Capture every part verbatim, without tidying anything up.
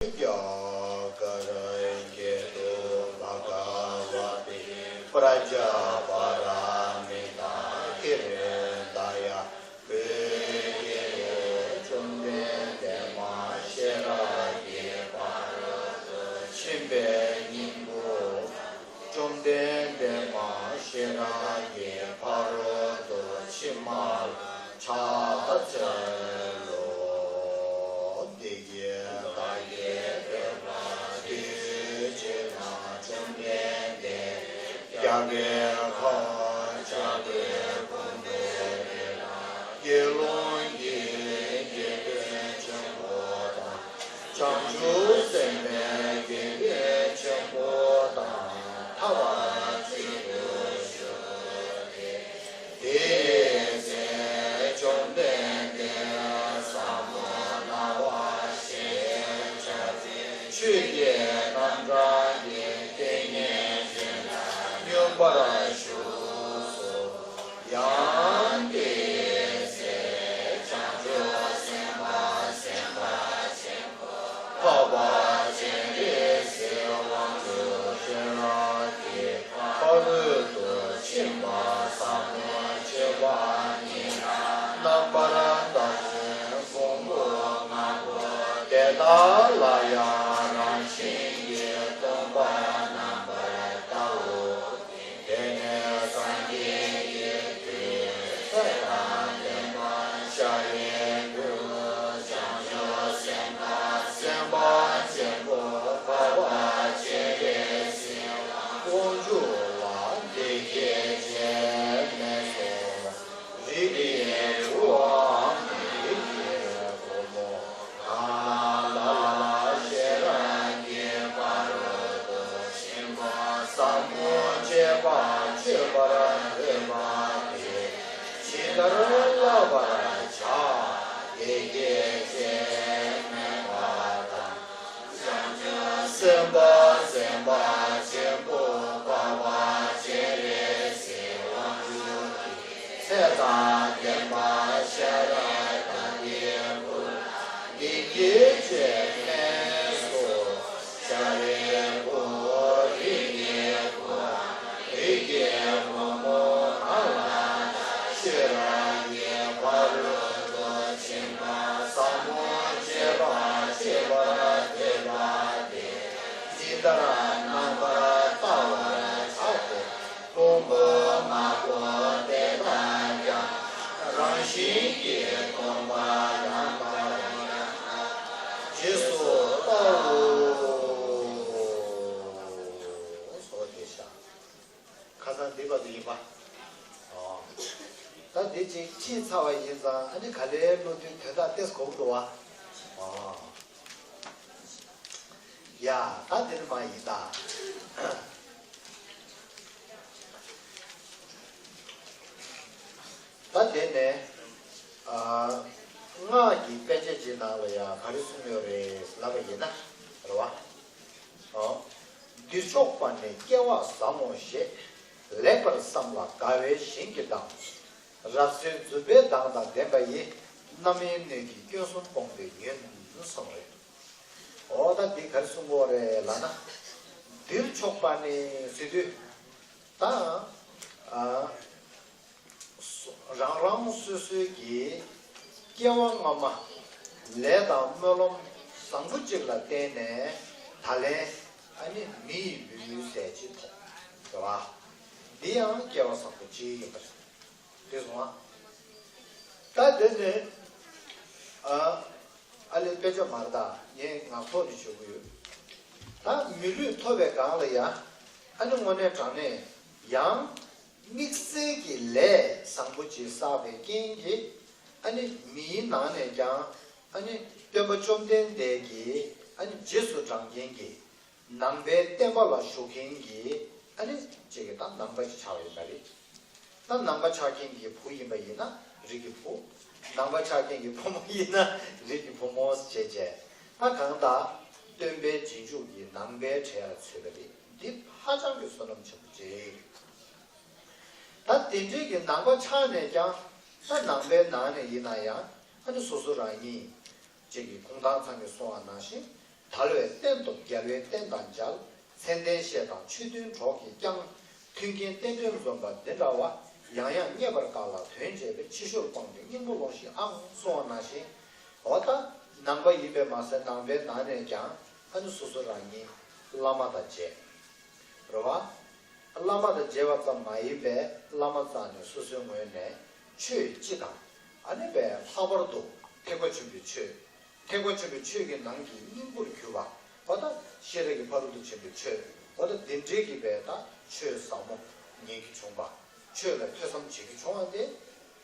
རྒྱ་གར་སྐད་དུ། བྷ་ག་ཝ་ཏི་པྲཛྙཱ་པཱ་ར་མི་ཏཱ་ཀི་རི་ཏཱ་ཡ། བོད་ཀྱི་བཅོམ་ལྡན་འདས་མ་ཤེས་རབ་ཀྱི་ཕ་རོལ་ཏུ་ཕྱིན་པའི་སྙིང་པོ། བཅོམ་ལྡན་འདས་མ་ཤེས་རབ་ཀྱི་ཕ་རོལ་ཏུ་ཕྱིན་པ་ལ་ཕྱག་འཚལ་ལོ། འདི་སྐད་བདག་གིས་ཐོས་པ་དུས་གཅིག་ན་བཅོམ་ལྡན་འདས་རྒྱ་གར་ཁ་བ་ལྕགས་པའི་ཕུང་པོའི་རི་ལ་དགེ་སློང་གི་དགེ་འདུན་ཆེན་པོ་དང་། བྱང་ཆུབ་སེམས་དཔའི་དགེ་འདུན་ཆེན་པོ་དང་ཐར་པ་གཅིག་ཏུ་བཞུགས་ཏེ། དེའི་ཚེ་བཅོམ་ལྡན་འདས་ཟབ་མོ་སྣང་བ་ཞེས་བྱ་བའི་ཆོས་ཀྱི་རྣམ་གྲངས་ཀྱི་ཏིང་ངེ་འཛིན་ལ་སྙོམས་པར་ཞུགས་སོ། ཡང་དེའི་ཚེ་བྱང་ཆུབ་སེམས་དཔའ་སེམས་དཔའ་ཆེན་པོ་འཕགས་པ་སྤྱན་རས་གཟིགས་དབང་ཕྱུག་ཤེས་རབ་ཀྱི་ཕ་རོལ་ཏུ་ཕྱིན་པ་ཟབ་མོ་སྤྱོད་པ་ཉིད་རྣམ་པར་བལྟ་ཞིང་ཕུང་པོ་ལྔ་པོ་དེ་དག་ལ་ཡང་རང་བཞིན་གྱིས་སྟོང་པར་རྣམ་པར་བལྟའོ། དེ་ནས་སངས་རྒྱས་ཀྱི་མཐུས་ཚེ་དང་ལྡན་པ་ཤཱ་རིའི་བུས་བྱང་ཆུབ་སེམས་དཔའ་སེམས་དཔའ་ཆེན་པོ་འཕགས་པ་སྤྱན་རས་གཟིགས་དབང་ཕྱུག་ལ་འདི་སྐད་ཅེས་སྨྲས་སོ། རིགས་ཀྱི་བུའམ་རིགས་ཀྱི་བུ་མོ། གང་ལ་ལ་ལ་ཤེས་རབ་ཀྱི་ཕ་རོལ་ཏུ་ཕྱིན་པ་ཟབ་མོ་སྤྱད་པ་སྤྱོད་པར་འདོད་པ་དེས་ཇི་ལྟར་བསླབ་པར་བྱ། དེ་སྐད་ཅེས་སྨྲས་པ་དང་། བྱང་ཆུབ་སེམས་དཔའ་སེམས་དཔའ་ཆེན་པོ་འཕགས་པ་སྤྱན་རས་གཟིགས་དབང་ཕྱུག་གིས་ཚེ་དང་ལྡན་པ་ཤཱ་ར་དྭ་ཏིའི་བུ་ལ་འདི་སྐད་ཅེས་སྨྲས་སོ། ཤཱ་རིའི་བུ། རིགས་ཀྱི་བུའམ་རིགས་ཀྱི་བུ་མོ་གང་ལ་ཤེས་རབ་ཀྱི་ཕ་རོལ་ཏུ་ཕྱིན་པ་ཟབ་མོ་སྤྱད་པ་སྤྱོད་པར་འདོད་པ་དེས་ཇི་ལྟར་རྣམ་པར་བལྟ་བར་བྱ་སྟེ། ཕུང་པོ་ལྔ་པོ་དེ་དག་ཀྱང་རང་བཞིན་གྱིས་སྟོང་པར་རྣམ་པར་རྗེས་སུ་བལྟའོ། ཁ་སང་འདི་བར་དུ་ཡིན་པ། ཨོ། ད་འདི་ཅིག་ཁྲིད་ཚར་བ་ཡིན་ཙང་ཨ་ནི་ག་ལེར་སློབ་དུས་དོན་དག་ཏེས་གོ་འགྲོ་བ། ཨོ། ཡ། ད་འདི་ནི་མ་ཡིན་ད། ད་དེ་ནས་ཨ། སྔགས་ཀྱི་དཔེ་ཆ་ཅིག་ནང་ལ་ཡང་ག་རེ་གསུངས་ཡོད་རེད་ལབ་པ་ཡིན་ན་རེད་བ། ཨོ། འདིར་ཕྱོགས་པ་ནི་སྐྱེ་བ་ཟབ་མོ་ཞེས། ལེགས་པར་བསམས་ལ་དགའ་བའི་བཞིན་གྱི་མདངས། རབ་གསལ་མཛུབ་པའི་མདངས་དང་ལྡན་པ་ཡི། རྣམ་གཡེང་སྣོད་ཀྱི་སྐྱོན་གསུམ་སྤོང་བའི་ཉོན། གསུངས་རེད། འོ་ད་འདི་ག་རེ་གསུང་གི་ཡོད་རེད་ལབ་ན། འདིར་ཕྱོགས་པ་ནི་ཟེར་དུས། ད། ཨ། རང་རང་སོ་སོའི་གི་སྐྱེ་བ་སྔ་མ་ལས་དང་སྨོན་ལམ་བཟང་པོ་གཅིག་ལ་བརྟེན་ནས་ད་ལན་ཨ་ནི་མི་ཡི་ལུས་ཟེར་གཅིག་ཐོབ་རེད་བ། འདི་ཡང་སྐྱེ་བ་བཟང་པོ་གཅིག་ཡིན་པ་རེད། དེ་སོང་ང་། ད་དེ་ནས་ཨ། ཨ་ལས་དཔེ་ཆ་མ་རེད་ད། ངས་ངག་ཐོག་ནས་ཞུ་གི་ཡོད། ད་མི་ལུས་ཐོབ་པའི་སྒང་ལ་ཡ། ཨ་ནི་དངོས་གནས་དྲང་གནས་ཡང་དམིགས་བསལ་གྱི་ལས་བཟང་པོ་ཅིག་བསགས་པའི་རྐྱེན་གྱིས། ཨ་ནི་མིའི་ནང་ནས་ཀྱང་ཨ་ནི་སྟོན་པ་བཅོམ་ལྡན་འདས་ཀྱི་ཨ་ནི་རྗེས་སུ་འབྲང་མཁན་གྱི། ནང་པའི་བསྟན་པ་ལ་ཞུགས་མཁན་གྱི་ཨ་ནི་གཅིག་གི་ད་ནང་པ་ཅིག་ཆགས་པ་ཡིན་པ་རེད། ད་ནང་པ་ཆགས་མཁན་གྱི་བུ་ཡིན་པ་ཡིན་ན་རིགས་ཀྱི་བུ། ནང་པ་ཆགས་མཁན་གྱི་བུ་མོ་ཡིན་ན་རིགས་ཀྱི་བུ་མོ་བྱས་བྱས། ད་གང་ལྟར་སྟོན་པའི་རྗེས་འཇུག་གི་ནང་པའི་གྲས་ལ་ཚུད་པ་རེད། འདི་ཧ་ཅང་གི་བསོད་ནམས་ཆེན་པོ་ཅིག་རེད། ད་དེ་འདྲའི་གི་ནང་པ་ཆགས་ནས་ཀྱང་ད་ནང་པའི་ནང་ནས་ཡིན་ན་ཡང་ཨ་ནི་སོ་སོ་རང་ཉིད་ཅིག་གི་གུང་ཐང་ཚང་གིས་གསུངས་པ་ནང་བཞིན། དལ་བའི་རྟེན་སྟོབས་རྒྱལ་བའི་བསྟན་དང་མཇལ། མཚན་ལྡན་བཤད་དང་ཆོས་མཐུན་གྲོགས་ཀྱིས་བསྐྱངས། མཐུན་རྐྱེན་རྟེན་འབྲེལ་འཛོམས་པ་འདི་འདྲ་བ། ཡང་ཡང་རྙེད་པར་དཀའ་ལ་དོན་བྱས་པའི། ཕྱི་བཤོལ་སྤངས་ཏེ་སྙིང་པོ་ལོངས་ཤིག་ཨང་གསུང་བ་ནང་བཞིན། འོ་ད་ནང་པ་ཡིན་པས་མ་ཟད་ནང་པའི་ནང་ནས་ཀྱང་ཨ་ནི་སོ་སོ་རང་ཉིད་བླ་མ་དང་མཇལ། རེད་བ། བླ་མ་དང་མཇལ་བ་ཙམ་མ་ཡིན་པས་བླ་མ་རྩ་ནས་སོ་སོའི་ངོས་ནས་ཆོས་སྤྱི་དང་ཨ་ནི་པའི་ལྷག་པར་དུ་ཐེག་པ་ཆེན་པོའི་ཆོས། ཐེག་པ་ཆེན་པོའི་ཆོས་ཀྱི་ནང་གི་སྙིང་པོར་གྱུར་པ། འོ་ད་ཤེས་རབ་ཀྱི་ཕ་རོལ་ཏུ་ཕྱིན་པའི་ཆོས། འོ་ད་འདི་འདྲའི་གི་པའི་ད་ཆོས་ཟབ་མོ་ཉན་གྱི་བྱུང་བ། ཆོས་ལ་ཐོས་བསམ་བྱེད་ཀྱི་བྱུང་བ་དེ་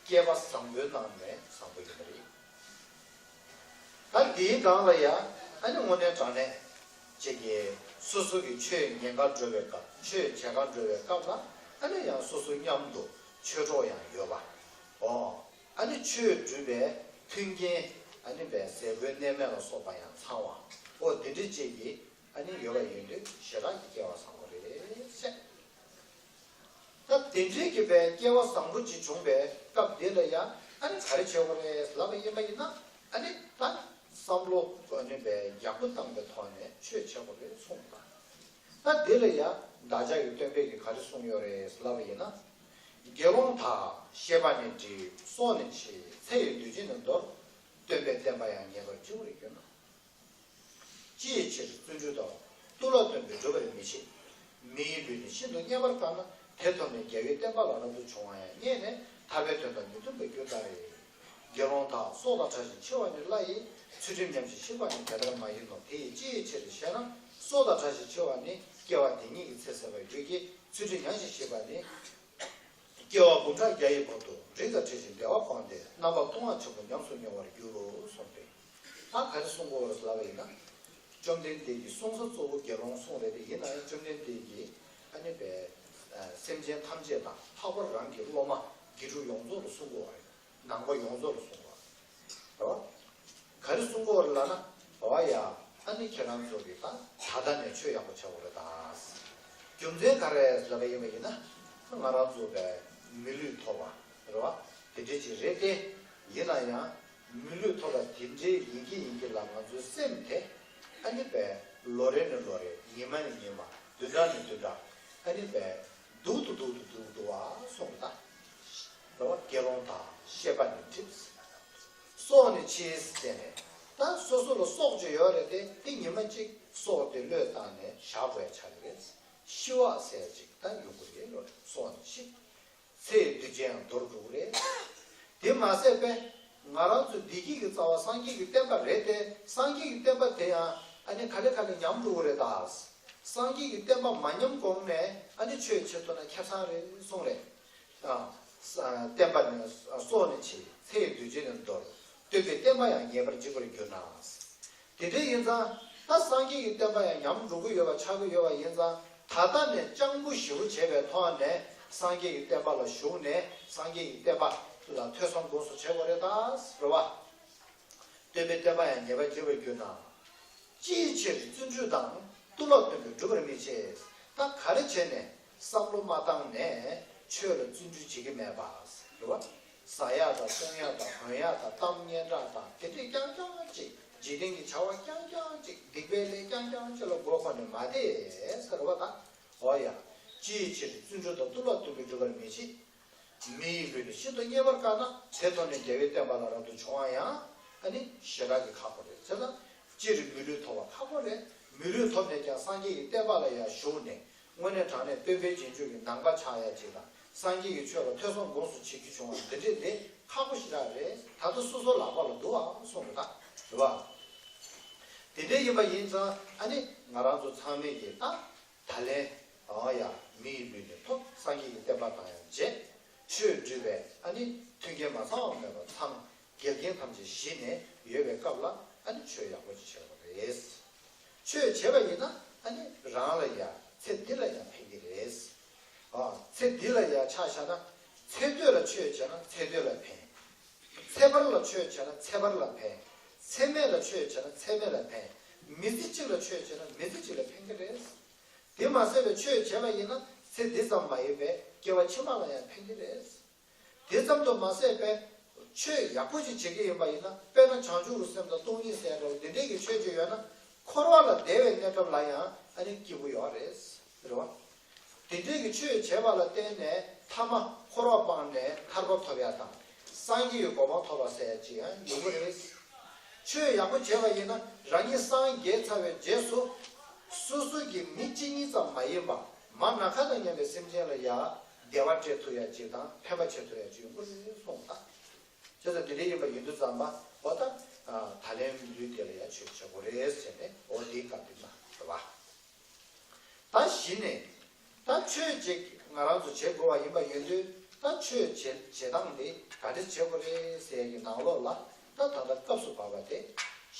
སྐལ་པ་བཟང་པོའི་ནང་ནས་བཟང་པོ་ཡིན་པ་རེད། ད་འདིའི་སྒང་ལ་ཡ་ཨ་ནི་དངོས་གནས་དྲང་གནས་ཅིག་གིས་སོ་སོ་གི་ཆོས་ཉན་གར་འགྲོ་བའི་སྐབས། ཆོས་བྱེད་གར་འགྲོ་བའི་སྐབས་ལ་ཨ་ནི་ཡང་སོ་སོ་མཉམ་དུ་ཆོས་གྲོགས་ཡང་ཡོད་པ། འོ། ཨ་ནི་ཆོས་སྒྲུབ་པའི་མཐུན་རྐྱེན། ཨ་ནི་པའི་ཟས་གོས་གནས་མལ་ལ་སོགས་པ་ཡང་ཚང་བ། འོ་དེ་འདྲ་ཅིག་གིས་ཨ་ནི་ཡོད་པ་ཡིན་དུས་ཞེ་དྲག་གི་སྐལ་བ་བཟང་པོ་རེད་ཟེར། ད་དེ་འདྲའི་གི་པའི་སྐལ་བ་བཟང་པོ་ཅིག་བྱུང་བའི་སྐབས་འདི་ལ་ཡང་ཨ་ནི་ག་རེ་བྱེད་དགོས་རེད་ལབ་པ་ཡིན་པ་ཡིན་ན། ཨ་ནི་ད་བསམ་བློ་ཨ་ནི་པའི་ཡག་པོ་བཏང་པའི་ཐོག་ནས་ཆོས་བྱེད་དགོས་རེད་གསུངས་པ། ད་འདི་ལ་ཡང་བདག་ཅག་གི་སྟོན་པས་ཀྱིས་ག་རེ་གསུངས་ཡོད་རེད་ལབ་པ་ཡིན་ན། དགེ་སློང་དག་ཤེས་པ་ནི་འགྲིབ། སྲོག་ནི་འཆི། ཚེ་ཡི་དུས་ཆེན་ནི་འདོར། སྟོན་པའི་བསྟན་པ་ཡང་ཉེས་པར་འགྱུར་བར་གྱུར་ན། ཅིའི་ཕྱིར་བརྩོན་འགྲུས་དང་། ཏུ་ལ་སྟོན་པས་བསྒྲུབ་པར་མི་བྱེད། མི་ཡི་ལུས་ནི་ཤིན་ཏུ་རྙེད་པར་དཀའ་ན། དེ་ཐོབ་ནས་རྒྱལ་བའི་བསྟན་པ་ལ་རབ་ཏུ་བྱུང་བ་ཡང་རྙེད་ནས་ཐར་པའི་དོན་དང་མི་མཐུན་པར་གྱུར་ཏ་རེ། དགེ་སློང་དག་སྲོག་དང་ཕྲལ་ཞིང་འཆི་བ་ནི་སླ་ཡི། ཚུལ་ཁྲིམས་ཉམས་ཤིང་ཤིག་པ་ནི་དེ་ལྟར་མ་ཡིན་ནོ། དེ་ཡི་ཅི་ཡི་ཕྱིར་ཞེ་ན། སྲོག་དང་ཕྲལ་ཞིང་འཆི་བ་ནི་སྐྱེ་བ་དེ་ཉིད་ཀྱི་ཚེ་ཟད་པར་འགྱུར་གྱི། ཚུལ་ཁྲིམས་ཉམས་ཤིང་ཤིག་པ་ནི། སྐྱེ་བ་འབུམ་ཕྲག་བརྒྱ་ཡི་བར་དུ་རི་དང་འདྲ་ཞིང་བདེ་བ་སྤངས་ཏེ་རྣམ་པ་སྟོང་བ་ཆེན་པོ་ཉམས་སུ་མྱོང་བར་འགྱུར་རོ་གསུངས་ཏེ། ད་ག་རེ་གསུང་གི་ཡོད་རེད་ལབ་པ་ཡིན་ན། བཅོམ་ལྡན་འདས་ཀྱི་གསུང་ས་གཙོ་བོ་དགེ་སློང་གསུང་རེད་དེ། ཡིན་ན་ཡང་བཅོམ་ལྡན་འདས་ཀྱིས་ཨ་ནི་པའི་སེམས་ཅན་ཐམས་ཅད་དང་ལྷག་པར་རང་གི་སློབ་མ་དགེ་ཕྲུག་ཡོངས་རྫོགས་ལ་གསུང་གི་ཡོད་རེད། ནང་པ་ཡོངས་རྫོགས་ལ་གསུང་གི་ཡོད་རེད། ག་རེ་གསུང་གི་ཡོད་རེད་ལབ་ན། འོ་ཡ། ཨ་ནི་ཁྱེད་རང་ཚོ་གིས་ད་ད་ལྟ་ནས་ཆོས་ཡག་པོ་བྱེད་དགོས་རེད་ད། རྒྱུ་མཚན་ག་རེ་ལབ་པ་ཡིན་པ་ཡིན་ན། ང་རང་ཚོ་བས་མི་ལུས་ཐོབ་པ་རེད་བ། དེ་འདྲ་ཅིག་རེད་དེ། ཡིན་ན་ཡང་མི་ལུས་ཐོབ་པ་དེ་འདྲའི་ཡིན་གྱི་ཡིན་གྱི་ལ་ང་ཚོའི་སེམས་དེ་ཨ་ནི་བས་ལོ་རེ་ནས་ལོ་རེ། ཉི་མ་ནས་ཉི་མ། བདུན་ཕྲག་ནས་བདུན་ཕྲག་ཨ་ནི་བས་སྡུག་ཏུ་སྡུག་ཏུ་སྡུག་ཏུ་འགྲོ་བ་སོང་ད། རེད་བ། དགེ་སློང་དག་ཤེས་པ་ནི་འགྲིབ། སྲོག་ནི་འཆི་ཟེར་ནས། ད་སོ་སོ་ལ་སྲོག་ཅིག་ཡོད་རེད་དེ། དེ་ཉི་མ་གཅིག་སྲོག་དེ་བློས་བཏང་ནས་བཞག་དགོས་ཆགས་ཀྱི་རེད། ཤི་བ་ཟེར་ཅིག་ད་ཡོང་གི་རེད་ལོ། སྲོག་ནི་འཆི། ཚེ་ཡི་དུས་ཆེན་ཡང་འདོར་འགྲོ་གི་རེད། དེ་མ་ཟད་པས་ང་རང་ཚོ་བདེ་སྐྱིད་ཀྱི་རྩ་བ་སངས་རྒྱས་ཀྱི་བསྟན་པ་རེད་དེ། སངས་རྒྱས་ཀྱི་བསྟན་པ་དེ་ཡང་ཨ་ནི་ག་ལེ་ག་ལེ་ཉམས་འགྲོ་གི་རེད་ད། སངས་རྒྱས་ཀྱི་བསྟན་པ་མ་ཉམས་གོང་ནས་ཨ་ནི་ཆོས་བྱེད་ཐུབ་ན་ཁེ་བཟང་རེད་གསུངས་རེད། ཨ། ས- བསྟན་པ་ནི་སྲོག་ནི་འཆི། ཚེ་ཡི་དུས་ཆེན་ནི་འདོར། སྟོན་པའི་བསྟན་པ་ཡང་ཉེས་པར་འགྱུར་བར་གྱུར་ན། དེ་འདྲ་ཡིན་ཙང་ད་སངས་རྒྱས་ཀྱི་བསྟན་པ་ཡང་ཉམས་འགྲོ་གི་ཡོད་པ་ཆགས་ཀྱི་ཡོད་པ་ཡིན་ཙང་། ད་ལྟ་ནས་སྤྱང་པོ་ཞེ་པོ་བྱས་པའི་ཐོག་ནས་སངས་རྒྱས་ཀྱི་བསྟན་པ་ལ་ཞུགས་ནས་སངས་རྒྱས་ཀྱི་བསྟན་པ་ལ་ཐོས་བསམ་སྒོམ་གསུམ་བྱེད་དགོས་རེད་ད། རེད་བ། སྟོན་པའི་བསྟན་པ་ཡང་ཉེས་པར་འགྱུར་བར་གྱུར་ན། ཅིའི་ཕྱིར་བརྩོན་འགྲུས་དང་། ཏུ་ལ་སྟོན་པས་བསྒྲུབ་པར་མི་བྱེད། ད་ག་རེ་བྱས་ནས་བསམ་བློ་མ་བཏང་ནས་ཆོས་ལ་བརྩོན་འགྲུས་བྱེད་ཀྱི་མེད་པ། རེད་བ། ཟ་ཡག་དང་འཐུང་ཡག་དང་གོན་ཡག་དང་གཏམ་སྙན་གྲགས་དང་དེ་འདྲས་རྐྱང་རྐྱང་ཅིག་འཇིག་རྟེན་གྱི་བྱ་བ་རྐྱང་རྐྱང་ཅིག་སྡིག་པའི་ལས་རྐྱང་རྐྱང་ཅིག་ལ་མགོ་འཁོར་ནས་མ་བསྡད་ཟེར་བ་དང་། འོ་ཡ། ཅིའི་ཕྱིར་བརྩོན་འགྲུས་དང་། ཏུ་ལ་སྟོན་པས་བསྒྲུབ་པར་མི་བྱེད། མི་ཡི་ལུས་ནི་ཤིན་ཏུ་རྙེད་པར་དཀའ་ན། དེ་ཐོབ་ནས་རྒྱལ་བའི་བསྟན་པ་ལ་རབ་ཏུ་བྱུང་བ་ཡང་ཨ་ནི་ཞེ་དྲག་གི་ཁག་པོ་རེད་ཟེར་ན། སྤྱིར་མི་ལུས་ཐོབ་པ་ཁག་པོ་རེད། མི་ལུས་ཐོབ་ནས་ཀྱང་སངས་རྒྱས་ཀྱི་བསྟན་པ་ལ་ཡང་ཞུགས་ནས་དངོས་གནས་དྲང་གནས་སྟོན་པའི་རྗེས་འཇུག་གི་ནང་པ་ཆགས་ཡ་ཅིག་དང་། སངས་རྒྱས་ཀྱི་ཆོས་ལ་ཐོས་བསམ་སྒོམ་གསུམ་བྱེད་རྒྱུ་བྱུང་བ་འདི་འདྲས་དེ་ཁག་པོ་ཞེ་དྲག་རེད། ད་ལྟ་སོ་སོ་ལག་པ་ལ་འདུག་ཨ་གསུངས་པ་དང་། རེད་བ། དེ་འདྲས་ཡིན་པ་ཡིན་ཙང་ཨ་ནི་ང་རང་ཚོ་ཚང་མས་ཀྱིས་ད། ད་ལན། འོ་ཡ། མི་ཡི་ལུས་ནི་ཐོབ། སངས་རྒྱས་ཀྱི་བསྟན་པ་དང་ཡང་མཇལ། ཆོས་སྒྲུབ་པའི་ཨ་ནི་མཐུན་རྐྱེན་མ་ཚང་བ་མེད་པར་ཚང་། འགལ་རྐྱེན་ཐམས་ཅད་ཞི་ནས་ཡོད་པའི་སྐབས་ལ་ཨ་ནི་ཆོས་ཡག་པོ་ཅིག་བྱེད་དགོས་རེད། ཆོས་བྱེད་པ་ཡིན་ན་ཨ་ནི་རང་ལ་ཡ་ཚེ་འདི་ལ་ཡང་ཕན་གྱི་རེད། ཨ། ཚེ་འདི་ལ་ཡ་ཆ་བཞག་ན་ཚེ་སྟོད་ལ་ཆོས་བྱས་ན་ཚེ་སྟོད་ལ་ཕན། ཚེ་བར་ལ་ཆོས་བྱས་ན་ཚེ་བར་ལ་ཕན། ཚེ་སྨད་ལ་ཆོས་བྱས་ན་ཚེ་སྨད་ལ་ཕན། མི་ཚེ་གཅིག་ལ་ཆོས་བྱས་ན་མི་ཚེ་གཅིག་ལ་ཕན་གྱི་རེད། དེ་མ་ཟད་པའི་ཆོས་བྱས་པ་ཡིན་ན་ཚེ་འདི་ཙམ་མ་ཡིན་པའི་སྐྱེ་བ་ཕྱི་མ་ལ་ཡང་ཕན་གྱི་རེད། དེ་ཙམ་དུ་མ་ཟད་པའི་ཆོས་ཡག་པོ་ཅིག་བྱེད་ཀྱི་ཡིན་པ་ཡིན་ན། དཔེར་ན་བྱང་ཆུབ་ཀྱི་སེམས་དང་སྟོང་ཉིད་ཟེར་འདྲ་བོ་འདི་འདྲའི་གི་ཆོས་ཅིག་ཡོད་ན། འཁོར་བ་ལ་བདེ་བའི་གནས་སྐབས་ལ་ཡང་ཨ་ནི་སྐྱིད་པོ་ཡོད་རེད། རེད་བ། དེ་འདྲའི་གི་ཆོས་བྱས་པ་ལ་བརྟེན་ནས་ཐ་མ་འཁོར་བ་སྤངས་ནས་ཐར་པ་ཐོབ་ཡ་དང་། སངས་རྒྱས་ཀྱི་གོ་འཕང་ཐོབ་པ་ཟེར་ཡ་ཅིག་ཡང་ཡོང་གི་རེད། ཆོས་ཡག་པོ་བྱས་པ་ཡིན་ན་རང་ཉིད་སངས་རྒྱས་ཚར་བའི་རྗེས་སུ། སོ་སོ་གི་མི་གཅིག་གཉིས་ཙམ་མ་ཡིན་པ། མ་ན་ཁ་དང་མཉམ་པའི་སེམས་ཅན་ལ་ཡ་བདེ་བ་སྤྲད་ཐུབ་ཡ་ཅིག་དང་ཕན་པ་བྱེད་ཐུབ་ཡ་ཅིག་ཡོང་གི་རེད་གསུངས་ད། བྱས་ཙང་དེ་འདྲ་ཡིན་པ་ཡིན་དུས་ཙམ་པ་འོ་ད། ད་ལན་ལུས་དེ་ལ་ཡ་ཆོས་བྱེད་དགོས་རེད་ཟེར་ནས་འོ་དེའི་སྐབས་དེ་ན་རེད་བ། ད་གཞི་ནས་ད་ཆོས་ཅིག་ང་རང་ཚོ་བྱེད་དགོས་པ་ཡིན་པ་ཡིན་དུས་ད་ཆོས་བྱེད་བྱེད་སྟངས་དེ་ག་འདྲ་བྱེད་དགོས་རེད་ཟེར་གྱི་ནང་ལོགས་ལ་ད་ད་ལྟ་སྐབས་སུ་བབས་པ་དེ་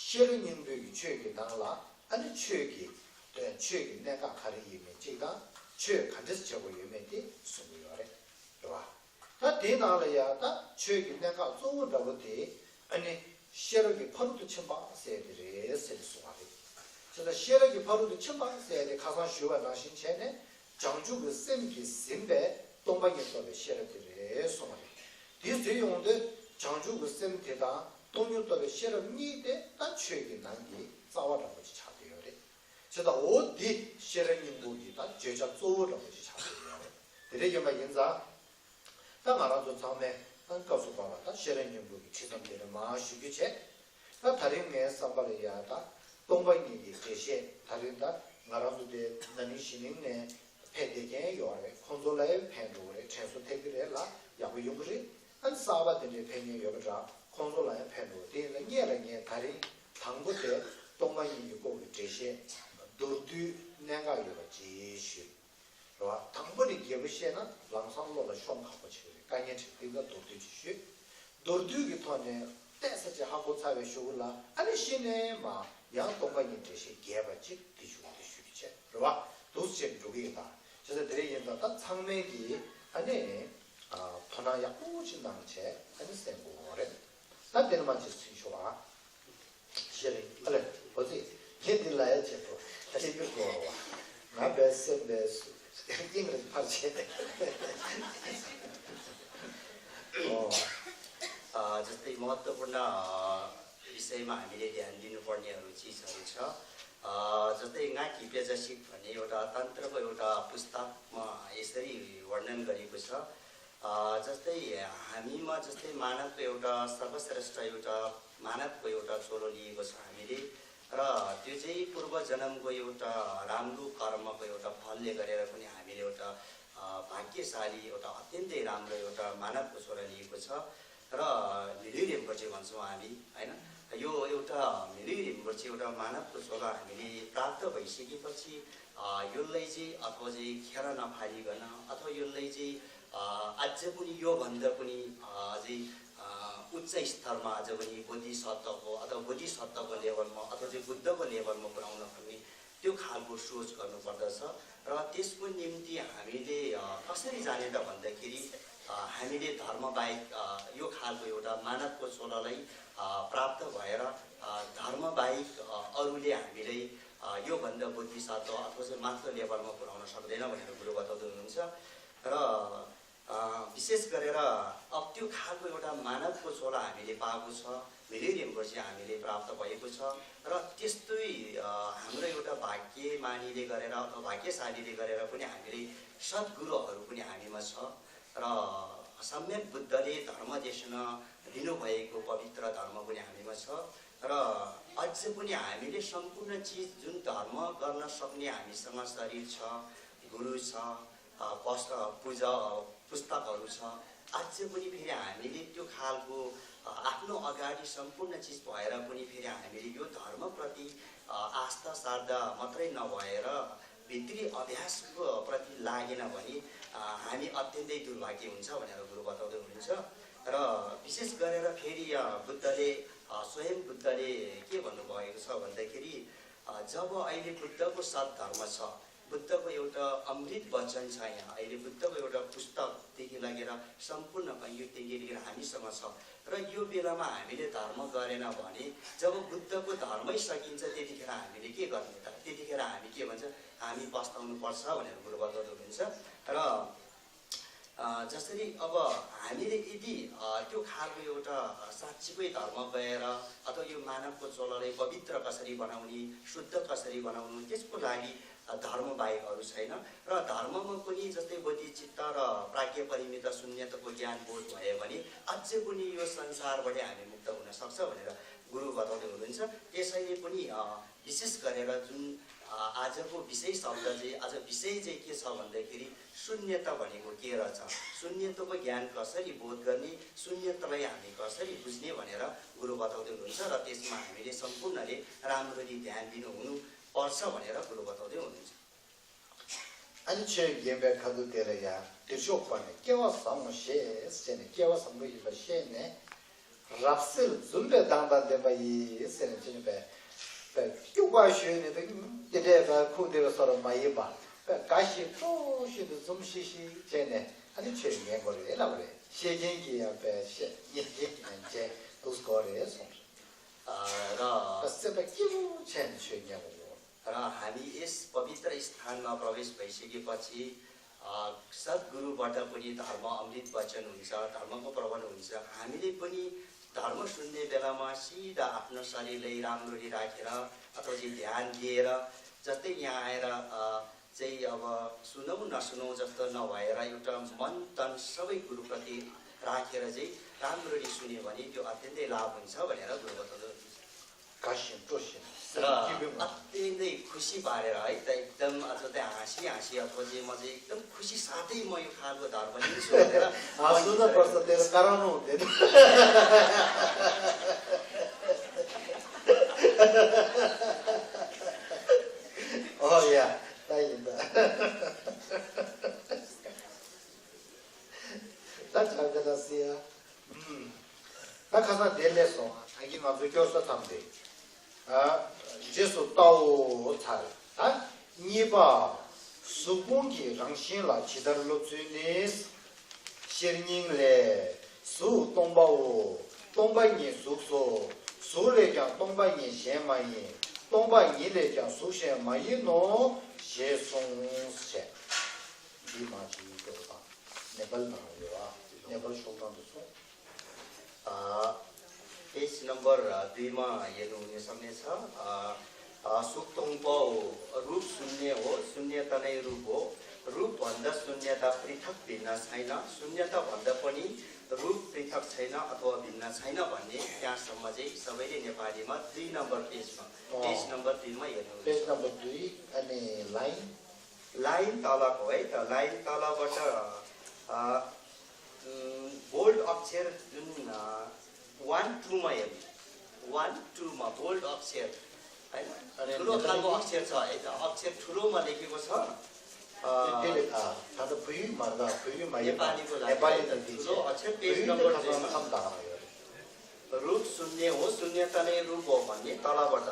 ཤེས་རབ་སྙིང་པོའི་གི་ཆོས་ཀྱི་ནང་ལ་ཨ་ནི་ཆོས་ཀྱི་དོན་ཆོས་ཀྱི་གནད་འགག་ག་རེ་ཡིན་མིན་གཅིག་དང་ཆོས་ག་འདྲ་བྱེད་དགོས་ཡོད་མེད་དེ་གསུང་གི་ཡོད་རེད། རེད་བ། ད་དེའི་ནང་ལ་ཡང་ད་ཆོས་ཀྱི་གནད་འགག་གཙོ་བོ་འདྲ་པོ་དེ་ཨ་ནི་ཤེས་རབ་ཀྱི་ཕ་རོལ་ཏུ་ཕྱིན་པ་ཟེར་དེ་རེད་ཟེར་ནས་གསུངས་པ་རེད། བྱས་ཙང་ཤེས་རབ་ཀྱི་ཕ་རོལ་ཏུ་ཕྱིན་པ་ཟེར་དེ་ཁ་སང་ཞུས་པ་ནང་བཞིན་བྱས་ནས་བྱང་ཆུབ་ཀྱི་སེམས་ཀྱིས་ཟིན་པའི་སྟོང་པ་ཉིད་རྟོགས་པའི་ཤེས་རབ་དེ་རེད་གསུངས་པ་རེད། དེ་ཟེར་ཡོང་དུས་བྱང་ཆུབ་ཀྱི་སེམས་དེ་དང་སྟོང་ཉིད་རྟོགས་པའི་ཤེས་རབ་གཉིས་དེ་ད་ཆོས་ཀྱི་ནང་གི་རྩ་བ་འདྲ་པོ་ཅིག་ཆགས་བསྡད་ཡོད་རེད། བྱས་ཙང་འོ་འདི་ཤེས་རབ་སྙིང་པོ་གི་ད་བརྗོད་བྱ་གཙོ་བོ་འདྲ་པོ་ཅིག་ཆགས་བསྡད་ཡོད་རེད། དེ་འདྲ་ཡིན་པ་ཡིན་ཙང་། ད་ང་རང་ཚོ་ཚང་མས་ད་སྐབས་སུ་བབས་པ་ད་ཤེས་རབ་སྙིང་པོ་གི་ཁྲིད་མཚམས་དེ་རེད་མ་ཞུ་རྒྱུ་བྱས། ད་ད་རིང་ངའི་བསམ་པ་ལ་ཡ་ད་སྟོང་པ་ཉིད་ཀྱི་འགྲེལ་བཤད་ད་རིང་ད་ང་རང་ཚོ་དེ་ན་ནིང་གཞེས་ནིང་ནས་ཕེབས་བསྡད་མཁན་ཡོད་རེད། ཁོང་ཚོ་ལ་ཡང་ཕན་འགྲོ་གི་རེད། དྲན་གསོ་ཐེབས་ཀྱི་རེད་ལ་ཡག་པོ་ཡོང་གི་རེད། ཨ་ནི་གསར་པ་དེ་འདྲའི་ཕེབས་མཁན་ཡོད་པ་འདྲ་ཁོང་ཚོ་ལ་ཡང་ཕན་འགྲོ་གི་རེད། དེ་ཡིན་ན་ངས་ལ་ངས་ད་རིང་དང་པོ་དེ་སྟོང་པ་ཉིད་ཀྱི་སྐོར་གྱི་འགྲེལ་བཤད་མདོར་བསྡུས་གནད་འགག་ཡོད་པ་ཅིག་ཞུས། རེད་བ། དང་པོ་ནས་རྒྱས་པོ་བཤད་ན་ལམ་སང་བློ་ལ་ཤོང་ཁག་པོ་ཆགས་རེད། དཀའ་ངལ་འཕྲད་དེ་ལ་མདོར་བསྡུས་ཅིག་ཞུས། མདོར་བསྡུས་ཀྱི་ཐོག་ནས་བལྟས་ས་ཅིག་ཧ་གོ་ཚར་བའི་གཞུག་གུ་ལ་ཨ་ནི་གཞི་ནས་མ་ཡང་སྟོང་པ་ཉིད་འགྲེལ་བཤད་རྒྱས་པ་ཅིག་དེ་ཞུ་དེ་ཞུ་རྒྱུ་བྱས་རེད་བ། འདུག་སེ་བྱས་འགྲོ་གི་ཡིན་ད། བྱས་ཙང་དེ་རེད་ཡིན་ད་ད་ཚང་མས་ཀྱི་ཨ་ནི་དོ་སྣང་ཡག་པོ་ཅིག་གནང་བྱས་ཨ་ནི་གསན་དགོས་རེད། ད་དེ་ནས་མ་ཅིག་ཚུན་ཆོག་ཨ། ཤེས་རིག་ཨ་ལས་འོ་ཙི་ངས་འདི་ལ་ཡ་བྱེད་དོ་ཤེས་རྒྱུ་དགོས་རོ་བ། ང་བས་སེམས་པས་སྙིང་རེ་ཕར་བྱེད། ཨོ། अ, जस्तै महत्त्वपूर्ण, अ, विषयमा हामीले ध्यान दिनुपर्नेहरू चिजहरू छ। अ, जस्तै ङा किप्यजसिक भन्ने एउटा तन्त्रको एउटा पुस्तकमा यसरी वर्णन गरेको छ। अ, जस्तै हामीमा जस्तै मानवको एउटा सर्वश्रेष्ठ एउटा मानवको एउटा चोलो लिएको छ हामीले। र त्यो चाहिँ पूर्वजन्मको एउटा राम्रो कर्मको एउटा फलले गरेर पनि हामीले एउटा, अ, भाग्यशाली, एउटा अत्यन्तै राम्रो एउटा मानवको चोलो लिएको छ। र मिलुइ रिम्पोछे भन्छौँ हामी, होइन? यो एउटा मिलुइ रिम्पोछे एउटा मानवको चोलो हामीले प्राप्त भइसकेपछि, अ, यसलाई चाहिँ अथवा चाहिँ खेर नफालिकन अथवा यसलाई चाहिँ, अ, अझ पनि योभन्दा पनि, अ, अझै, अ, उच्च स्तरमा अझ पनि बोधिसत्वको अथवा बोधिसत्वको लेभलमा अथवा चाहिँ बुद्धको लेभलमा पुर्याउन पर्ने त्यो खालको सोच गर्नुपर्दछ। र त्यसको निम्ति हामीले, अ, कसरी जाने त भन्दाखेरि, अ, हामीले धर्मबाहेक, अ, यो खालको एउटा मानवको चोलोलाई, अ, प्राप्त भएर, अ, धर्मबाहेक, अ, अरूले हामीलाई, अ, योभन्दा बोधिसत्व अथवा चाहिँ माथिल्लो लेभलमा पुर्याउन सक्दैन भनेर गुरु बताउँदै हुनुहुन्छ। र अ, विशेष गरेर अब त्यो खालको एउटा मानवको चोलो हामीले पाएको छ, मिलुइ रिम्पोछे हामीले प्राप्त भएको छ। र त्यस्तै, अ, हाम्रो एउटा भाग्यमानीले गरेर अथवा भाग्यशालीले गरेर पनि हामीले सद्गुरुहरू पनि हामीमा छ। र सम्यक बुद्धले धर्म देशना दिनुभएको पवित्र धर्म पनि हामीमा छ। र अझ पनि हामीले सम्पूर्ण चिज जुन धर्म गर्न सक्ने हामीसँग शरीर छ, गुरु छ, अ, पस-, अ, पूजा, अ, पुस्तकहरू छ। अझै पनि फेरि हामीले त्यो खालको, अ, आफ्नो अगाडि सम्पूर्ण चिज भएर पनि फेरि हामीले यो धर्मप्रति, अ, आस्था श्रद्धा मात्रै नभएर भित्री अभ्यासको प्रति लागेन भने, अ, हामी अत्यन्तै दुर्भाग्य हुन्छ भनेर गुरु बताउँदै हुनुहुन्छ। र विशेष गरेर फेरि, अ, बुद्धले, अ, स्वयं बुद्धले के भन्नुभएको छ भन्दाखेरि, अ, जब अहिले बुद्धको सद्धर्म छ, बुद्धको एउटा अमृत वचन छ यहाँ। अहिले बुद्धको एउटा पुस्तकदेखि लगेर सम्पूर्ण यो तिनले लिएर हामीसँग छ। र यो बेलामा हामीले धर्म गरेन भने जब बुद्धको धर्मै सकिन्छ, त्यतिखेर हामीले के गर्ने त? त्यतिखेर हामी के भन्छ, हामी पस्ताउनु पर्छ भनेर गुरुबा गर्नुहुन्छ। र अ, जसरी अब हामीले यदि, अ, त्यो खालको एउटा, अ, साँच्चीकै धर्म गएर अथवा यो मानवको चललाई पवित्र कसरी बनाउने, शुद्ध कसरी बनाउने, त्यसको लागि, अ, धर्म बाहेक अरू छैन। र धर्ममा पनि जस्तै बोधिचित्त र प्राज्ञ परिमित शून्यताको ज्ञान बोध भयो भने अझै पनि यो संसारबाट हामी मुक्त हुन सक्छ भनेर गुरु बताउँदै हुनुहुन्छ। त्यसैले पनि, अ, विशेष गरेर जुन, अ, आजको विषय शब्द चाहिँ, आज विषय चाहिँ के छ भन्दाखेरि शून्यता भनेको के रहेछ, शून्यताको ज्ञान कसरी बोध गर्ने, शून्यतालाई हामी कसरी बुझ्ने भनेर गुरु बताउँदै हुनुहुन्छ र त्यसमा हामीले सम्पूर्णले राम्ररी ध्यान दिनु हुनु पर्छ भनेर गुरु बताउँदै हुनुहुन्छ। ཨ་ནི་ཆོས་རྒྱན་པའི་ཁ་ཐུག་དེ་ལ་ཡང་བདེ་མཆོག་པ་ནས་སྐལ་བ་བཟང་བ་ཞེས་ཟེར་ནས་སྐལ་བ་བཟང་པོ་ཡིན་པ་ཤེས་ནས། རབ་གསལ་འཛུམ་པའི་མདངས་དང་ལྡན་པ་ཡིས་ཟེར་ནས་ཅི་ནས་པས། པས་སྐྱུག་པ་ཞོན་ནས་དེ་འདྲས་པ་ཁུག་དེ་བ་སོ་ར་མ་ཡིན་པ། པས་དགའ་ཞིང་སྤྲོ་ཞིང་དུ་འཛུམ་ཤིག་ཤིག་བྱས་ནས་ཨ་ནི་ཆོས་ཉན་དགོས་རེད་ལབ་རེད། ཤེས་མཁན་གྱིས་ཡང་པས་ཤེས་ཉན་མཁན་གྱིས་ཡང་བྱས་འདུག་དགོས་རེད་གསུངས་རེད། ཨ་ར། པས་སེམས་པ་སྐྱིད་པོ་བྱས་ནས་ཆོས་ཉན་དགོས་རེད། र हामी यस पवित्र स्थानमा प्रवेश भइसकेपछि, अ, सद्गुरुबाट पनि धर्म अमृत वचन हुन्छ, धर्मको प्रवचन हुन्छ। हामीले पनि धर्म सुन्ने बेलामा सिधा आफ्नो शरीरलाई राम्ररी राखेर अथवा चाहिँ ध्यान दिएर जस्तै यहाँ आएर, अ, चाहिँ अब सुनौँ नसुनौँ जस्तो नभएर एउटा मन तन सबै गुरुप्रति राखेर चाहिँ राम्ररी सुन्यो भने त्यो अत्यन्तै लाभ हुन्छ भनेर गुरु बताउनु དགའ་ཞིང་སྤྲོ་ཞིང་སེམས་སྐྱིད་པོའི་ངང་། अत्यन्तै खुसी पारेर है त एकदम अझ चाहिँ हाँसी हाँसी अथवा चाहिँ म चाहिँ एकदम खुसी साथै म यो खालको धर्म लिन्छु भनेर हाँस्नु त पर्छ तेरो कारण हो त्यो। अँ या, त ཡིན་ད། ད་ཆ་དེ་ལ་སི་ཡ། ད་ཁ་སང་དེ་ལས་སོང་ཨ་གི་ང་ཚོ་སྐྱོར་ས་ཐམ་དེ། རྗེས་སུ་བལྟའོ་ཚར། ད་གཉིས་པ། གཟུགས་ཕུང་གི་རང་བཞིན་ལ་ཇི་ལྟར་སློབ་ཚུལ་ནི། ཤེར་སྙིང་ལས། གཟུགས་སྟོང་པའོ། སྟོང་པ་ཉིད་གཟུགས་སོ། གཟུགས་ལས་ཀྱང་སྟོང་པ་ཉིད་གཞན་མ་ཡིན། སྟོང་པ་ཉིད་ལས་ཀྱང་གཟུགས་གཞན་མ་ཡིན་ནོ། ཞེས་གསུངས་ཞེས། འདི་མ་ཅིག་ཡིན་སྐྱོ་དང་ནེ་པལ་ནང་ཡོད་ཨ། ནེ་པལ་ཤོག་ཐང་དུ་སོང་། पेज नम्बर दुईमा हेर्नुहुन सक्नेछ। सुक्तोङ पाओ। रूप शून्य हो, शून्यता नै रूप हो। रूपभन्दा शून्यता पृथक भिन्न छैन, शून्यताभन्दा पनि रूप पृथक छैन अथवा भिन्न छैन भन्ने त्यहाँसम्म चाहिँ सबैले नेपालीमा दुई नम्बर पेजमा, पेज नम्बर दुईमा हेर्नु। पेज नम्बर दुई अनि लाइन लाइन तलको है त, लाइन तलबाट बोल्ड अक्षर जुन वान टूमा हेर्नु, वान टूमा बोल्ड अक्षर होइन, ठुलो खालको अक्षर छ है त, अक्षर ठुलोमा लेखेको छ। नेपालीको लागि ठुलो अक्षर पेज नम्बर दुईमा। रूप शून्य हो, शून्यता नै रूप हो भन्ने तलबाट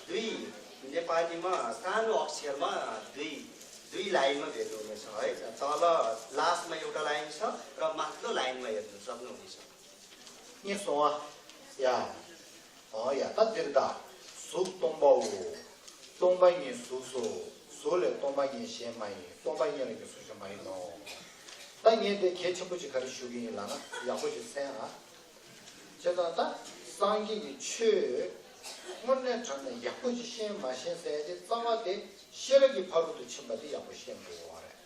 दुई, नेपालीमा सानो अक्षरमा दुई, दुई लाइनमा भेट्नुहुनेछ है। तल लास्टमा एउटा लाइन छ र माथिल्लो लाइनमा हेर्नु सक्नुहुनेछ। ཉེས་སོང་ཨ། ཡ། ཨོ་ཡ་ད་འདིར་ད། གཟུགས་སྟོང་པའོ། སྟོང་པ་ཉིད་གཟུགས་སོ། གཟུགས་ལས་སྟོང་པ་ཉིད་གཞན་མ་ཡིན། སྟོང་པ་ཉིད་ལས་ཀྱང་གཟུགས་གཞན་མ་ཡིན་ནོ། ད་ངས་འདི་གལ་ཆེན་པོ་ཅིག་ག་རེ་ཞུ་གི་ཡིན་ལབ་ན་ཡག་པོ་ཞིག་གསན་ཨ། བྱས་ཙང་ད་སངས་རྒྱས་ཀྱི་ཆོས་དངོས་གནས་དྲང་གནས་ཡག་པོ་ཅིག་ཤེས་མ་ཤེས་ཟེར་ཡ་དེ་རྩ་བ་དེ་ཤེས་རབ་ཀྱི་ཕ་རོལ་ཏུ་ཕྱིན་པ་དེ་ཡག་པོ་ཤེས་དགོས་པ་རེད།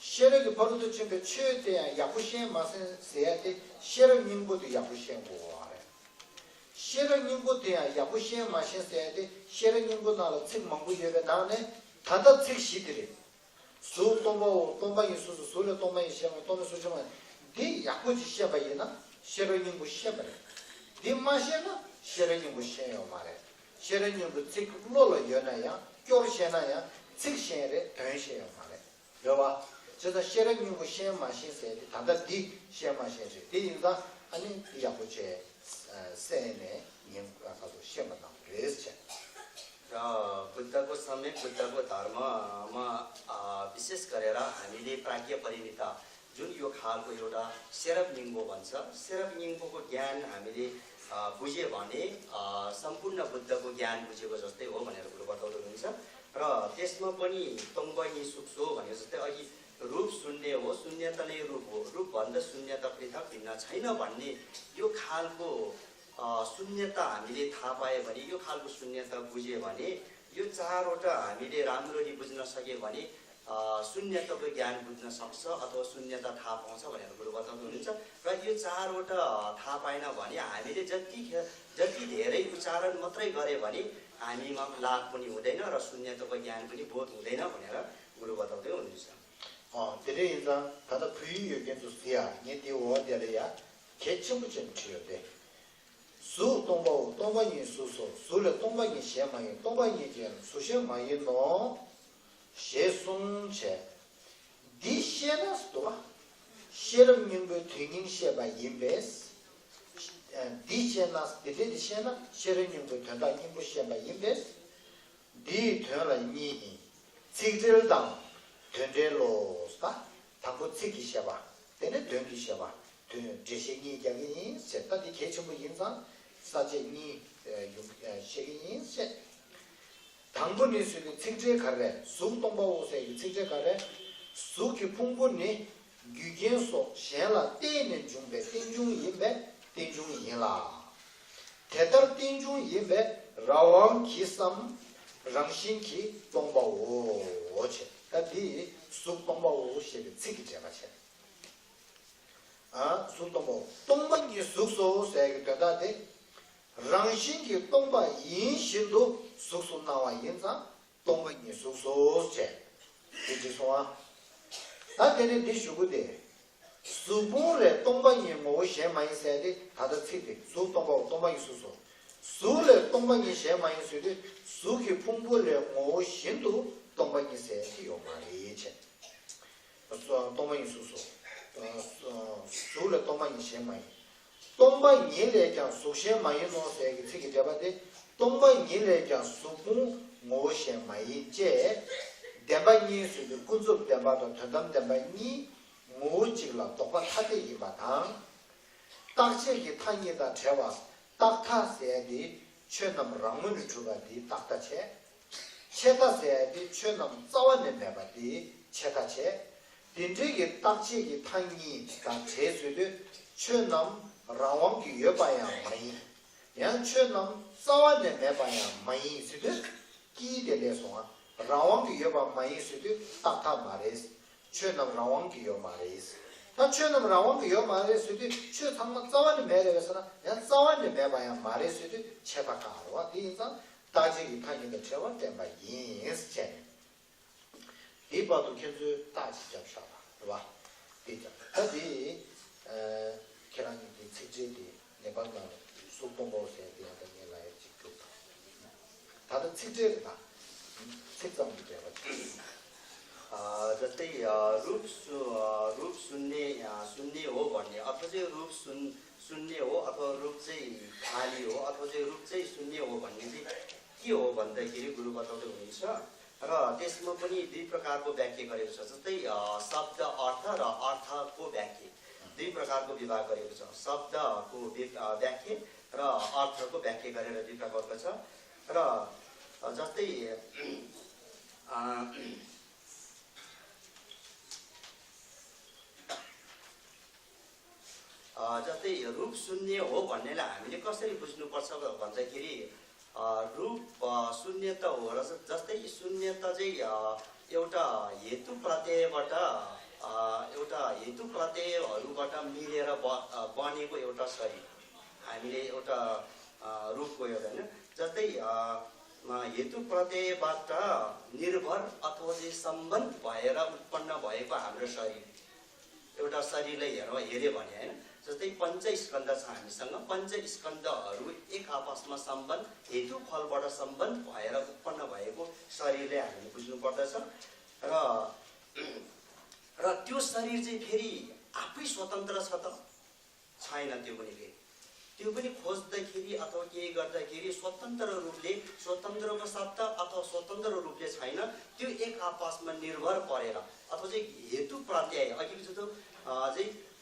ཤེས་རབ་ཀྱི་ཕ་རོལ་ཏུ་ཕྱིན་པའི་ཆོས་དེ་ཡང་ཡག་པོ་ཤེས་མ་ཤེས་ཟེར་ཡ་དེ་ཤེས་རབ་སྙིང་པོ་དེ་ཡག་པོ་ཤེས་དགོས་པ་རེད། ཤེས་རབ་སྙིང་པོ་དེ་ཡང་ཡག་པོ་ཤེས་མ་ཤེས་ཟེར་ཡ་དེ་ཤེས་རབ་སྙིང་པོ་ནང་ལ་ཚིག་མང་པོ་ཡོད་པའི་ནང་ནས་ད་ལྟ་ཚིག་བཞི་དེ་རེད། གཟུགས་སྟོང་པའོ། སྟོང་པ་ཉིད་གཟུགས་སོ། གཟུགས་ལས་སྟོང་པ་ཉིད་གཞན་མ་ཡིན། སྟོང་པ་ཉིད་གཟུགས་གཞན་མ་ཡིན། འདི་ཡག་པོ་ཅིག་ཤེས་པ་ཡིན་ན་ཤེས་རབ་སྙིང་པོ་ཤེས་པ་རེད། འདི་མ་ཤེས་ན་ཤེས་རབ་སྙིང་པོ་ཤེས་ཡོད་མ་རེད། ཤེས་རབ་སྙིང་པོ་ཚིག་བློ་ལ་ཡོད་ན་ཡང་སྐྱོར་ཤེས་ན་ཡང་ཚིག་ཤེས་རེད། དོན་ཤེས་ཡོད་མ་རེད། རེད་བ། བྱས་ཙང་ཤེས་རབ་སྙིང་པོ་ཤེས་མ་ཤེས་ཟེར་དེ་ད་ལྟ་འདི་ཤེས་མ་ཤེས་རེད། དེ་ཡིན་ཙང་ཨ་ནི་འདི་ཡག་པོ་བྱས་གསན་ནས་ཉན་དགོས་ཁ་ཐུག་ཤེས་པ་གནང་དགོས་རེད་བྱས། र बुद्धको समय बुद्धको धर्ममा, अ, विशेष गरेर हामीले प्राज्ञ परिमित जुन यो खालको एउटा सेरप निङ्गो भन्छ, सेरप निङ्गोको ज्ञान हामीले अ, बुझ्यो भने, अ, सम्पूर्ण बुद्धको ज्ञान बुझेको जस्तै हो भनेर गुरु बताउँदै हुनुहुन्छ। र त्यसमा पनि तोङबा न्यी सुक्सो भने जस्तै अघि रूप शून्य हो, शून्यता नै रूप हो, रूपभन्दा शून्यता पृथक भिन्न छैन भन्ने यो खालको, अ, शून्यता हामीले थाहा पायो भने, यो खालको शून्यता बुझ्यो भने, यो चारवटा हामीले राम्ररी बुझ्न सक्यो भने, अ, शून्यताको ज्ञान बुझ्न सक्छ अथवा शून्यता थाहा पाउँछ भनेर गुरु बताउनुहुन्छ। र यो चारवटा थाहा पाएन भने हामीले जति खे-, जति धेरै उच्चारण मात्रै गरे भने हामीमा लाभ पनि हुँदैन र शून्यताको ज्ञान पनि बोध हुँदैन भनेर गुरु बताउँदै हुनुहुन्छ। अँ, धेरै इन्सान ད་ལྟ་བོད་ཡིག་ཡོད་མཁན་ཚོ་ཟེར་ཡ་ངས་དེ་འོ་དེ་ལ་ཡ་གལ་ཆེན་པོ་ཅན་བྲིས་ཡོད་དེ། གཟུགས་སྟོང་པའོ། སྟོང་པ་ཉིད་གཟུགས་སོ། གཟུགས་ལས་སྟོང་པ་ཉིད་གཞན་མ་ཡིན། སྟོང་པ་ཉིད་ཀྱང་གཟུགས་གཞན་མ་ཡིན་ནོ། ཞེས་གསུངས་བྱས། འདི་ཤེས་ན་ཟེར་བ། ཤེས་རབ་སྙིང་པོའི་དོན་སྙིང་ཤེས་པ་ཡིན་པས། འདི་ཤེས་ན་འདི་འདྲས་འདི་ཤེས་ན་ཤེས་རབ་སྙིང་པོའི་དོན་དག་སྙིང་པོ་ཤེས་པ་ཡིན་པས། འདིའི་དོན་ལ་གཉིས་ཡིན། ཚིག་འགྲེལ་དང་དོན་འགྲེལ་ལོ། ད་དང་པོ་ཚིག་གི་བཤད་པ། དེ་ནས་དོན་གྱི་བཤད་པ། དོན་འགྲེལ་བཤད་གཉིས་རྒྱག་གི་ཡིན་ཟེར། ད་འདི་གལ་ཆེན་པོ་ཡིན་ཙང་ས་བཅད་གཉིས་ཡོང་བཤད་ཀྱི་ཡིན་ཟེར། དང་པོ་ནི་ཟེར་དུས་ཚིག་འགྲེལ་ག་རེ། གཟུགས་སྟོང་པའོ་ཟེར་གྱི་ཚིག་འགྲེལ་ག་རེ། གཟུགས་ཀྱི་ཕུང་པོ་ནི་རྒྱུ་རྐྱེན་སོགས་གཞན་ལ་བརྟེན་ནས་འབྱུང་བའི་རྟེན་འབྱུང་ཡིན་པས་རྟེན་འབྱུང་ཡིན་ལ། དེ་ལྟར་རྟེན་འབྱུང་ཡིན་པས་རང་དབང་གིས་སམ་རང་བཞིན་གྱིས་སྟོང་པའོ་ཞེས། ད་འདི་གཟུགས་སྟོང་པའོ་ཞེས་པའི་ཚིག་གི་འགྲེལ་པ་བྱས། ཨ། གཟུགས་སྟོང་པའོ། སྟོང་པ་ཉིད་གཟུགས་སོ་ཟེར་གྱི་དོན་དག་དེ། རང་བཞིན་གྱིས་སྟོང་པ་ཡིན་བཞིན་དུ་གཟུགས་སུ་སྣང་བ་ཡིན་ཙང་སྟོང་པ་ཉིད་གཟུགས་སོ་ཞེས། དེ་ཅི་སོང་ཨ། ད་དེ་ནས་འདི་ཞུ་གི་དེ། གཟུགས་ཕུང་ལས་སྟོང་པ་ཉིད་ངོ་བོ་གཞན་མ་ཡིན་ཟེར་ཏེ་ད་ལྟ་ཚིག་དེ་གཟུགས་སྟོང་པའོ། སྟོང་པ་ཉིད་གཟུགས་སོ། གཟུགས་ལས་སྟོང་པ་ཉིད་གཞན་མ་ཡིན་ཟེར་དུས་གཟུགས་ཀྱི་ཕུང་པོ་ལས་ངོ་བོ་བཞིན་དུ་སྟོང་པ་ཉིད་ཟེར་གྱི་ཡོད་མ་རེད་ཅེས། སྟོང་པ་ཉིད་གཟུགས་སོ། གཟུགས་ལས་སྟོང་པ་ཉིད་གཞན་མ་ཡིན། སྟོང་པ་ཉིད་ལས་ཀྱང་གཟུགས་གཞན་མ་ཡིན་ནོ་ཟེར་གྱི་ཚིག་གི་འགྲེལ་པ་དེ། སྟོང་པ་ཉིད་ལས་ཀྱང་གཟུགས་ཕུང་ངོ་བོ་གཞན་མ་ཡིན་ཅེས། བདེན་པ་གཉིས་ཟེར་དུས་ཀུན་རྫོབ་བདེན་པ་དང་དོན་དམ་བདེན་པ་གཉིས་ངོ་བོ་གཅིག་ལ་ལྡོག་པ་ཐ་དད་ཡིན་པ་དང་། རྟག་ཆད་ཀྱི་མཐའ་གཉིས་དང་བྲལ་བ། རྟག་མཐའ་ཟེར་ཡ་དེ་ཆོས་རྣམས་རང་ངོས་ནས་གྲུབ་པ་དེ་རྟག་མཐའ་བྱས། ཆད་མཐའ་ཟེར་ཡ་དེ་ཆོས་རྣམས་རྩ་བ་ནས་མེད་པ་དེ་ཆད་མཐའ་བྱས། དེ་འདྲའི་གི་རྟག་ཆད་ཀྱི་མཐའ་གཉིས་དང་བྲལ་ཟེར་དུས་ཆོས་རྣམས་རང་དབང་གིས་ཡོད་པ་ཡང་མ་ཡིན། ཡང་ཆོས་རྣམས་རྩ་བ་ནས་མེད་པ་ཡང་མ་ཡིན་ཟེར་དུས། ཀྱིས་དེ་ལས་སོང་ང་། རང་དབང་གིས་ཡོད་པ་མ་ཡིན་ཟེར་དུས་རྟག་མཐའ་མ་རེད། ཆོས་རྣམས་རང་དབང་གིས་ཡོད་མ་རེད། ད་ཆོས་རྣམས་རང་དབང་གིས་ཡོད་མ་རེད་ཟེར་དུས་ཆོས་ཚང་མ་རྩ་བ་ནས་མེད་རེད་པས་ཟེར་ན་ཡང་རྩ་བ་ནས་མེད་པ་ཡང་མ་རེད་ཟེར་དུས་ཆད་པ་གང་རེད་བ། དེ་ཡིན་ཙང་རྟག་ཆད་ཀྱི་མཐའ་གཉིས་དང་བྲལ་བར་བསྟན་པ་ཡིན་ཟེར་བྱས་ནས། དེའི་བར་དུ་ཁྱེད་ཚོས་རྟགས་ཅིག་བརྒྱབ་བཞག་པ་རེད་བ། དེ་ཀྱང་ད་དེ། ཁྱེད་རང་གཉིས་ཀྱི་ཚིག་འགྲེལ་དེ་ནེ་པཱལ་ནང་གཟུགས་སྟོང་པའོ་ཟེར་དེ་ཡང་ད་ངས་ལབ་ཡ་གཅིག་གྲུབ་དང་། ད་ལྟ་ཚིག་འགྲེལ་རེད་ད། ཚིག་ཙམ་གྱི་འགྲེལ་པ་ཅིག་ཨ། जस्तै, अ, रूप शू-, अ, रूप शून्य, अ, शून्य हो भन्ने, अथवा चाहिँ रूप शून-, शून्य हो अथवा रूप चाहिँ खाली हो अथवा चाहिँ रूप चाहिँ शून्य हो भन्ने चाहिँ के हो भन्दाखेरि गुरु बताउँदै हुनुहुन्छ। र त्यसमा पनि दुई प्रकारको व्याख्या गरेको छ। जस्तै, अ, शब्द अर्थ र अर्थको व्याख्या, दुई प्रकारको विभाग गरेको छ। शब्दको व्य-, अ, व्याख्या र अर्थको व्याख्या गरेर दुई प्रकारको छ। र, अ, जस्तै, अ, अ, जस्तै रूप शून्य हो भन्नेलाई हामीले कसरी बुझ्नुपर्छ भन्दाखेरि, अ, रूप, अ, शून्यता हो र जस्तै शून्यता चाहिँ, अ, एउटा हेतु प्रत्ययबाट, अ, एउटा हेतु प्रत्ययहरूबाट मिलेर ब-, अ, बनेको एउटा शरीर। हामीले एउटा, अ, रूपको एउटा, होइन? जस्तै, अ, अ, हेतु प्रत्ययबाट निर्भर अथवा चाहिँ सम्बन्ध भएर उत्पन्न भएको हाम्रो शरीर। एउटा शरीरलाई हेर-, हेऱ्यो भने, होइन, जस्तै पञ्चस्कन्ध छ हामीसँग, पञ्चस्कन्धहरू एक आपसमा सम्बन्ध, हेतु फलबाट सम्बन्ध भएर उत्पन्न भएको शरीरलाई हामीले बुझ्नुपर्दछ। र, र त्यो शरीर चाहिँ फेरि आफै स्वतन्त्र छ त? छैन। त्यो पनि फेरि, त्यो पनि खोज्दाखेरि अथवा केही गर्दाखेरि स्वतन्त्र रूपले, स्वतन्त्रको सत्ता अथवा स्वतन्त्र रूपले छैन। त्यो एक आपसमा निर्भर परेर अथवा चाहिँ हेतु प्रत्यय, अघिको जस्तो, अ, चाहिँ,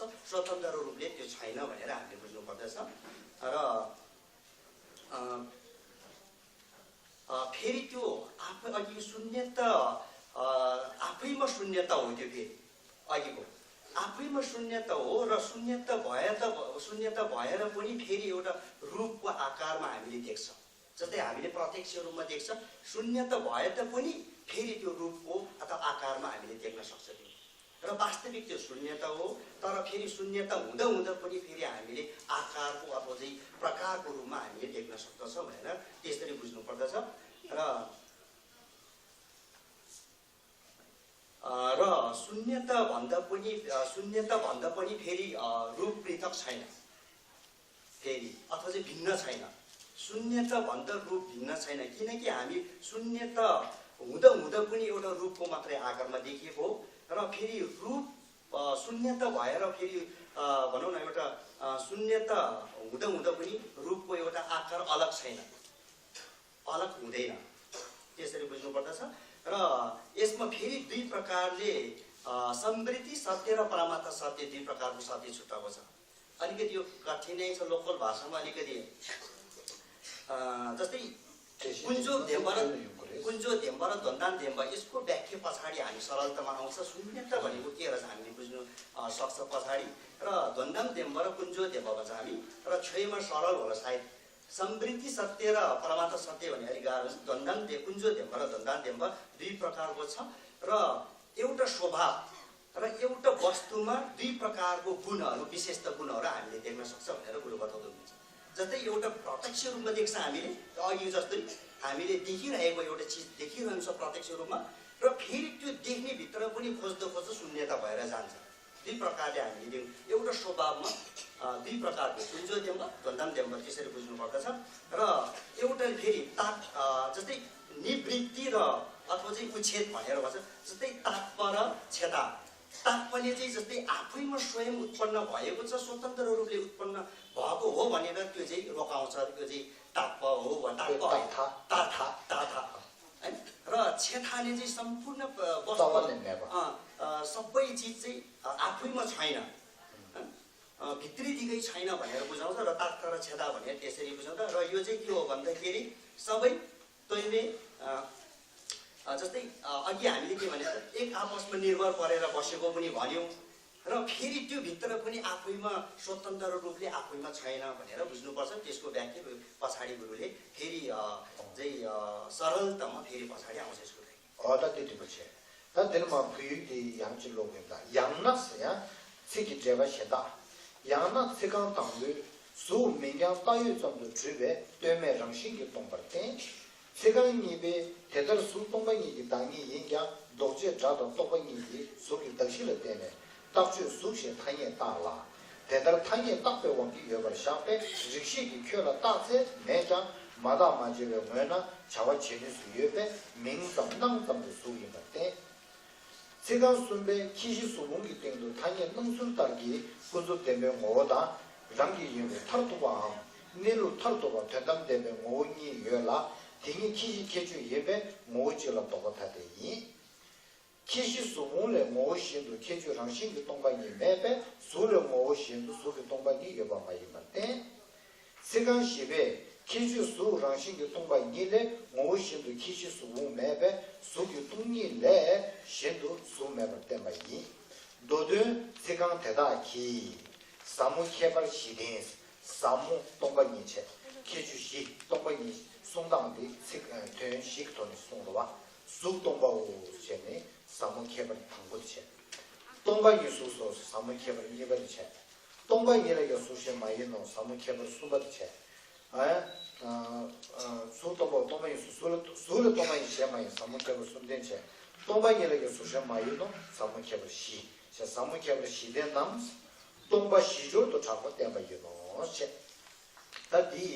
सक्छ, स्वतन्त्र रूपले त्यो छैन भनेर हामीले बुझ्नुपर्दछ। र अ, अ, फेरि त्यो आफै अघि शून्यता, अ, आफैमा शून्यता हो त्यो फेरि अघिको। आफैमा शून्यता हो र शून्यता भए त भ-, शून्यता भएर पनि फेरि एउटा रूपको आकारमा हामीले देख्छौँ। जस्तै हामीले प्रत्यक्ष रूपमा देख्छ, शून्यता भए त पनि फेरि त्यो रूपको अथवा आकारमा हामीले देख्न सक्छ त्यो। र वास्तविक त्यो शून्यता हो, तर फेरि शून्यता हुँदा हुँदा पनि फेरि हामीले आकारको अथवा चाहिँ प्रकारको रूपमा हामीले देख्न सक्दछौँ भनेर त्यसरी बुझ्नुपर्दछ। र अ, र शून्यता भन्दा पनि, अ, शून्यता भन्दा पनि फेरि, अ, रूप पृथक छैन। फेरि अथवा चाहिँ भिन्न छैन। शून्यता भन्दा रूप भिन्न छैन, किनकि हामी शून्यता हुँदा हुँदा पनि एउटा रूपको मात्रै आकारमा देखिएको हो। र फेरि रूप, अ, शून्यता भएर फेरि, अ, भनौँ न, एउटा, अ, शून्यता हुँदा हुँदा पनि रूपको एउटा आकार अलग छैन, अलग हुँदैन, त्यसरी बुझ्नुपर्दछ। र यसमा फेरि दुई प्रकारले, अ, संवृत्ति सत्य र परमात्मा सत्य दुई प्रकारको सत्य छुट्टाएको छ। अलिकति यो कठिनै छ, लोकल भाषामा अलिकति, अ, जस्तै कुञ्जो धेम्ब र, कुञ्जो धेम्ब र ध्वन्दान धेम्ब, यसको व्याख्या पछाडि हामी सरलतामा आउँछ। शून्यता भनेको के रहेछ हामीले बुझ्नु, अ, सक्छ पछाडि। र ध्वन्दान धेम्ब र कुञ्जो धेम्ब भन्छ हामी, र छोएमा सरल होला सायद। संवृत्ति सत्य र परमात्मा सत्य भने अलिक गाह्रो छ। ध्वन्दान धे-, कुञ्जो धेम्ब र ध्वन्दान धेम्ब दुई प्रकारको छ र एउटा स्वभाव र एउटा वस्तुमा दुई प्रकारको गुणहरू, विशेषता गुणहरू हामीले देख्न सक्छ भनेर कुरो बताउँदै हुनुहुन्छ। जस्तै एउटा प्रत्यक्ष रूपमा देख्छ हामीले, अघि जस्तै हामीले देखिरहेको एउटा चिज देखिरहन्छ प्रत्यक्ष रूपमा, र फेरि त्यो देख्ने भित्र पनि खोज्दो खोज्दो शून्यता भएर जान्छ। दुई प्रकारले हामीले देख्यौँ। एउटा स्वभावमा, अ, दुई प्रकारको, कुञ्जो धेम्ब, ध्वन्दान धेम्ब, त्यसरी बुझ्नुपर्दछ। र एउटा फेरि ताक, अ, जस्तै निवृत्ति र अथवा चाहिँ उच्छेद भनेर भन्छ। जस्तै ताक्प र छेता। ताक्पले चाहिँ जस्तै आफैमा स्वयं उत्पन्न भएको छ, स्वतन्त्र रूपले उत्पन्न भएको हो भनेर त्यो चाहिँ रोकाउँछ, त्यो चाहिँ ताक्प हो वा ताक्प होइन। ताथा। ताथा, ताथा। है? र छेथाले चाहिँ सम्पूर्ण, अ, वस्तु, तवले मेवा। अ, अ, सबै चिज चाहिँ, अ, आफैमा छैन। अ, भित्री दिगै छैन भनेर बुझाउँछ र ताक्ता र छेदा भनेर त्यसरी बुझाउँछ। र यो चाहिँ के हो भन्दाखेरि सबै तैँले, अ, अ, जस्तै, अ, अघि हामीले के भने त, एक आपसमा निर्भर परेर बसेको पनि भन्यौँ र फेरि त्यो भित्र पनि आफैमा स्वतन्त्र रूपले आफैमा छैन भनेर बुझ्नुपर्छ। त्यसको व्याख्या पछाडि गुरुले फेरि, अ, चाहिँ, अ, सरलतामा फेरि पछाडि आउँछ यसको व्याख्या। ཨོ་ད་དེ་འགྲིག་པ་བྱས། ད་འདིར་མ་བོད་ཡིག་དེ་ཡང་ཅིག་ཀློག་གི་ཡིན། ད་ཡང་ན་ཟེར་ཡང་ཚིག་གི་འགྲེལ་པ་གཞན་དག། ཡང་ན་ཚིག་རྐང་དང་པོས་གཟུགས་མིང་རྐྱང་བཏགས་ཡོད་ཙམ་དུ་གྲུབ་པའི་དོན་མེད་རང་བཞིན་གྱིས་སྟོང་པར་བསྟན། ཚིག་རྐང་གཉིས་པས་དེ་ལྟར་གཟུགས་སྟོང་པ་ཉིད་ཀྱི་བདག་ཉིད་ཡིན་ཀྱང་ལྡོག་ཆོས་སྒྲ་དང་རྟོག་པ་གཉིས་ཀྱིས་གཟུགས་ཀྱི་གདགས་གཞི་ལ་བརྟེན་ནས་རྟགས་ཆོས་གཟུགས་ཞེས་ཐ་སྙད་བཏགས་ལ། དེ་ལྟར་ཐ་སྙད་བཏགས་པའི་དབང་གིས་ཡོད་པར་བཞག་པས་རིགས་ཤེས་ཀྱིས་ཁྱོད་ལ་རྟགས་ཚད་མེད་ཀྱང་མ་བརྟགས་མ་དཔྱད་པའི་ངོས་ན་བྱ་བ་བྱེད་ནུས་སུ་ཡོད་པས་མིང་ཙམ་སྣང་ཙམ་དུ་གཟུགས་ཡིན་པར་བསྟན། ཚིག་རྐང་གསུམ་པས་ཁྱད་གཞི་གཟུགས་ཕུང་གི་སྟེང་དུ་ཐ་སྙད་སྣང་ཚུལ་ལྟར་གྱི་ཀུན་རྫོབ་བདེན་པའི་ངོ་བོ་དང་རང་གི་ཡིན་ལུགས་མཐར་ཐུག་པའམ་གནས་ལུགས་མཐར་ཐུག་པ་དོན་དམ་བདེན་པའི་ངོ་བོ་གཉིས་ཡོད་ལ། དེ་གཉིས་ཁྱད་གཞི་ཁྱད་ཆོས་ཡིན་པས་ངོ་བོ་གཅིག་ལ་ལྡོག་པ་ཐ་དད་ཡིན། ཁྱད་གཞི་གཟུགས་ཕུང་ལས་ངོ་བོ་གཞན་དུ་ཁྱད་ཆོས་རང་བཞིན་གྱིས་སྟོང་པ་ཉིད་མེད་པས་གཟུགས་ལས་ངོ་བོ་གཞན་དུ་གཟུགས་ཀྱིས་སྟོང་པ་ཉིད་ཡོད་པ་མ་ཡིན་པར་བསྟན། ཚིག་རྐང་བཞི་པས་ཁྱད་ཆོས་གཟུགས་རང་བཞིན་གྱིས་སྟོང་པ་ཉིད་ལས་ངོ་བོ་གཞན་དུ་ཁྱད་གཞི་གཟུགས་ཕུང་མེད་པས་གཟུགས་ཀྱི་སྟོང་ཉིད་ལས་གཞན་དུ་གཟུགས་མེད་པར་བསྟན་པ་ཡིན། མདོ་དོན་ཚིག་རྐང་དེ་དག་གིས་ཟབ་མོ་ཁྱད་པར་བཞི་ལྡན། ཟབ་མོ་སྟོང་པ་ཉིད་བྱས། ཁྱད་ཆོས་བཞི་སྟོང་པ་ཉིད་གསུང་སྟངས་འདི་ཚིག་དོན་བཞི་གི་ཐོག་ནས་གསུངས་རེད་བ། གཟུགས་སྟོང་པའོ་ཞེས་ནི་ཟབ་མོ་ཁྱད་པར་དང་པོ་དེ་བྱས། སྟོང་པ་ཉིད་གཟུགས་སོ་ཟབ་མོ་ཁྱད་པར་གཉིས་པ་དེ་བྱས། སྟོང་པ་ཉིད་ལ་ཡང་གཟུགས་གཞན་མ་ཡིན་ནོ་ཟབ་མོ་ཁྱད་པར་གསུམ་པ་དེ་བྱས། ཨ། ཨ། གཟུགས་སྟོང་པའོ་སྟོང་པ་ཉིད་གཟུགས་གཟུགས་ལ་གཟུགས་ལ་སྟོང་པ་ཉིད་གཞན་མ་ཡིན་ཟབ་མོ་ཁྱད་པར་གསུམ་ལྡན་བྱས། སྟོང་པ་ཉིད་ལ་ཡང་གཟུགས་གཞན་མ་ཡིན་ནོ་ཟབ་མོ་ཁྱད་པར་བཞི་བྱས། ཟབ་མོ་ཁྱད་པར་བཞི་ལྡན་ནམ། སྟོང་པ་བཞི་སྦྱོར་དུ་གྲགས་པ་བསྟན་པ་ཡིན་ནོ་ཞེས། ད་འདི་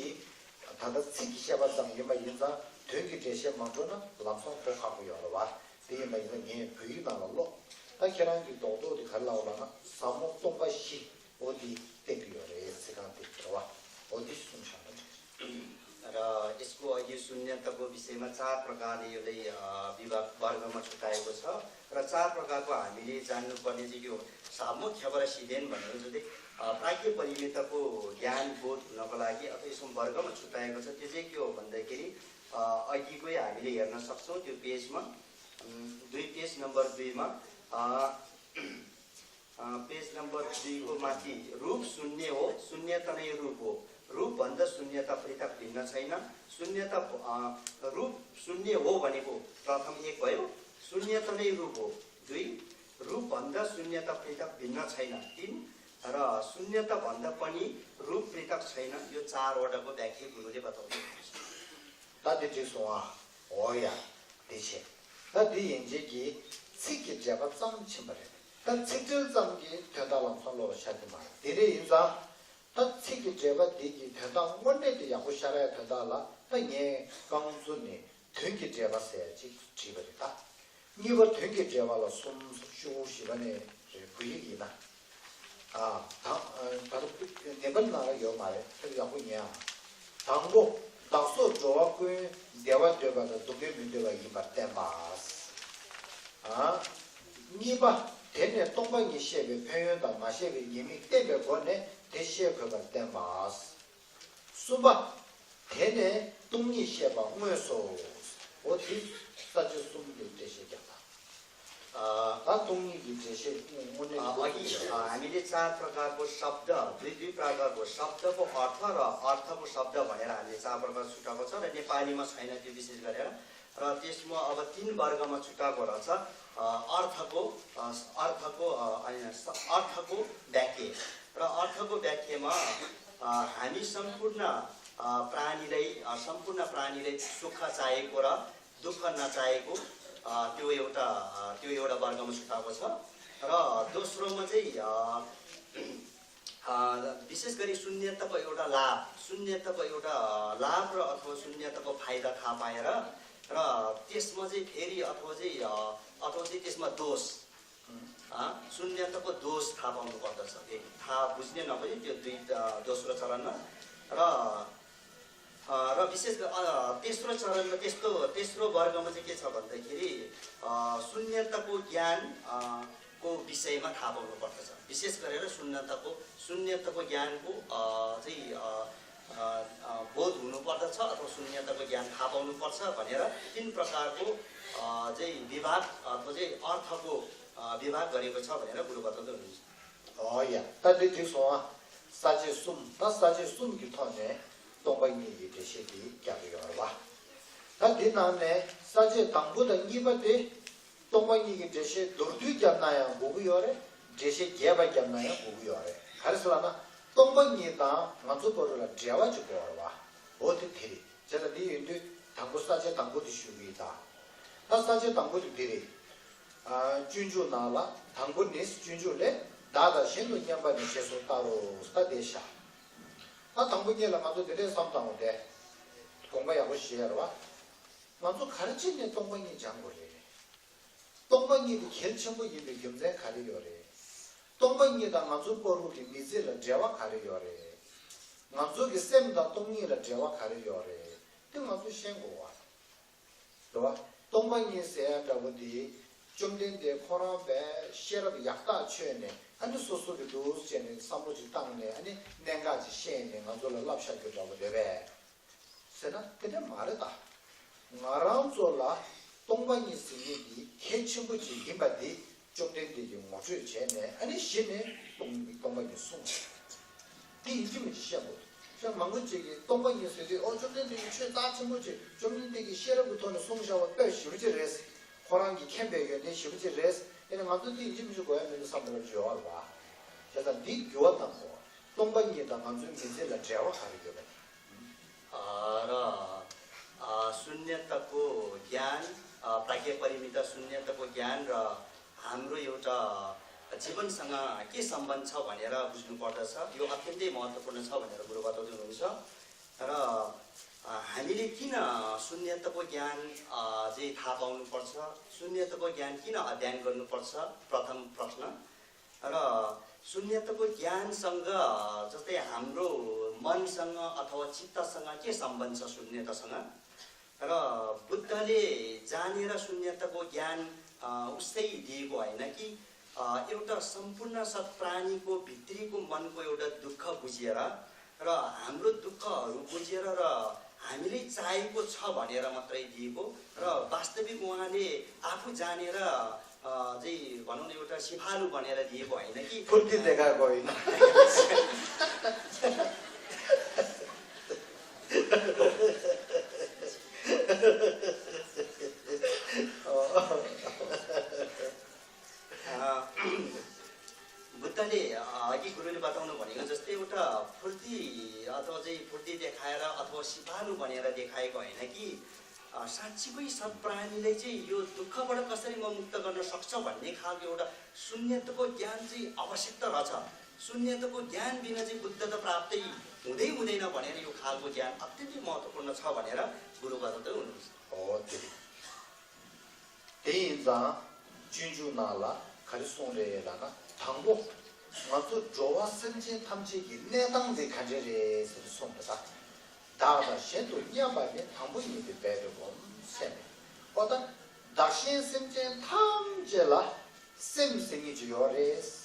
ད་ལྟ་ཚིག་གི་བཤད་པ་ཙམ་ཡིན་པ་ཡིན་ཙང་དོན་གྱི་འགྲེལ་བཤད་མ་འགྲོ་ན་ལམ་སང་གོ་ཁག་པོ་ཡོང་རེད་བ། དེ་ཡིན་པ་ཡིན་ན་ངས་བོད་ཡིག་ནང་ལ་ཀློག་ད་ཁྱེད་རང་གི་རྡོག་རྡོག་དེ་ག་རེ་ལབ་ལབ་ན་ཟབ་མོ་སྟོང་པ་བཞི། འོ་འདི་བསྟན་གྱི་ཡོད་རེད། ཚིག་རྐང་དེ་རེད་བ། འོ་འདི་གསུངས་བཞག་ན་འགྲིག चार प्रकारले यसलाई विभाग वर्गमा छुट्याएको छ। र चार प्रकारको हामीले जान्नुपर्ने चाहिँ यो सामो ख्याबर सिदेन भनेको चाहिँ प्राज्ञ परिमितको ज्ञान बोध हुनको लागि अथवा यसमा वर्गमा छुट्याएको छ। त्यो चाहिँ के हो भन्दाखेरि अघिकै हामीले हेर्न सक्छौँ त्यो पेजमा, दुई, पेज नम्बर दुईमा पेज नम्बर दुईको माथि रूप शून्य हो, शून्यता नै रूप हो। रूपभन्दा शून्यता पृथक भिन्न छैन। शून्यता रूप शून्य हो भनेको प्रथम एक भयो। शून्यता नै रूप हो, दुई। रूपभन्दा शून्यता पृथक भिन्न छैन, तिन। र शून्यताभन्दा पनि रूप पृथक छैन। यो चारवटाको व्याख्या गुरुले बताउँदै हुनुहुन्छ। ད་དེ་འགྲིག་སོང་ཨ། འོ་ཡ། དེ་བྱས། ད་དེ་ཡན་ཆད་ཀྱི་ཚིག་གི་འགྲེལ་པ་ཙམ་ཕྱིན་པ་རེད། ད་ཚིག་འགྲེལ་ཙམ་གྱིས་དོན་དག་ལམ་སང་ལོག་པ་ཆགས་ཀྱི་མ་རེད། དེ་རེད། ཡིན་ཙང་། ད་ཚིག་གི་འགྲེལ་པ་འདི་གི་དོན་དག་དངོས་གནས་དེ་ཡག་པོ་ཤར་ཡ་དོན་དག་ལ་ད་ངས་རྐང་བཙུགས་ནས་དོན་གྱི་འགྲེལ་པ་ཟེར་ཅིག་བྲིས་པ་རེད་ད། གཉིས་པ་དོན་གྱི་འགྲེལ་པ་ལ་གསུམ། ཤོག་བུ་བཞི་པ་ནས་རེད། བོད་ཡིག་ཡིན་ན། ཨ། དང་། ད་ལྟ་ནེ་པལ་ནང་ལ་ཡོད་མ་རེད། དེ་ཡག་པོ་ཉན་ཨ། དང་པོ། བདག་སོགས་འགྲོ་བ་ཀུན་བདེ་བ་འདོད་པ་དང་སྡུག་བསྔལ་མི་འདོད་པ་ཡིན་པར་བསྟན་པ། ཨ། གཉིས་པ། དེ་ནས་སྟོང་པ་ཉིད་བཤད་པའི་ཕན་ཡོན་དང་མ་བཤད་པའི་ཉེས་དམིགས་བསྟན་པའི་སྒོ་ནས་དེ་བཤད་དགོས་པར་བསྟན་པ། གསུམ་པ། དེ་ནས་སྟོང་ཉིད་བཤད་པ་དངོས་སོ། འོ་དེ་ས་བཅད་གསུམ་གྱི་འགྲེལ་བཤད་རྒྱག་པ། ད་སྟོང་ཉིད་ཀྱི་འགྲེལ་བཤད་དངོས་གནས་ཀྱི་སྟོང་ཉིད། अघि हामीले चार प्रकारको शब्द, दुई दुई प्रकारको शब्दको अर्थ र अर्थको शब्द भनेर हामीले चार प्रकार छुट्याएको छ र नेपालीमा छैन त्यो विशेष गरेर। र त्यसमा अब तीन वर्गमा छुट्याएको रहेछ। अ, अर्थको, अ, अर्थको, अ, होइन, स- अर्थको व्याख्या। र अर्थको व्याख्यामा अ, हामी सम्पूर्ण अ, प्राणीलाई, अ, सम्पूर्ण प्राणीलाई सुख चाहेको र दुःख नचाहेको, अ, त्यो एउटा, अ, त्यो एउटा वर्गमा छुट्याएको छ। र दोस्रोमा चाहिँ अ, अ, विशेष गरी शून्यताको एउटा लाभ, शून्यताको एउटा लाभ र अथवा शून्यताको फाइदा थाहा पाएर र त्यसमा चाहिँ फेरि अथवा चाहिँ अ, अथवा चाहिँ त्यसमा दोष, अ, शून्यताको दोष थाहा पाउनु पर्दछ। फेरि थाहा बुझ्ने नभए त्यो दुई, अ, दोस्रो चरणमा र अ, र विशेष गरी अ, तेस्रो चरणमा त्यस्तो, तेस्रो वर्गमा चाहिँ के छ भन्दाखेरि अ, शून्यताको ज्ञान अ, को विषयमा थाहा पाउनु पर्दछ। विशेष गरेर शून्यताको शून्यताको ज्ञानको अ, चाहिँ अ, अ, अ, बोध हुनुपर्दछ अथवा शून्यताको ज्ञान थाहा पाउनुपर्छ भनेर तीन प्रकारको अ, चाहिँ विभाग अथवा चाहिँ अर्थको अ, विभाग गरेको छ भनेर गुरु बताउँदै हुनुहुन्छ। ཨོ་ཡ། ད་དེ་འགྲིག་སོང་ཨ། ས་བཅད་གསུམ། ད་ས་བཅད་གསུམ་གྱི་ཐོག་ནས་སྟོང་པ་ཉིད་ཀྱི་འགྲེལ་བཤད་དེ་རྒྱག་གི་ཡོད་རེད་བ། ད་དེ་ནང་ནས་ས་བཅད་དང་པོ་དང་གཉིས་པ་དེ་སྟོང་པ་ཉིད་ཀྱི་འགྲེལ་བཤད་མདོར་བསྡུས་བརྒྱབ་ན་ཡང་དགོས་ཀྱི་ཡོད་རེད། འགྲེལ་བཤད་རྒྱས་པ་བརྒྱབ་ན་ཡང་དགོས་ཀྱི་ཡོད་རེད། ག་རེ་ཟེར་ལབ་ན་སྟོང་པ་ཉིད་དང་ང་ཚོ་བར་ལ་འབྲེལ་བ་ཅིག་དགོས་རེད་བ། འོ་དེ་དེ་རེད། བྱས་ཙང་འདི་ཡོད་དུས་དང་པོ་ས་བཅད་དང་པོ་དེ་ཞུ་གི་ཡིན་ད། ད་ས་བཅད་དང་པོ་དེ་འདི་རེད། ཨ། སྤྱོད་འཇུག་ནང་ལ་དང་པོ་ནི་སྤྱོད་འཇུག་ལས། བདག་དང་གཞན་དུ་མཉམ་པ་ནི་ཞེས་སོགས་ལྟར་རོ། ད་དེ་བཞག་ད་དང་པོ་གཉིས་ལ་ང་ཚོ་དེ་འདྲའི་བསམ་བཏང་བ་དེ། དགོངས་པ་ཡག་པོ་བཞེས་ཡ་རེད་བ། ང་ཚོ་ག་རེ་བྱས་ནས་སྟོང་པ་ཉིད་སྦྱང་དགོས་རེད། སྟོང་པ་ཉིད་དེ་གལ་ཆེན་པོ་ཡིན་པའི་རྒྱུ་མཚན་ག་རེ་ཡོད་རེད། སྟོང་པ་ཉིད་དང་ང་ཚོའི་བར་དུ་གི་མི་ཚེ་ལ་འབྲེལ་བ་ག་རེ་ཡོད་རེད། ང་ཚོ་གི་སེམས་དང་སྟོང་ཉིད་ལ་འབྲེལ་བ་ག་རེ་ཡོད་རེད། དེ་ང་ཚོས་ཤེས་དགོས་བ། རེད་བ། སྟོང་པ་ཉིད་ཟེར་ཡ་འདྲ་པོ་དེ་བཅོམ་ལྡན་འདས་ཁོ་རང་པས་ཤེས་རབ་ཡག་ཐག་ཆོད་ནས་ཨ་ནི་སོ་སོ་གི་འདུག་བྱས་ནས་བསམ་བློ་ཅིག་བཏང་ནས་ཨ་ནི་གནད་འགག་ཅིག་ཤེས་ནས་ང་ཚོ་ལ་བསླབ་བཞག་རྒྱུ་འདྲ་པོ་རེད་པས། ཟེར་ན་དེ་འདྲ་མ་རེད་ད། ང་རང་ཚོ་ལ་སྟོང་པ་ཉིད་ཟེར་མཁན་འདི་གལ་ཆེན་པོ་ཅིག་ཡིན་པ་འདི་བཅོམ་ལྡན་འདས་ཀྱིས་ངོ་སྤྲོད་བྱས་ནས་ཨ་ནི་གཞི་ནས་སྟོང་སྟོང་པ་ཉིད་གསུངས། འདི་ཡིན་གཅིག་མིན་གཅིག་བཤད་དགོས། ཤ་མང་པོ་ཅིག་གིས་སྟོང་པ་ཉིད་ཟེར་དུས་ཨོ་བཅོམ་ལྡན་འདས་ཀྱིས་ཆོས་རྩ་ཆེན་པོ་ཅིག་བཅོམ་ལྡན་འདས་ཀྱིས་ཤེས་རབ་ཀྱི་ཐོག་ནས་གསུངས་བཞག་པ་དཔེ་ཞེ་པོ་ཅིག་རེད། ཁོ་རང་གི་མཁྱེན་པའི་ཡོན་ཏན་ཞེ་པོ་ཅིག་རེད། དེ་ནི་ང་ཚོ་འདི་ཡིན་གཅིག་མིན་གཅིག་གོ་ཡ་མེད་པའི་བསམ་བློ་ཡོད་རེད་བ། བྱས་ཙང་འདི་འགྱུར་བ་གཏང་དགོས། སྟོང་པ་ཉིད་དང་ང་ཚོའི་མི་ཚེ་ལ་འབྲེལ་བ་ག་རེ་ཡོད་པ་དེ། र शून्यताको ज्ञान, प्राज्ञ परिमित शून्यताको ज्ञान र हाम्रो एउटा जीवनसँग के सम्बन्ध छ भनेर बुझ्नुपर्दछ। यो अत्यन्तै महत्त्वपूर्ण छ भनेर गुरु बताउँदै हुनुहुन्छ। र हामीले किन शून्यताको ज्ञान चाहिँ थाहा पाउनुपर्छ, शून्यताको ज्ञान किन अध्ययन गर्नुपर्छ, प्रथम प्रश्न। र शून्यताको ज्ञानसँग जस्तै हाम्रो मनसँग अथवा चित्तसँग के सम्बन्ध छ शून्यतासँग? र बुद्धले जानेर शून्यताको ज्ञान, अ, उसै दिएको होइन कि, अ, एउटा सम्पूर्ण सत प्राणीको भित्रीको मनको एउटा दुःख बुझेर र हाम्रो दुःखहरू बुझेर र हामीले चाहेको छ भनेर मात्रै दिएको र वास्तविक उहाँले आफू जानेर, अ, चाहिँ भनौँ न, एउटा सिपालु भनेर दिएको होइन कि। फुर्ती देखाएको होइन। अ, बुद्धले, अ, अघि गुरुले बताउनु भनेको जस्तै एउटा फुर्ती अथवा चाहिँ फुर्ती देखाएर अथवा सिपालु भनेर देखाएको होइन कि, अ, साँच्चीकै सत्प्राणीले चाहिँ यो दुःखबाट कसरी म मुक्त गर्न सक्छ भन्ने खालको एउटा शून्यताको ज्ञान चाहिँ आवश्यक त रहेछ। शून्यताको ज्ञान बिना चाहिँ बुद्ध त प्राप्तै हुँदै हुँदैन भनेर यो खालको ज्ञान अत्यन्तै महत्त्वपूर्ण छ भनेर गुरुबाट त हुनुहुन्छ। हो, त्यो। དེ་ཡིན་ཙང་སྤྱོད་འཇུག་ནང་ལ་ག་རེ་གསུངས་རེད་ལབ་ན། དང་པོ། ང་ཚོ་འགྲོ་བ་སེམས་ཅན་ཐམས་ཅད་ཀྱི་གནས་སྟངས་དེ་ག་འདྲ་རེད་ཟེར་གསུངས་པ་དང་། བདག་དང་གཞན་དུ་མཉམ་པ་ནི། དང་པོ་ཉིད་དེ་འབད་པས་སྒོམ་ཟེར་ནས། ཨོ་ད། བདག་གཞན་སེམས་ཅན་ཐམས་ཅད་ལ་སེམས་ཟེར་མཁན་ཅིག་ཡོད་རེད།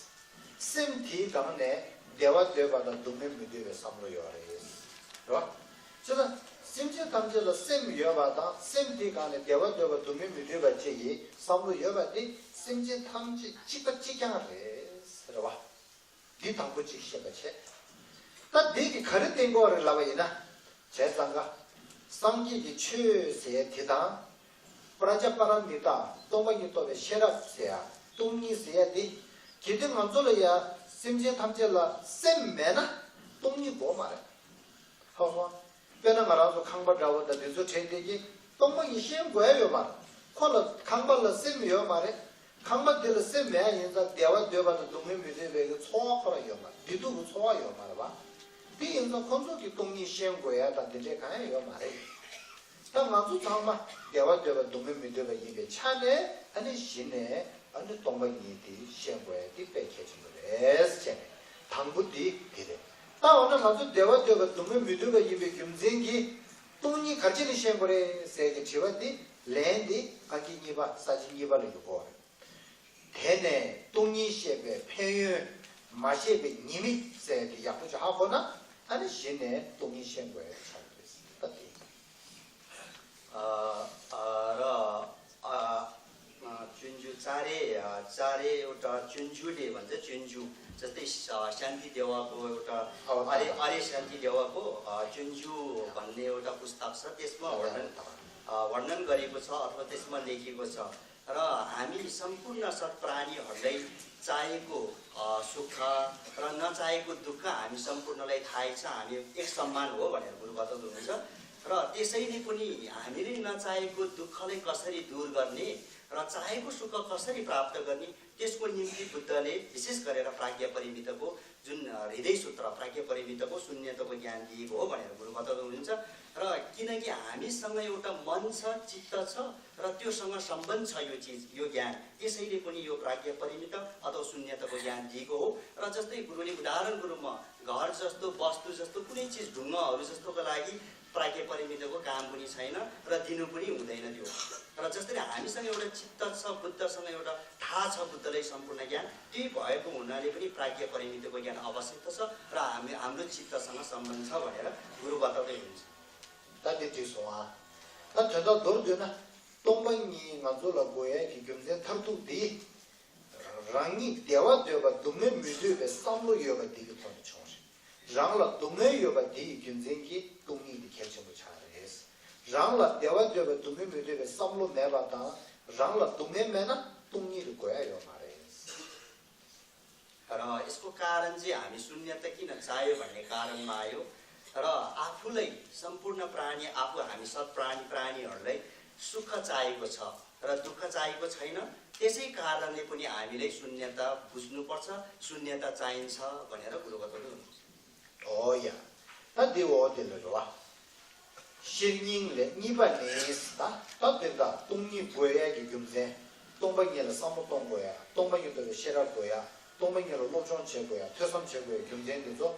སེམས་དེའི་སྒང་ནས་བདེ་བ་འདོད་པ་དང་སྡུག་བསྔལ་མི་འདོད་པའི་བསམ་བློ་ཡོད་རེད། རེད་བ། བྱས་ཙང་སེམས་ཅན་ཐམས་ཅད་ལ་སེམས་ཡོད་པ་དང་སེམས་དེའི་སྒང་ནས་བདེ་བ་འདོད་པ་སྡུག་བསྔལ་མི་འདོད་པ་བཅས་ཀྱི་བསམ་བློ་ཡོད་པ་དེ་སེམས་ཅན་ཐམས་ཅད་གཅིག་པ་གཅིག་རྐྱང་རེད། རེད་བ། འདི་དང་པོ་གཅིག་ཤེས་པ་བྱས། ད་འདི་གི་ག་རེ་བསྟན་དགོས་རེད་ལབ་པ་ཡིན་ན། བྱས་ཙང་ཀ་སངས་རྒྱས་ཀྱི་ཆོས་ཟེར་ཡ་དེ་དང་། པྲཛྙཱ་པཱ་ར་མི་ཏཱ། སྟོང་པ་ཉིད་རྟོགས་པའི་ཤེས་རབ་ཟེར་ཡ། སྟོང་ཉིད་ཟེར་ཡ་དེ། གལ་ཏེ་ང་ཚོ་ལ་ཡ་སེམས་ཅན་ཐམས་ཅད་ལ་སེམས་མེད་ན་སྟོང་ཉིད་དགོས་མ་རེད། ཧ་གོ། དཔེར་ན་ང་རང་ཚོ་ཁང་པ་འདྲ་བོ་དང་འདི་ཚོ་དྲན་བསྡད་ཀྱི་སྟོང་པ་ཉིད་ཤེས་དགོས་ཡ་ཡོད་མ་རེད། ཁོ་ལ་ཁང་པ་ལ་སེམས་ཡོད་མ་རེད། ཁང་པ་འདི་ལ་སེམས་མེད་ཡ་ཡིན་ཙང་བདེ་བ་འདོད་པ་དང་སྡུག་བསྔལ་མི་འདོད་པའི་གི་ཚོར་བ་ཁོ་རང་ཡོད་མ་རེད། བདེ་སྡུག་གི་ཚོར་བ་ཡོད་མ་རེད་བ། དེ་ཡིན་ཙང་ཁོ་ཚོ་གི་སྟོང་ཉིད་ཤེས་དགོས་ཡ་དང་འདི་འདྲས་གང་ཡང་ཡོད་མ་རེད། ད་ང་ཚོ་ཚང་མ་བདེ་བ་འདོད་པ་སྡུག་བསྔལ་མི་འདོད་པ་ཡིན་པའི་ཆ་ནས་ཨ་ནི་གཞི་ནས་ཨ་ནི་སྟོང་པ་ཉིད་དེ་ཤེས་དགོས་ཡ་དེ་དཔེ་གལ་ཆེན་པོ་རེད་ཟེར་ནས་དང་པོ་དེ་དེ་རེད། ད་འོ་ན་ང་ཚོ་བདེ་བ་འདོད་པ་སྡུག་བསྔལ་མི་འདོད་པ་ཡིན་པའི་རྒྱུ་མཚན་གྱིས་སྟོང་ཉིད་ག་རེ་བྱས་ནས་ཤེས་དགོས་རེད་ཟེར་གྱི་དྲི་བ་དེ་ལན་དེ་ཨང་ཀི་གཉིས་པ་ས་བཅད་གཉིས་པ་ལ་ཡོད་དགོས་རེད། དེ་ནས་སྟོང་ཉིད་ཤེས་པའི་ཕན་ཡོན། མ་ཤེས་པའི་ཉེས་དམིགས་ཟེར་དེ་ཡག་པོ་ཅིག་ཧ་གོ་ན་ཨ་ནི་གཞི་ནས་སྟོང་ཉིད་ཤེས་དགོས་ཆགས་རེད། ད་དེ། अ, अ, र, अ, अ, चुन्जु चारे, अ, चारे एउटा चुन्जुले भन्छ, चुन्जु। जस्तै श-, शान्ति देवाको एउटा, अ, अरे, अरे शान्ति देवाको, अ, चुन्जु भन्ने एउटा पुस्तक छ, त्यसमा वर्णन, अ, वर्णन गरेको छ अथवा त्यसमा लेखिएको छ। र हामी सम्पूर्ण सत्प्राणीहरूलाई चाहेको, अ, सुख र नचाहेको दुःख हामी सम्पूर्णलाई थाहै छ, हामी एक समान हो भनेर गुरु बताउँदै हुनुहुन्छ। र त्यसैले पनि हामीले नचाहेको दुःखलाई कसरी दूर गर्ने र चाहेको सुख कसरी प्राप्त गर्ने, त्यसको निम्ति बुद्धले विशेष गरेर प्राज्ञा परिमितको जुन, अ, हृदय सूत्र, प्राज्ञा परिमितको शून्यताको ज्ञान दिएको हो भनेर गुरु बताउँदै हुनुहुन्छ। र किनकि हामीसँग एउटा मन छ, चित्त छ, र त्योसँग सम्बन्ध छ यो चिज, यो ज्ञान, त्यसैले पनि यो प्राज्ञा परिमित अथवा शून्यताको ज्ञान दिएको हो। र जस्तै गुरुले उदाहरणको रूपमा घर जस्तो, वस्तु जस्तो, कुनै चिज, ढुङ्गाहरू जस्तोको लागि प्राज्ञा परिमितको काम पनि छैन र दिनु पनि हुँदैन त्यो। र जसरी हामीसँग एउटा चित्त छ, बुद्धसँग एउटा थाहा छ बुद्धलाई सम्पूर्ण ज्ञान, त्यही भएको हुनाले पनि प्राज्ञा परिमितको ज्ञान आवश्यक त छ र हामी, हाम्रो चित्तसँग सम्बन्ध छ भनेर गुरु बताउँदै हुनुहुन्छ। ད་འདི་འགྲིག་སོང་ཨ། ད་དོན་དག་མདོར་བསྡུས་ན། སྟོང་པ་ཉིད་ང་ཚོ་ལ་དགོས་ཡས་ཀྱི་རྒྱུ་མཚན་མཐར་ཐུག་འདི། རང་ཉིད་བདེ་བ་འདོད་པ་སྡུག་བསྔལ་མི་འདོད་པའི་བསམ་བློ་ཡོད་པ་འདི་གི་ཐོག་ནས་བྱུང་རེད། རང་ལ་སྡུག་བསྔལ་ཡོད་པ་འདི་ཡི་རྒྱུ་མཚན་གྱིས་སྟོང་ཉིད་འདི་གལ་ཆེན་པོ་ཆགས་རེད། རང་ལ་བདེ་བ་འདོད་པ་སྡུག་བསྔལ་མི་འདོད་པའི་བསམ་བློ་མེད་པ་དང་རང་ལ་སྡུག་བསྔལ་མེད་ན་སྟོང་ཉིད་དེ་དགོས་ཡ་ཡོད་མ་རེད། र यसको कारण चाहिँ हामी शून्यता किन चाह्यो भन्ने कारणमा आयो। र आफूलाई, सम्पूर्ण प्राणी, आफू हामी सत्प्राणी, प्राणीहरूलाई सुख चाहेको छ र दुःख चाहेको छैन। त्यसै कारणले पनि हामीले शून्यता बुझ्नुपर्छ, शून्यता चाहिन्छ भनेर गुरु बताउनुहुन्छ। ཨོ་ཡ། ད་འདི་འོ་དེ་ལ་རེད་བ། ཤེར་སྙིང་ལས་གཉིས་པ་ནི། ད་ད་དེ་ད་སྟོང་ཉིད་དགོས་ཡས་ཀྱི་རྒྱུ་མཚན། སྟོང་པ་ཉིད་ལ་བསམ་བློ་གཏོང་དགོས་ཡ། སྟོང་པ་ཉིད་རྟོགས་པའི་ཤེས་རབ་དགོས་ཡ། སྟོང་པ་ཉིད་ལ་སློབ་སྦྱོང་བྱེད་དགོས་ཡ། ཐོས་བསམ་བྱེད་དགོས་ཡ་རྒྱུ་མཚན་འདི་ཚོ།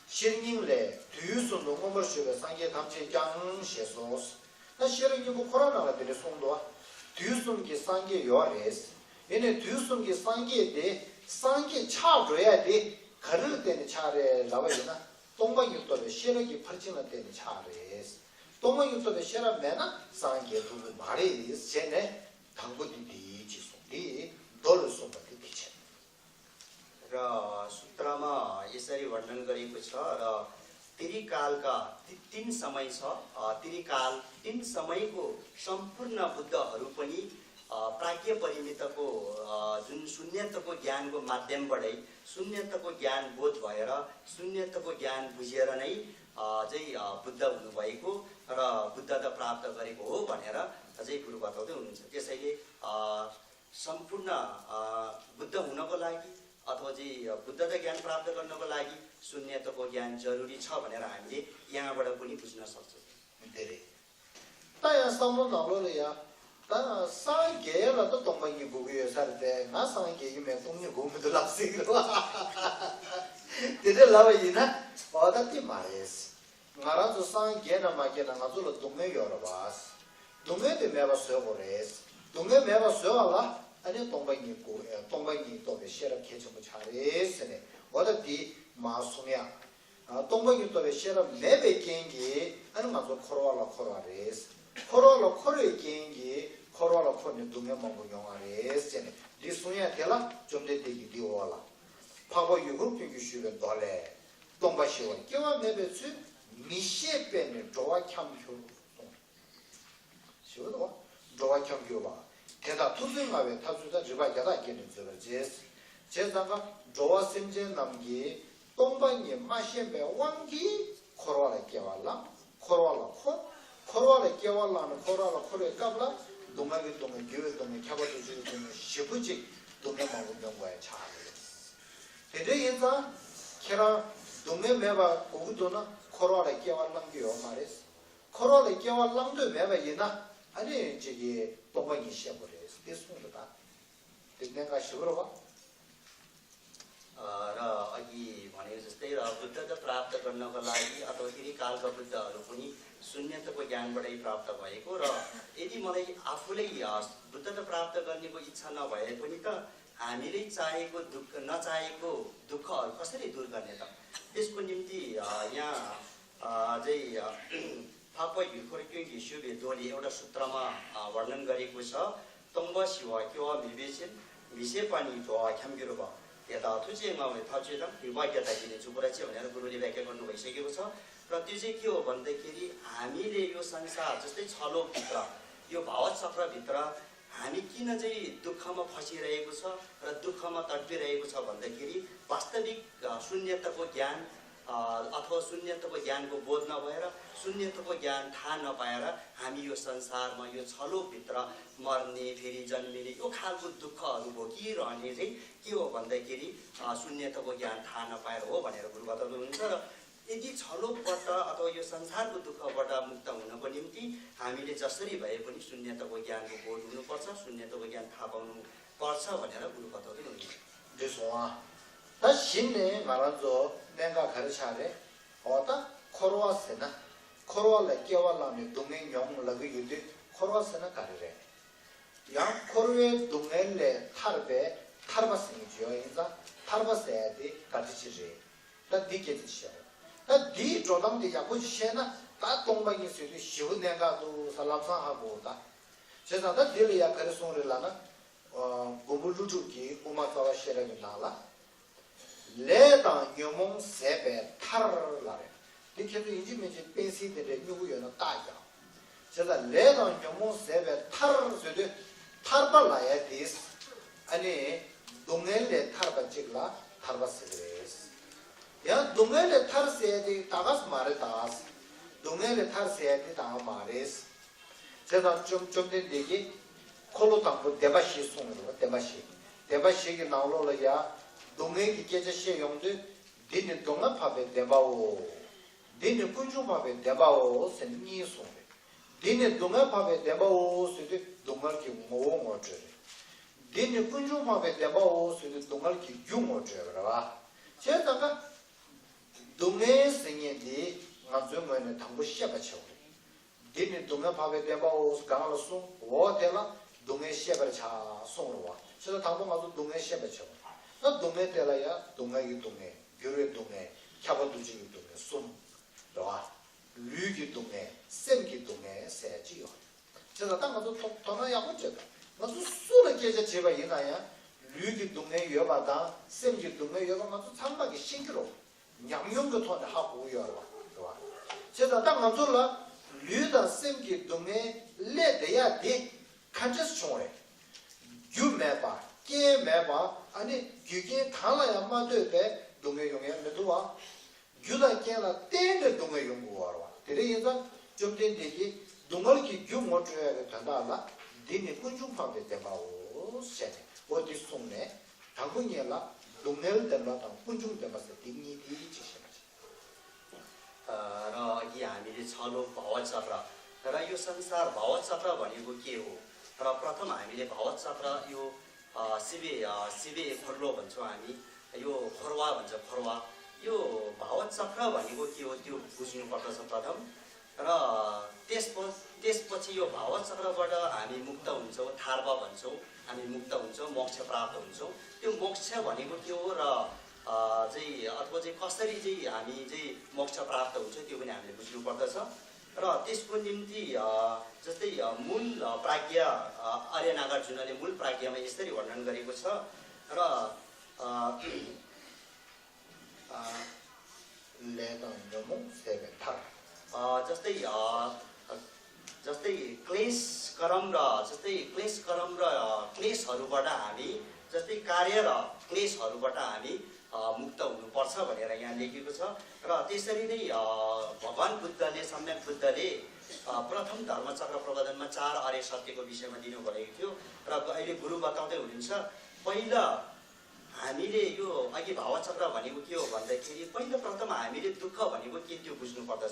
ཤེར་སྙིང་ལས་དུས་གསུམ་དུ་མངོན་པར་བཞུགས་པའི་སངས་རྒྱས་ཐམས་ཅད་ཀྱང་ཞེས་སོ། ད་ཤེས་རབ་སྙིང་པོ་ཁོ་རང་ནང་ལ་དེ་འདྲ་གསུངས་འདུག་བ། དུས་གསུམ་གྱི་སངས་རྒྱས་ཡོད་རེད། ཡིན་ནའི་དུས་གསུམ་གྱི་སངས་རྒྱས་དེ་སངས་རྒྱས་ཆགས་འགྲོ་ཡ་དེ་ག་རེ་ལ་བརྟེན་ནས་ཆགས་རེད་ལབ་པ་ཡིན་ན། སྟོང་པ་ཉིད་རྟོགས་པའི་ཤེས་རབ་ཀྱི་ཕར་ཕྱིན་ལ་བརྟེན་ནས་ཆགས་རེད། སྟོང་པ་ཉིད་རྟོགས་པའི་ཤེས་རབ་མེད་ན་སངས་རྒྱས་ཐུབ་ཀྱི་མ་རེད་ཟེར་ནས། དང་པོ་འདི་འདི་ཅེས་གསུངས། འདི་མདོ་ལ་གསུངས་པ་འདི་འདི་བྱས། र सूत्रमा यसरी वर्णन गरेको छ। र तिरिकालका ति- तिन समय छ। अ, तिरिकाल, तिन समयको सम्पूर्ण बुद्धहरू पनि, अ, प्राज्ञ परिमितको, अ, जुन शून्यत्वको ज्ञानको माध्यमबाटै शून्यत्वको ज्ञान बोध भएर शून्यत्वको ज्ञान बुझेर नै, अ, चाहिँ, अ, बुद्ध हुनुभएको र बुद्धता प्राप्त गरेको हो भनेर अझै गुरु बताउँदै हुनुहुन्छ। त्यसैले, अ, सम्पूर्ण, अ, बुद्ध हुनको लागि अथवा चाहिँ बुद्धता ज्ञान प्राप्त गर्नको लागि शून्यताको ज्ञान जरुरी छ भनेर हामीले यहाँबाट पनि बुझ्न सक्छौँ। धेरै। ད་ཡང་བསམ་བློ་ནང་ལོགས་ལ་ཡ། ད་སངས་རྒྱས་ལ་ད་སྟོང་པ་ཉིད་དགོས་ཀྱི་ཡོད་ས་རེད་དེ། ང་སངས་རྒྱས་ཀྱི་མེད་སྟོང་ཉིད་དགོས་མི་འདུག་ལབ་སྲིད་ཀྱི་རེད་བ། དེ་འདྲ་ལབ་པ་ཡིན་ན། འོ་ད་དེ་མ་རེད། ང་རང་ཚོ་སངས་རྒྱས་ན་མ་རྒྱས་ན་ང་ཚོ་ལ་སྡུག་བསྔལ་ཡོད་རེད་བ། སྡུག་བསྔལ་དེ་མེད་པ་བཟོ་དགོས་རེད། སྡུག་བསྔལ་མེད་པ་བཟོ་བ་ལ་ཨ་ནི་སྟོང་པ་ཉིད་དགོས། ཨེ། སྟོང་པ་ཉིད་རྟོགས་པའི་ཤེས་རབ་གལ་ཆེན་པོ་ཆགས་རེད་ཟེར་ནས། འོ་ད་འདི་མ་གསུང་ཡ། ཨ། སྟོང་པ་ཉིད་རྟོགས་པའི་ཤེས་རབ་མེད་པའི་རྐྱེན་གྱིས་ཨ་ནི་ང་ཚོ་འཁོར་བ་ལ་འཁོར་བ་རེད། འཁོར་བ་ལ་འཁོར་བའི་རྐྱེན་གྱིས་འཁོར་བ་ལ་འཁོར་ནས་སྡུག་བསྔལ་མང་པོ་མྱོང་བ་རེད་ཟེར་ནས་འདི་གསུང་ཡ་དེ་ལ་བཅོམ་ལྡན་འདས་ཀྱིས་འདི་འོག་ལ། འཕགས་པ་ཡུལ་འཁོར་ཀུན་གྱིས་ཞུས་པའི་མདོ་ལས། སྟོང་པ་ཞི་བ་སྐྱེ་བ་མེད་པའི་ཚུལ། མི་ཤེས་པས་ནི་འགྲོ་བ་འཁྱམས་གྱུར་གསུངས། ཞེས་པ་འདུག་བ། འགྲོ་བ་འཁྱམས་གྱུར་པ། དེ་དག་ཐུབ་ཚོད་མངའ་བའི་ཐབས་ཚུལ་དང་། རིགས་པ་བརྒྱ་དག་བསྐྱེད་ནས་མཛོད་པར་བྱེད། བྱས་ཙང་ཀ་འགྲོ་བ་སེམས་ཅན་རྣམས་ཀྱིས་སྟོང་པ་ཉིད་མ་ཤེས་པའི་དབང་གིས་འཁོར་བ་ལ་སྐྱེ་བ་བླངས། འཁོར་བ་ལ་འཁོར། འཁོར་བ་ལ་སྐྱེ་བ་བླངས་ནས་འཁོར་བ་ལ་འཁོར་བའི་སྐབས་ལ་སྡུག་བསྔལ་གྱི་སྡུག་བསྔལ། འགྱུར་བའི་སྡུག་བསྔལ། ཁྱབ་པ་དང་ཕྱེ་བའི་སྡུག་བསྔལ། ཞེ་པོ་ཅིག་སྡུག་བསྔལ་མང་པོ་མྱོང་དགོས་ཡ་ཆགས་རེད། དེ་འདྲ་ཡིན་ཙང་ཁྱེད་རང་སྡུག་བསྔལ་མེད་པ་དགོས་ཀྱི་འདུག་ན་འཁོར་བ་ལ་སྐྱེ་བ་བླང་རྒྱུ་ཡོད་མ་རེད། འཁོར་བ་ལ་སྐྱེ་བ་བླང་འདོད་མེད་པ་ཡིན་ན་ཨ་ནི་ཅིག་གིས་སྟོང་པ་ཉིད་ཤེས་དགོས་རེད་དེ་གསུངས་འདུག་ད། དེ་གནད་འགག་ཞེ་པོ་རེད་བ། अ, र अघि भनेको जस्तै र बुद्धता प्राप्त गर्नको लागि अथवा तिनी कालका बुद्धहरू पनि शून्यताको ज्ञानबाटै प्राप्त भएको र यदि मलाई आफूलाई, अ, बुद्धता प्राप्त गर्नेको इच्छा नभए पनि त हामीले चाहेको दुःख, नचाहेको दुःखहरू कसरी दूर गर्ने त? त्यसको निम्ति, अ, यहाँ, अ, चाहिँ, अ, फाक्व युखर क्यों घिस्यु भेदोले एउटा सूत्रमा, अ, वर्णन गरेको छ। तंग शिव क्यों मिबेसिन मिसे पानी ढोवा ख्याम गिरो भयो। यता थुचे मावे थाचे त विभाग्यता दिने जुपुरा चाहिँ भनेर गुरुले व्याख्या गर्नु भइसकेको छ। र त्यो चाहिँ के हो भन्दाखेरि हामीले यो संसार जस्तै छ लोकभित्र, यो भावचक्रभित्र हामी किन चाहिँ दुःखमा फसिरहेको छ र दुःखमा तडपिरहेको छ भन्दाखेरि वास्तविक, अ, शून्यताको ज्ञान, अ, अथवा शून्यताको ज्ञानको बोध नभएर शून्यताको ज्ञान थाहा नपाएर हामी यो संसारमा यो छ लोकभित्र मर्ने, फेरि जन्मिने यो खालको दुःखहरू भोगिरहने चाहिँ के हो भन्दाखेरि, अ, शून्यताको ज्ञान थाहा नपाएर हो भनेर गुरु बताउनुहुन्छ। र यदि छ लोकबाट अथवा यो संसारको दुःखबाट मुक्त हुनको निम्ति हामीले जसरी भए पनि शून्यताको ज्ञानको बोध हुनुपर्छ, शून्यताको ज्ञान थाहा पाउनु पर्छ भनेर गुरु बताउँदै हुनुहुन्छ। འདི་སོང་ཨ། ད་གཞི་ནས་ང་རང་ཚོ་གནད་འགག་ག་རེ་ཆགས་རེད། འོ་ད་འཁོར་བ་ཟེར་ན། འཁོར་བ་ལ་སྐྱེ་བ་བླངས་ནས་སྡུག་བསྔལ་མྱོང་ལབ་ཀྱི་ཡོད་དུས་འཁོར་བ་ཟེར་ན་ག་རེ་རེད། ཡང་འཁོར་བའི་སྡུག་བསྔལ་ལས་ཐར་པའི་ཐར་པ་ཟེར་མཁན་ཅིག་ཡོད་ཡིན་ཙང་ཐར་པ་ཟེར་ཡ་དེ་ག་འདྲ་ཅིག་རེད། ད་འདི་སྐད་ཆ་བཤད་རོགས། ད་འདིའི་འགྲོ་སྟངས་དེ་ཡག་པོ་ཅིག་ཤེས་ན་ད་སྟོང་པ་ཉིད་ཟེར་དུས་ཞེ་པོ་གནད་འགག་འདུག་ས་ལམ་སང་ཧ་གོ་ད། བྱས་ཙང་ད་འདི་ལ་ཡ་ག་རེ་གསུངས་རེད་ལབ་ན། ཨ། མགོན་པོ་ཀླུ་སྒྲུབ་ཀྱིས་དབུ་མ་རྩ་བ་ཤེས་རབ་ཀྱི་ནང་ལ། ལས་དང་ཉོན་མོངས་ཟད་པའི་མཐར་ལབ་རེད། འདི་ཁྱེད་ཚོ་ཡིན་གཅིག་མིན་གཅིག་པེན་སིལ་དེ་འདྲའི་སྨྱུ་གུ་ཡོད་ན་བཏགས་ཀྱང་། བྱས་ཙང་ལས་དང་ཉོན་མོངས་ཟད་པའི་མཐར་ཟེར་དུས་ཐར་པ་ལབ་ཡ་དེ། ཨ་ནི་སྡུག་བསྔལ་ལས་ཐར་པ་གཅིག་ལ་ཐར་པ་ཟེར་གི་རེད། ཡང་སྡུག་བསྔལ་ལས་ཐར་ཟེར་ཡ་དེ་ད་ག་སེ་མ་རེད་ད། སྡུག་བསྔལ་ལས་ཐར་ཟེར་ཡ་དེ་ད་ག་མ་རེད། བྱས་ཙང་བཅོམ་བཅོམ་ལྡན་འདས་ཀྱིས་འཁོར་ལོ་དང་པོ་བདེན་པ་བཞི་གསུངས་ཡོད་རེད་བ། བདེན་པ་བཞི། བདེན་པ་བཞི་གི་ནང་ལོགས་ལ་ཡ། སྡུག་བསྔལ་གྱི་སྐད་ཆ་བཤད་ཡོང་དུས། འདི་ནི་སྡུག་བསྔལ་འཕགས་པའི་བདེན་པའོ། འདི་ནི་ཀུན་འབྱུང་འཕགས་པའི་བདེན་པའོ་ཟེར་ནས་གཉིས་གསུངས་རེད། འདི་ནི་སྡུག་བསྔལ་འཕགས་པའི་བདེན་པའོ་ཟེར་དུས་སྡུག་བསྔལ་གྱི་ངོ་བོ་ངོ་སྤྲོད་རེད། འདི་ནི་ཀུན་འབྱུང་འཕགས་པའི་བདེན་པའོ་ཟེར་དུས་སྡུག་བསྔལ་གྱི་རྒྱུ་ངོ་སྤྲོད་རེད་བ། བྱས་ཙང་ཀ་སྡུག་བསྔལ་ཟེར་མཁན་འདི་ང་ཚོའི་ངོས་ནས་དང་པོ་ཤེས་པ་བྱེད་དགོས་རེད། འདི་ནི་སྡུག་བསྔལ་འཕགས་པའི་བདེན་པའོ་གང་ལ་གསུངས། འོ་དེ་ལ་སྡུག་བསྔལ་ཤེས་པར་བྱ་གསུངས་རེད་བ། བྱས་ཙང་དང་པོ་ང་ཚོ་སྡུག་བསྔལ་ཤེས་པར་བྱ་བ། ད་སྡུག་བསྔལ་དེ་ལ་ཡང་སྡུག་བསྔལ་གྱི་སྡུག་བསྔལ། འགྱུར་བའི་སྡུག་བསྔལ། ཁྱབ་པ་འདུ་བྱེད་ཀྱི་སྡུག་བསྔལ་གསུམ་རེད་བ། ལུས་ཀྱི་སྡུག་བསྔལ། སེམས་ཀྱི་སྡུག་བསྔལ་ཟེར་ཡ་གཅིག་ཡོད་རེད། བྱས་ཙང་ད་ང་ཚོ་དོ་དོ་སྣང་ཡག་པོ་བྱེད་དང་། ང་ཚོ་སུ་ལ་སྐད་ཆ་དྲིས་པ་ཡིན་ན་ཡང་། ལུས་ཀྱི་སྡུག་བསྔལ་ཡོད་པ་དང་སེམས་ཀྱི་སྡུག་བསྔལ་ཡོད་པ་ང་ཚོ་ཚང་མ་གིས་ཤེས་ཀྱི་རེད། ཉམས་མྱོང་གི་ཐོག་ནས་ཧ་གོ་གི་ཡོད་རེད་བ། རེད་བ། བྱས་ཙང་ད་ང་ཚོ་ལ་ལུས་དང་སེམས་ཀྱི་སྡུག་བསྔལ་སླེབས་བསྡད་ཡ་དེ་ག་འདྲས་བྱུང་རེད། རྒྱུ་མེད་པ། རྐྱེན་མེད་པ། ཨ་ནི་རྒྱུ་རྐྱེན་གང་ལ་ཡང་མ་ལྟོས་པའི་སྡུག་བསྔལ་ཡོང་ཡ་མི་འདུག་བ། རྒྱུ་དང་རྐྱེན་ལ་བརྟེན་ནས་སྡུག་བསྔལ་ཡོང་དགོས་པ་རེད་བ། དེ་འདྲ་ཡིན་ཙང་བཅོམ་ལྡན་འདས་ཀྱིས་སྡུག་བསྔལ་གྱི་རྒྱུ་ངོ་སྤྲོད་ཡ་གི་དོན་དག་ལ། འདི་ནི་ཀུན་འབྱུང་འཕགས་པའི་བདེན་པའོ་ཟེར་ནས་འོ་འདི་གསུངས་ནས། དང་པོ་ཉིད་ལ་སྡུག་བསྔལ་བདེན་པ་དང་ཀུན་འབྱུང་བདེན་པ་ཟེར་འདི་གཉིས་དེ་གཅིག་བཤད་པ་བྱེད། र अघि हामीले छलो भावचक्र, र यो संसार भावचक्र भनेको के हो? र प्रथम हामीले भावचक्र यो, अ, सिबे, अ, सिबे खोर्लो भन्छौँ हामी, यो खोरवा भन्छ, खोरवा। यो भावचक्र भनेको के हो, त्यो बुझ्नुपर्दछ प्रथम। र त्यसप-, त्यसपछि यो भावचक्रबाट हामी मुक्त हुन्छौँ, थार्वा भन्छौँ, हामी मुक्त हुन्छौँ, मोक्ष प्राप्त हुन्छौँ। त्यो मोक्ष भनेको के हो र, अ, चाहिँ, अथवा चाहिँ कसरी चाहिँ हामी चाहिँ मोक्ष प्राप्त हुन्छ, त्यो पनि हामीले बुझ्नुपर्दछ। र त्यसको निम्ति, अ, जस्तै, अ, मूल, अ, प्राज्ञ, अ, आर्य नागार्जुनले मूल प्राज्ञमा यसरी वर्णन गरेको छ। र, अ, अ, ལས་དང་ཉོན་མོངས་ཟད་པའི་མཐར། अ, जस्तै, अ, जस्तै क्लेश कर्म र, जस्तै क्लेश कर्म र, अ, क्लेशहरूबाट हामी, जस्तै कार्य र क्लेशहरूबाट हामी, अ, मुक्त हुनुपर्छ भनेर यहाँ लेखेको छ। र त्यसरी नै, अ, भगवान बुद्धले, सम्यक बुद्धले, अ, प्रथम धर्मचक्र प्रवर्तनमा चार आर्य सत्यको विषयमा दिनुभएको थियो। र अहिले गुरु बताउँदै हुनुहुन्छ, पहिला हामीले यो अघि भावचक्र भनेको के हो भन्दाखेरि, पहिलो प्रथम हामीले दुःख भनेको के, त्यो बुझ्नुपर्दछ।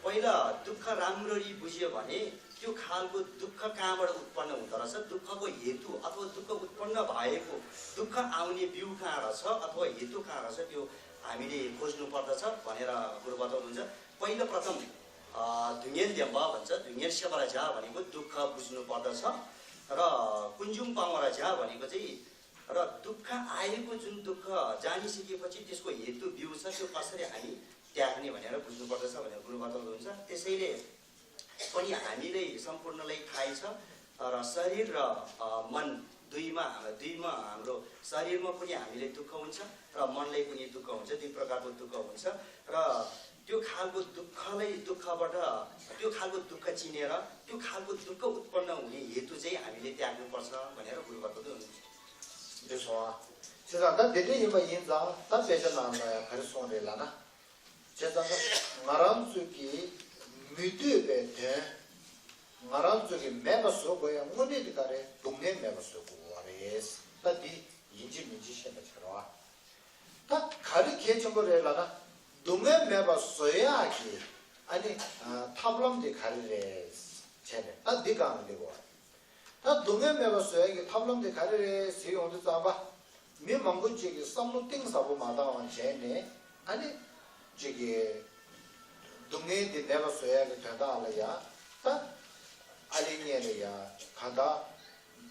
पहिला दुःख राम्ररी बुझ्यो भने त्यो खालको दुःख कहाँबाट उत्पन्न हुँदो रहेछ, दुःखको हेतु अथवा दुःख उत्पन्न भएको, दुःख आउने बिउ कहाँ रहेछ अथवा हेतु कहाँ रहेछ, त्यो हामीले खोज्नुपर्दछ भनेर गुरु बताउनुहुन्छ। पहिलो प्रथम, अ, धुङ्गेल देम्बा भन्छ, धुङ्गेल सेवरा झ्या भनेको दुःख बुझ्नुपर्दछ र कुञ्जुङ पावरा झ्या भनेको चाहिँ र दुःख आएको जुन दुःख जानिसकेपछि त्यसको हेतु बिउ छ, त्यो कसरी हामी त्याग्ने भनेर बुझ्नुपर्दछ भनेर गुरु बताउनुहुन्छ। त्यसैले पनि हामीलाई सम्पूर्णलाई थाहै छ र शरीर र, अ, मन दुईमा, दुईमा हाम्रो शरीरमा पनि हामीलाई दुःख हुन्छ र मनलाई पनि दुःख हुन्छ, दुई प्रकारको दुःख हुन्छ। र त्यो खालको दुःखलाई, दुःखबाट, त्यो खालको दुःख चिनेर त्यो खालको दुःख उत्पन्न हुने हेतु चाहिँ हामीले त्याग्नुपर्छ भनेर गुरु बताउँदै हुनुहुन्छ। འདི་སོང་ཨ། བྱས་ཙང་ད་དེ་འདྲ་ཡིན་པ་ཡིན་ཙང་ད་དཔེ་ཆ་ནང་ལ་ཡང་ག་རེ་གསུངས་རེད་ལབ་ན། བྱས་ཙང་ང་རང་ཚོ་གི་མི་འདོད་པའི་དོན། ང་རང་ཚོ་གི་མེད་པ་བཟོ་དགོས་ཡ་དངོས་གནས་དེ་ག་རེ། སྡུག་བསྔལ་མེད་པ་བཟོ་དགོས་པ་རེད། ད་འདི་ཡིན་གཅིག་མིན་གཅིག་ཤེས་པ་བྱེད་རོགས་ཨ། ད་ག་རེ་གལ་ཆེན་པོ་རེད་ལབ་ན། སྡུག་བསྔལ་མེད་པ་བཟོ་ཡག་གི་ཨ་ནི་ཐབས་ལམ་དེ་ག་རེ་རེད་བྱས་ནས་ད་འདི་སྒང་ལ་སླེབས་པ། ད་སྡུག་བསྔལ་མེད་པ་བཟོ་ཡག་གི་ཐབས་ལམ་དེ་ག་རེ་རེད་ཟེར་ཡོང་དུས་ཙམ་པ། མི་མང་པོ་ཅིག་གིས་བསམ་བློ་གཏིང་ཟབ་པོ་མ་བཏང་བ་བྱས་ནས་ཨ་ནི་ཅིག་གི་སྡུག་བསྔལ་དེ་མེད་པ་བཟོ་ཡག་གི་དོན་དག་ལ་ཡ་ད་ཨ་ལི་ཉེ་ལ་ཡ་གང་ལྟར།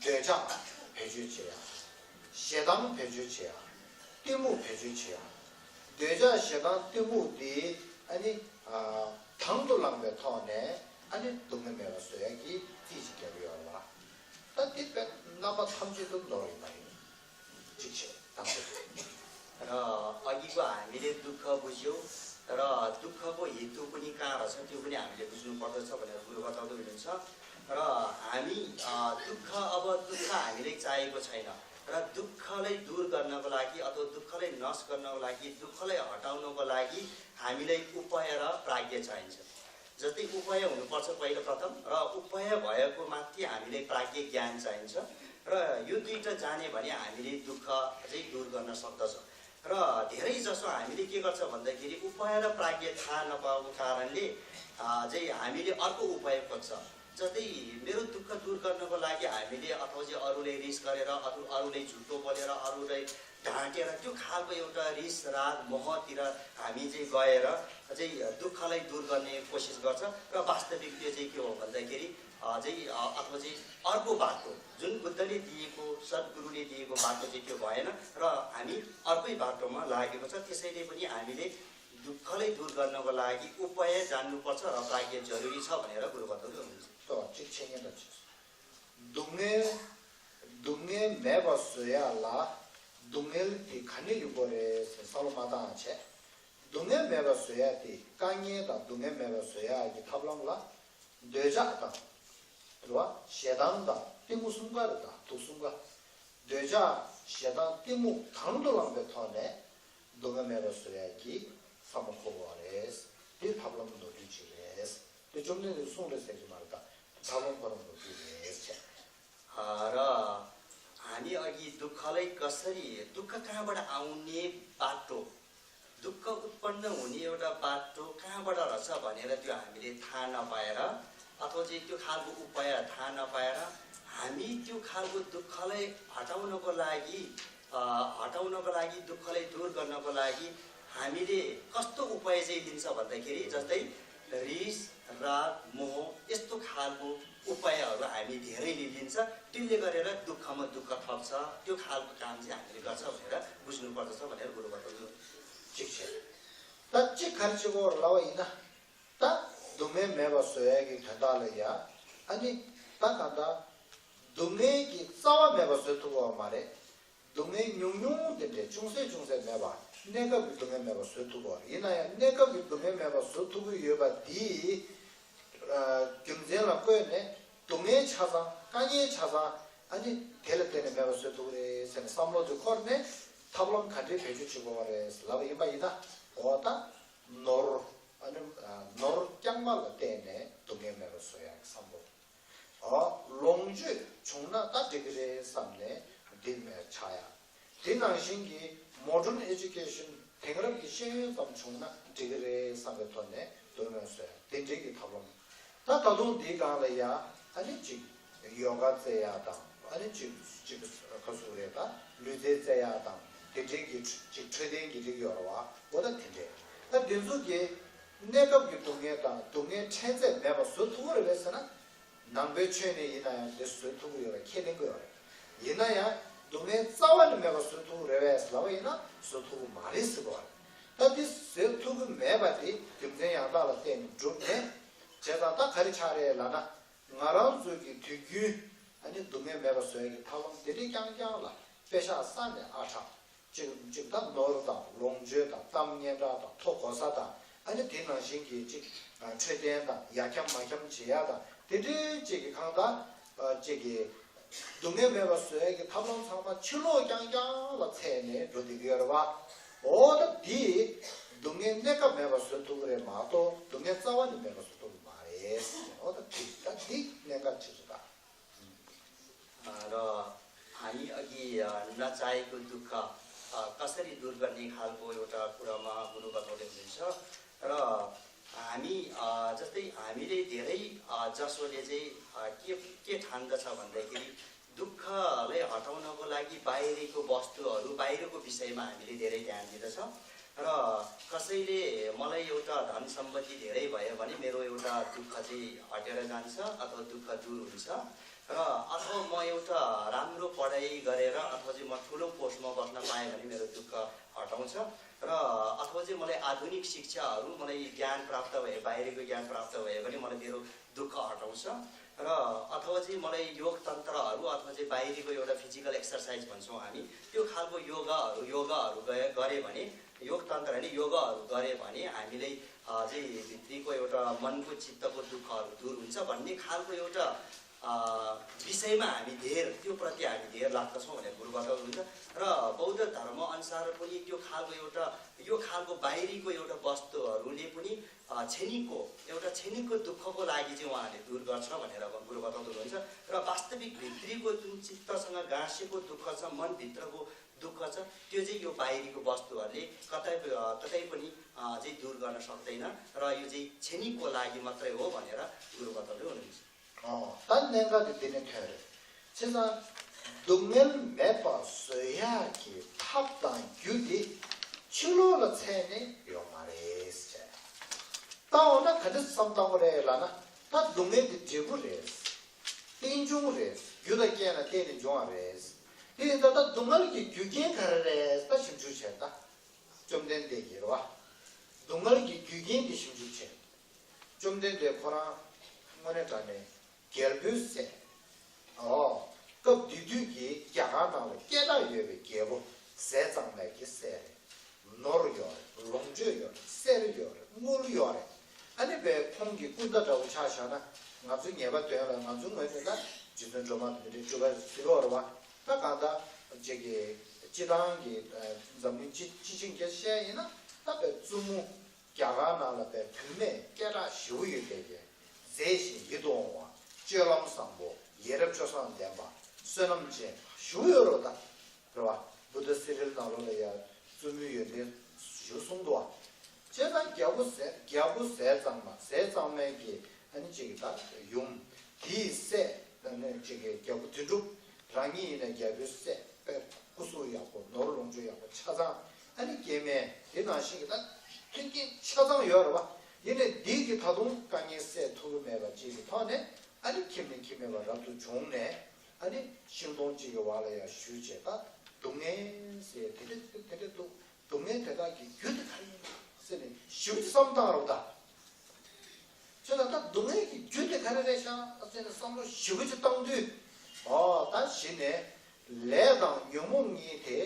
འདོད་ཆགས་བེད་སྤྱོད་བྱེད་ཡ། ཞེ་སྡང་བེད་སྤྱོད་བྱེད་ཡ། གཏི་མུག་བེད་སྤྱོད་བྱེད་ཡ། འདོད་ཆགས་ཞེ་སྡང་གཏི་མུག་འདི་ཨ་ནི་ཨ་དང་དུ་བླངས་པའི་ཐོག་ནས་ཨ་ནི་སྡུག་བསྔལ་མེད་པ་བཟོ་ཡ་གི་རྩིས་ཅིག་རྒྱག་གི་ཡོད་རེད་བ། ད་འདི་དཔེ་རྣམ་པ་ཐམས་ཅད་དུ་ནོར་ཡོད་མ་རེད། གཅིག་བྱས་དང་པོ། र अघिको हामीले दुःख बुझ्यौँ र दुःखको हेतु पनि कहाँ रहेछ, त्यो पनि हामीले बुझ्नुपर्दछ भनेर गुरु बताउँदै हुनुहुन्छ। र हामी, अ, दुःख, अब दुःख हामीलाई चाहिएको छैन र दुःखलाई दूर गर्नको लागि अथवा दुःखलाई नाश गर्नको लागि, दुःखलाई हटाउनको लागि हामीलाई उपाय र प्राज्ञ चाहिन्छ। जस्तै उपाय हुनुपर्छ पहिलो प्रथम, र उपाय भएको माथि हामीलाई प्राज्ञ ज्ञान चाहिन्छ। र यो दुईटा जाने भने हामीले दुःख चाहिँ दूर गर्न सक्दछ। र धेरै जसो हामीले के गर्छ भन्दाखेरि उपाय र प्राज्ञ थाहा नपाएको कारणले, अ, चाहिँ हामीले अर्को उपाय खोज्छ। जस्तै मेरो दुःख दूर गर्नको लागि हामीले अथवा चाहिँ अरूलाई रिस गरेर, अरू अरूलाई झुटो बोलेर, अरूलाई ढाँटेर त्यो खालको एउटा रिस, राग, मोहतिर हामी चाहिँ गएर चाहिँ दुःखलाई दूर गर्ने कोसिस गर्छ। र वास्तविक त्यो चाहिँ के हो भन्दाखेरि अ, चाहिँ अ, अथवा चाहिँ अर्को बाटो, जुन बुद्धले दिएको, सद्गुरुले दिएको बाटो चाहिँ त्यो भएन र हामी अर्कै बाटोमा लागेको छ। त्यसैले पनि हामीले दुःखलाई दूर गर्नको लागि उपाय जान्नुपर्छ र प्राज्ञ जरुरी छ भनेर गुरुबा हुनुहुन्छ। ཏོག་གཅིག་འཆད་ཉན་དང་བཅས་སོ། སྡུག་བསྔལ། སྡུག་བསྔལ་མེད་པ་བཟོ་ཡ་ལ་སྡུག་བསྔལ་དེ་ག་ནས་ཡོང་གི་རེད་ཟེར་བསམ་བློ་མ་བཏང་བྱས། སྡུག་བསྔལ་མེད་པ་བཟོ་ཡ་དེ་དཀའ་ངལ་དང་སྡུག་བསྔལ་མེད་པ་བཟོ་ཡ་གི་ཐབས་ལམ་ལ། འདོད་ཆགས་དང་། རེད་བ། ཞེ་སྡང་དང་གཏི་མུག་གསུམ་ཀ་རེད་དང་དུག་གསུམ་ཀ། འདོད་ཆགས་ཞེ་སྡང་གཏི་མུག་དང་དུ་བླངས་པའི་ཐོག་ནས་སྡུག་བསྔལ་མེད་པ་བཟོ་ཡ་གི་བསམ་བློ་འཁོར་དགོས་པ་རེད། འདི་ཐབས་ལམ་ནོར་བུ་གཅིག་རེད། དེ་བཅོམ་ལྡན་འདས་གསུངས་རེད་ཟེར་གྱི་མ་རེད་ད། ཐབས་ལམ་ཁོ་རང་ནོར་བུ་རེད་ཟེར། र हामी अघि दुःखलाई कसरी, दुःख कहाँबाट आउने बाटो, दुःख उत्पन्न हुने एउटा बाटो कहाँबाट रहेछ भनेर त्यो हामीले थाहा नपाएर अथवा चाहिँ त्यो खालको उपाय थाहा नपाएर हामी त्यो खालको दुःखलाई हटाउनको लागि अ, हटाउनको लागि, दुःखलाई दूर गर्नको लागि हामीले कस्तो उपाय चाहिँ लिन्छ भन्दाखेरि, जस्तै रिस, राग, मोह यस्तो खालको उपायहरू हामी धेरैले लिन्छ। त्यसले गरेर दुःखमा दुःख थप्छ। त्यो खालको काम चाहिँ हामीले गर्छ भनेर बुझ्नुपर्दछ भनेर गुरुबाट ठिक छ। ད་གཅིག་ག་རེ་བྱེད་དགོས་རེད་ལབ་པ་ཡིན་ན། ད་སྡུག་བསྔལ་མེད་པ་བཟོ་ཡ་གི་དོན་དག་ལ་ཡ། ཨ་ནི་ད་གང་ལྟར་སྡུག་བསྔལ་གྱི་རྩ་བ་མེད་པ་བཟོ་ཐུབ་པ་མ་རེད། སྡུག་བསྔལ་ཉུང་ཉུང་དེ་འདྲའི་ཅུང་ཟད་ཅུང་ཟད་མེད་པ། གནས་སྐབས་ཀྱི་སྡུག་བསྔལ་མེད་པ་བཟོ་ཐུབ་པ་རེད། ཡིན་ན་ཡང་གནས་སྐབས་ཀྱི་སྡུག་བསྔལ་མེད་པ་བཟོ་ཐུབ་ཀྱི་ཡོད་པ་འདི། ཨ། རྒྱུ་མཚན་ལ་བཀོད་ནས་སྡུག་བསྔལ་ཆ་ཚང་དཀའ་ངལ་ཆ་ཚང་ཨ་ནི་དེ་ལ་བརྟེན་ནས་མེད་པ་བཟོ་ཐུབ་ཀྱི་རེད་ཟེར་ནས་བསམ་བློ་དེ་འཁོར་ནས་ཐབས་ལམ་ག་འདྲའི་བེད་སྤྱོད་བྱེད་དགོས་པ་རེད་ལབ་པ་ཡིན་པ་ཡིན་ན། འོ་ད་ནོར། ཨ་ནི་ནོར་རྐྱང་པ་ལ་བརྟེན་ནས་སྡུག་བསྔལ་མེད་པ་བཟོ་ཡག་གི་བསམ་བློ། འོ། ལོངས་སྤྱོད་བྱུང་ན་ད་འགྲིག་གི་རེད་བསམ་ནས་འདི་མེད་ཆགས་ཡ། དེ་ནང་བཞིན་གྱི་modern education དེང་རབས་ཀྱི་ཤེས་ཡོན་ཙམ་བྱུང་ན་འགྲིག་གི་རེད་བསམ་པའི་ཐོག་ནས་སྡུག་བསྔལ་བཟོ་ཡ་དེ་འདྲའི་གི་ཐབས་ལམ། ད་ད་དུང་འདིའི་སྒང་ལ་ཡ་ཨ་ནི་གཅིག་ཡོ་ག་རྩེ་ཡ་དང་ཨ་ནི་གཅིག་གཅིག་ག་ཟུག་རེད་ད་ལུས་རྩལ་རྩེ་ཡ་དང་དེ་འདྲའི་གི་གཅིག་འཕྲོད་བསྟེན་གྱི་རིགས་ཡོད་རེད་བ། འོ་ད་དེ་འདྲའི་ད་འདི་ཚོ་གི་གནས་སྐབས་ཀྱི་སྡུག་བསྔལ་དང་སྡུག་བསྔལ་འཕྲལ་སེལ་མེད་པ་བཟོ་ཐུབ་ཀྱི་རེད་པས་ཟེར་ན། ནང་པའི་ཆོས་ནས་ཡིན་ན་ཡང་དེ་བཟོ་ཐུབ་ཀྱི་ཡོད་རེད། ཁས་ལེན་གྱི་ཡོད་རེད། ཡིན་ན་ཡང་སྡུག་བསྔལ་རྩ་བ་ནས་མེད་པ་བཟོ་ཐུབ་ཀྱི་རེད་པས་ལབ་པ་ཡིན་ན་བཟོ་ཐུབ་ཀྱི་མ་རེད་ཟེར་གྱི་ཡོད་རེད། ད་དེ་བཟོ་ཐུབ་ཀྱི་མེད་པ་དེ་རྒྱུ་མཚན་ཡང་དག་ལ་བརྟེན་ནས་གྲུབ་ནས། བྱས་ཙང་ད་ག་རེ་ཆགས་རེད་ལབ་ན། ང་རང་ཚོ་གི་དུས་རྒྱུན་ཨ་ནི་སྡུག་བསྔལ་མེད་པ་བཟོ་ཡ་གི་ཐབས་ལམ་དེ་འདྲའི་རྐྱང་རྐྱང་ལ་པེ་ཤག་ས་ནས་ཨ་ཁྲག་གཅིག་གཅིག་ད་ནོར་དང་ལོངས་སྤྱོད་དང་གཏམ་སྙན་གྲགས་དང་མཐོ་གོ་ས་དང་ཨ་ནི་དེ་ནང་བཞིན་གྱི་གཅིག་འཕྲོད་བསྟེན་དང་ཡ་འཁྱམ་མ་འཁྱམ་བྱེད་ཡ་དང་དེ་འདྲའི་གཅིག་གི་གང་ལྟར་གཅིག་གི་སྡུག་བསྔལ་མེད་པ་བཟོ་ཡ་གི་ཐབས་ལམ་ཚང་མ་ཕྱི་ལོགས་རྐྱང་རྐྱང་ལ་འཚེད་ནས་འགྲོ་བསྡད་ཀྱི་ཡོད་རེད་བ། འོ་ད་འདི་སྡུག་བསྔལ་གནས་སྐབས་མེད་པ་བཟོ་ཐུབ་ཀྱི་རེད་མ་གཏོགས་སྡུག་བསྔལ་རྩ་བ་ནས་མེད་པ་བཟོ་ཐུབ་ཀྱི་མ་རེད། འོ་ད་འདི་ད་འདི་གནད་འགག་ཆེ་ཤོས་ད། र हामी अघि अ, नचाहेको दुःख अ, कसरी दूर गर्ने खालको एउटा कुरामा गुरुबाबाले हुनुहुन्छ। र हामी अ, जस्तै हामीले धेरै अ, जसोले चाहिँ अ, के के ठान्दछ भन्दाखेरि दुःखलाई हटाउनको लागि बाहिरीको वस्तुहरू, बाहिरको विषयमा हामीले धेरै ध्यान दिँदछौँ। र कसैले मलाई एउटा धन सम्पत्ति धेरै भयो भने मेरो एउटा दुःख चाहिँ हटेर जान्छ अथवा दुःख दूर हुन्छ। र अथवा म एउटा राम्रो पढाइ गरेर अथवा चाहिँ म ठुलो पोस्टमा बस्न पाएँ भने मेरो दुःख हटाउँछ। र अथवा चाहिँ मलाई आधुनिक शिक्षाहरू, मलाई ज्ञान प्राप्त भए, बाहिरीको ज्ञान प्राप्त भए भने मलाई मेरो दुःख हटाउँछ। र अथवा चाहिँ मलाई योग तन्त्रहरू अथवा चाहिँ बाहिरीको एउटा फिजिकल एक्सर्साइज भन्छौँ हामी, त्यो खालको योगाहरू योगाहरू गए गरेँ भने, योग तन्त्र होइन, योगाहरू गरेँ भने हामीलाई अ, चाहिँ भित्रीको एउटा मनको चित्तको दुःखहरू दूर हुन्छ भन्ने खालको एउटा अ, विषयमा हामी धेर, त्यो प्रति हामी धेर लाग्दछौँ भनेर गुरुबाट हुनुहुन्छ। र बौद्ध धर्म अनुसार पनि त्यो खालको एउटा, यो खालको बाहिरीको एउटा वस्तुहरूले पनि अ, क्षणिकको, एउटा क्षणिकको दुःखको लागि चाहिँ उहाँहरूले दूर गर्छ भनेर अब गुरुबाट हुनुहुन्छ। र वास्तविक भित्रीको जुन चित्तसँग गाँसेको दुःख छ, मनभित्रको दुःख छ, त्यो चाहिँ यो बाहिरीको वस्तुहरूले कतै अ, कतै पनि अ, चाहिँ दूर गर्न सक्दैन। र यो चाहिँ क्षणिकको लागि मात्रै हो भनेर गुरुबाट हुनुहुन्छ। ཨོ། ད་གནད་འགག་དེ་འདི་ནས་ཐོན་རེད། བྱས་ཙང་སྡུག་བསྔལ་མེད་པ་བཟོ་ཡག་གི་ཐབས་དང་རྒྱུ་དེ་ཕྱི་ལོགས་ལ་ཚད་ནས་ཡོད་མ་རེད་ཟེར། ད་འོ་ན་ག་འདྲ་བསམ་བཏང་དགོས་རེད་ལབ་ན། ད་སྡུག་བསྔལ་དེ་འབྲས་བུ་རེད། རྟེན་འབྱུང་རེད། རྒྱུ་དང་རྐྱེན་ལ་བརྟེན་ནས་འབྱུང་བ་རེད། དེ་ཡིན་ཙང་ད་སྡུག་བསྔལ་གྱི་རྒྱུ་རྐྱེན་ག་རེ་རེད། ད་ཞིབ་འཇུག་བྱས། ད་བཅོམ་ལྡན་འདས་ཀྱིས་རེད་བ། སྡུག་བསྔལ་གྱི་རྒྱུ་རྐྱེན་དེ་ཞིབ་འཇུག་བྱས། བཅོམ་ལྡན་འདས་ཁོ་རང་དངོས་གནས་དྲང་གནས་རྒྱལ་པོའི་སྲས། ཨོ། སྐབས་དེ་དུས་ཀྱི་རྒྱ་གར་ནང་ལ་སྐད་གྲགས་ཡོད་པའི་རྒྱལ་པོ་ཟས་གཙང་མའི་གི་སྲས་རེད། ནོར་ཡོད་རེད། ལོངས་སྤྱོད་ཡོད་རེད། གསེར་ཡོད་རེད། དངུལ་ཡོད་རེད། ཨ་ནི་བས་ཁོང་གི་སྐུ་ཟླ་འདྲ་བོ་ཆ་བཞག་ན། ང་ཚོའི་ངེས་པ་དོན་ལ་ང་ཚོའི་ངོས་ནས་ན་རྗེ་བཙུན་སྒྲོལ་མ་དེ་འདྲའི་སྤྲུལ་པ་ཟེར་བ་རེད་བ། ད་གང་ལྟར་ཅིག་གི་སྤྱི་བཏང་གི་འཛམ་གླིང་སྤྱི་སྤྱི་ཆིངས་བརྒྱད་བཤད་ཡིན་ན། ད་བས་བཙུན་མོ་རྒྱ་གར་ནང་ལ་བས་བུད་མེད་སྐད་གྲགས་ཞེ་པོ་ཡོད་པའི་གི་མཛེས་ཤིང་ཡིད་དུ་འོང་བ། སྤྱོད་ལམ་བཟང་པོ། ཡ་རབས་སྤྱོད་བཟང་ལྡན་པ། བསོད་ནམས་ཅན་ཞེ་པོ་ཡོད་རེད་ད། རེད་བ། བུདྡྷ་སི་རིལ་ནང་ལོགས་ལ་ཡང་བཙུན་མོའི་ཡོན་ཏན་ཞེ་པོ་གསུངས་འདུག་བ། བྱས་ཙང་རྒྱལ་པོ་ཟས་རྒྱལ་པོ་ཟས་གཙང་མ། ཟས་གཙང་མའི་གི་ཨ་ནི་ཅིག་གི་ད་ཡུམ། དེའི་སྲས་ཨ་ནི་ཅིག་གི་རྒྱལ་པོ་དོན་གྲུབ། རང་ཉིད་ཡིན་ན་རྒྱལ་པོའི་སྲས་དཔེ་སྐུ་གཟུགས་ཡག་པོ། ནོར་ལོངས་སྤྱོད་ཡག་པོ། ཆ་ཚང་ཨ་ནི་སྐྱེ་དམན་དེ་ནང་བཞིན་གྱི་ད་མཐུན་རྐྱེན་ཆ་ཚང་ཡོད་རེད་བ། ཡིན་ནའི་འདི་གི་ད་དུང་དཀའ་ངལ་སེལ་ཐུབ་ཀྱི་མེད་པ་ཅིག་གི་ཐོག་ནས། ཨ་ནི་ཁྱིམ་ནས་ཁྱིམ་མེད་པ་རབ་ཏུ་བྱུང་ནས། ཨ་ནི་ཤིང་སྡོང་གཅིག་གི་འོག་ལ་ཡར་བཞུགས་བྱས། ད་སྡུག་བསྔལ་ཟེར་དེ་འདྲ་དེ་འདྲ་འདུག་སྡུག་བསྔལ་དེ་དག་གི་རྒྱུ་དེ་ག་རེ་ཡིན་ཟེར་ནས་ཞིབ་ཏུ་བསམ་བཏང་རོགས་ད། ཁྱོད་ལ་ད་སྡུག་བསྔལ་གྱི་རྒྱུ་དེ་ག་རེ་རེད་ཤག་ཟེར་ནས་བསམ་བློ་ཞིབ་ཅིག་བཏང་དུས། ཨོ། ད་གཞི་ནས་ལས་དང་ཉོན་མོངས་གཉིས་དེ་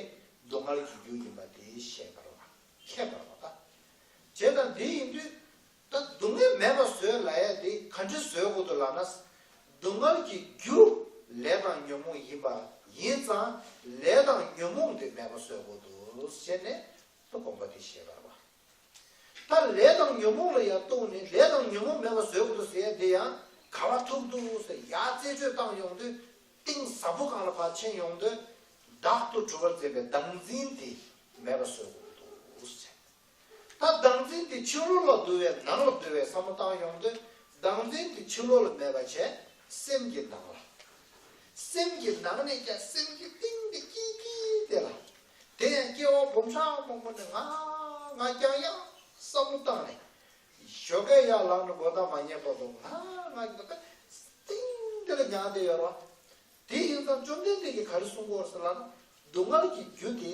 སྡུག་བསྔལ་གྱི་རྒྱུ་ཡིན་པ་དེ་ཤེས་པ་རེད་བ། མཁྱེན་པ་རེད་བ་ད། བྱས་ཙང་དེ་ཡིན་དུས། ད་སྡུག་བསྔལ་མེད་པ་བཟོས་ལབ་ཡ་དེ་ག་འདྲ་བཟོས་དགོས་འདུག་ལབ་ན། སྡུག་བསྔལ་གྱི་རྒྱུ་ལས་དང་ཉོན་མོངས་ཡིན་པ་ཡིན་ཙང་། ལས་དང་ཉོན་མོངས་དེ་མེད་པ་བཟོས་དགོས་འདུག་ཟེར་ནས་ད་དགོངས་པ་དེ་བཞེས་པ་རེད་བ། ད་ལས་དང་ཉོན་མོངས་ལ་ཡང་གཏུགས་ནས་ལས་དང་ཉོན་མོངས་མེད་པ་བཟོས་དགོས་འདུག་ཟེར་ཡ་དེ་ཡང་ག་པར་ཐུག་འདུག་ཟེར། ཡར་རྩད་གཅོད་བཏང་ཡོང་དུས། གཏིང་ཟབ་པོ་སྒང་ལ་ཕར་ཕྱིན་ཡོང་དུས། བདག་ཏུ་གྲུབ་པར་འཛིན་པའི་བདག་འཛིན་དེ་མེད་པ་བཟོས་དགོས་འདུག་ཟེར། ད་བདག་འཛིན་དེ་ཕྱི་ལོགས་ལ་འདུ་བའི་ནང་ལ་འདུ་བའི་བསམ་བློ་བཏང་ཡོང་དུས། བདག་འཛིན་དེ་ཕྱི་ལོགས་ལ་མེད་པ་བྱས། སེམས་ཀྱི་ནང་ལ། སེམས་ཀྱི་ནང་ནས་ཀྱང་སེམས་ཀྱི་གཏིང་གི་དཀྱིལ་དཀྱིལ་དེ་ལ། དེ་ཡང་སྐྱེ་བ་སྦོམ་ཕྲ་མང་པོ་ནས་ང་ང་རྐྱང་ཡང་བསམ་བློ་བཏང་ནས། ཞོགས་ཀས་ཡར་ལངས་ནས་མགོ་ཐག་མ་ཉལ་བར་དུ་ང་ང་གི་གཏིང་དེ་ལ་མྱངས་བསྡད་ཡོད་རེད་བ། དེ་ཡིན་ཙང་བཅོམ་ལྡན་འདས་ཀྱིས་ག་རེ་གསུང་གི་ཡོད་ཟེར་ལབ་ན། སྡུག་བསྔལ་གྱི་རྒྱུ་དེ་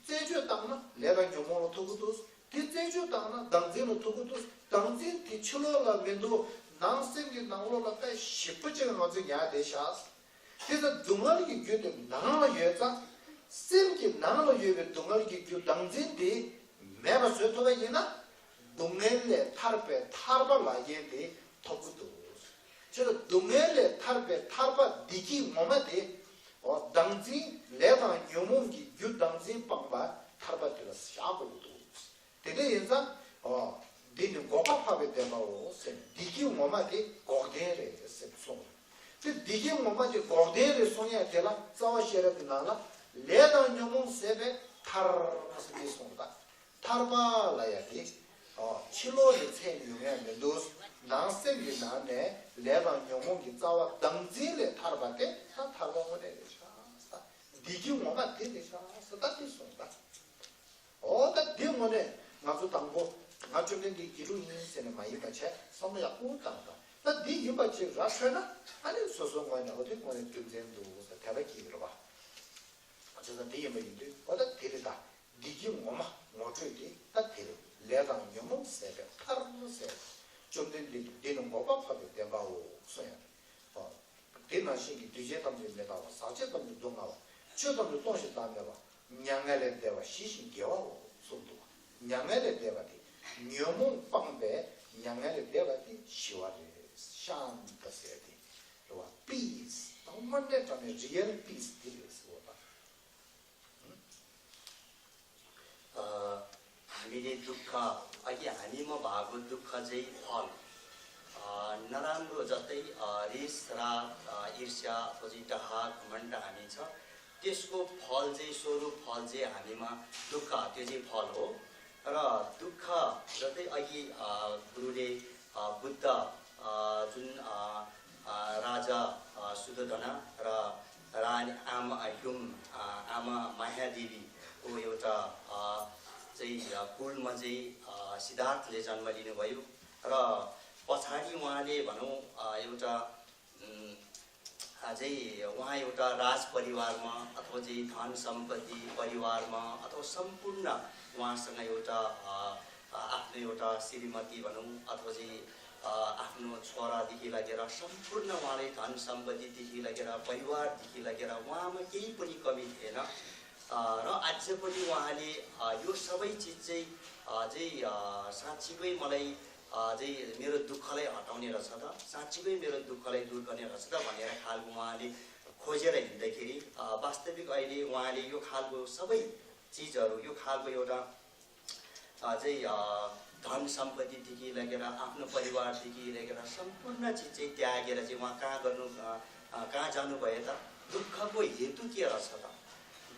རྩད་གཅོད་བཏང་ན་ལས་དང་ཉོན་མོངས་ལ་ཐུག་གི་འདུག་དེ་རྩད་གཅོད་བཏང་ན་བདག་འཛིན་ལ་ཐུག་གི་འདུག་བདག་འཛིན་དེ་ཕྱི་ལོགས་ལ་མི་འདུག་ནང་སེམས་ཀྱི་ནང་ལོགས་ལ་དཔེ་ཞིབ་པོ་ཅིག་ང་ཚོས་ཉར་བསྡད་ཤག་དེ་ལྟར་སྡུག་བསྔལ་གྱི་རྒྱུ་དེ་ནང་ལ་ཡོད་ཙང་། སེམས་ཀྱི་ནང་ལ་ཡོད་པའི་སྡུག་བསྔལ་གྱི་རྒྱུ་བདག་འཛིན་དེ་མེད་པ་བཟོ་ཐུབ་པ་ཡིན་ན། སྡུག་བསྔལ་ལས་ཐར་པའི་ཐར་པ་ལབ་མཁན་དེ་ཐོབ་ཀྱི་འདུག་བྱས་ཙང་སྡུག་བསྔལ་ལས་ཐར་པའི་ཐར་པ་བདེ་སྐྱིད་ངོ་མ་དེ། འོ། བདག་འཛིན་ལས་དང་ཉོན་མོངས་ཀྱི་རྒྱུ་བདག་འཛིན་སྤངས་པ་ཐར་པ་དེ་ལ་བཞག་དགོས་ཀྱི་འདུག་དེ་འདྲ་ཡིན་ཙང་། འོ། འདི་ནི་འགོག་པ་འཕགས་པའི་བདེན་པའོ་ཟེར། བདེ་སྐྱིད་ངོ་མ་དེ་འགོག་བདེན་རེད་ཟེར་གསུངས། དེ་བདེ་སྐྱིད་ངོ་མ་དེ་འགོག་བདེན་རེད་གསུང་ཡ་དེ་ལ་རྩ་བ་ཤེས་རབ་ཀྱི་ནང་ལ་ལས་དང་ཉོན་མོངས་ཟད་པས་ཐར་ཟེར་ནས་གསུངས་པ། ཐར་པ་ལབ་ཡ་དེ། འོ། ཕྱི་ལོགས་ནས་ཚད་ཡོང་ཡ་མི་འདུག་ནང་སེམས་ཀྱི་ནང་ནས་ལས་དང་ཉོན་མོངས་ཀྱི་རྩ་བ་བདག་འཛིན་ལས་ཐར་པ་དེ་ད་ཐར་པ་དངོས་གནས་རེད་ཤག་བདེ་སྐྱིད་ངོ་མ་དེ་རེད་ཤག་ཟེར་ད་དེ་གསུངས་པ། འོ། ད་འདི་དངོས་གནས་ང་ཚོ་དང་པོ་ང་བཅོམ་ལྡན་འདས་དགེ་ཕྲུག་ཡིན་ཟེར་ནས་མ་ཡིན་པ་བྱས། བསམ་བློ་ཡག་པོ་བཏང་དང་། ད་འདི་ཡིན་པ་ཅིག་ར་འཕྲོད་ན། ཨ་ནི་སོ་སོའི་ངོས་ནས་འོ་དེ་དངོས་གནས་རྒྱུ་མཚན་འདུག་ཟེར་དད་པ་སྐྱེ་གི་རེད་བ། བྱས་ཙང་འདི་ཡིན་པ་ཡིན་དུས། འོ། ད་དེ་རེད་ད། བདེ་སྐྱིད་ངོ་མ་ངོ་སྤྲོད་དེ་ད་དེ་རེད། ལས་དང་ཉོན་མོངས་ཟད་པས་ཐར་ཟེར། བཅོམ་ལྡན་འདས་ཀྱིས་འདི་ནི་འགོག་པ་འཕགས་པའི་བདེན་པའོ་གསུངས་ཡ་རེད། འོ། དེ་ནང་བཞིན་གྱི་འདུས་བྱས་ཐམས་ཅད་མི་རྟག་པ། ཟག་བཅས་ཐམས་ཅད་སྡུག་བསྔལ་བ། ཆོས་ཐམས་ཅད་སྟོང་ཞིང་བདག་མེད་པ། མྱ་ངན་ལས་འདས་པ་ཞི་ཞིང་དགེ་བའོ་གསུངས་འདུག་མྱ་ངན་ལས་འདས་པ་དེ། ཉོན་མོངས་སྤངས་པས་མྱ་ངན་ལས་འདས་པ་དེ་ཞི་བ་རེད། शान्त ཟེར་དེ་རེད་བ། Peace། དངོས་གནས་དྲང་གནས་real peace དེ་རེད་ཟེར་བ་དང་། अ, हामीले दुःख, अघि हामीमा भएको दुःख चाहिँ फल, अ, नराम्रो जस्तै, अ, रिस, राग, अ, ईर्ष्या, पछि डहा, घमण्ड हामी छ, त्यसको फल चाहिँ, स्वरूप फल चाहिँ हामीमा दुःख, त्यो चाहिँ फल हो। र दुःख जस्तै अघि, अ, गुरुले, अ, बुद्ध, अ, जुन, अ, अ, राजा, अ, शुद्धोधन र रानी आमा, अ, ह्युम, अ, आमा महादेवीको एउटा, अ, चाहिँ, अ, कुलमा चाहिँ, अ, सिद्धार्थले जन्म लिनुभयो र पछाडि उहाँले भनौँ, अ, एउटा, उम्, अ, चाहिँ उहाँ एउटा राज परिवारमा अथवा चाहिँ धन सम्पत्ति परिवारमा अथवा सम्पूर्ण उहाँसँग एउटा, अ, अ, आफ्नो एउटा श्रीमती भनौँ अथवा चाहिँ, अ, आफ्नो छोरादेखि लगेर सम्पूर्ण उहाँले धन सम्पत्तिदेखि लगेर परिवारदेखि लगेर उहाँमा केही पनि कमी थिएन। अ, र अझ पनि उहाँले, अ, यो सबै चिज चाहिँ, अ, चाहिँ, अ, साँच्चीकै मलाई, अ, चाहिँ मेरो दुःखलाई हटाउने रहेछ त, साँच्चीकै मेरो दुःखलाई दूर गर्ने रहेछ त भनेर खालको उहाँले खोजेर हिँड्दाखेरि, अ, वास्तविक अहिले उहाँले यो खालको सबै चिजहरू, यो खालको एउटा, अ, चाहिँ, अ, धन सम्पत्तिदेखि लगेर आफ्नो परिवारदेखि लगेर सम्पूर्ण चिज चाहिँ त्यागेर चाहिँ उहाँ कहाँ गर्नु, अ, अ, कहाँ जानुभयो त? दुःखको हेतु के रहेछ त?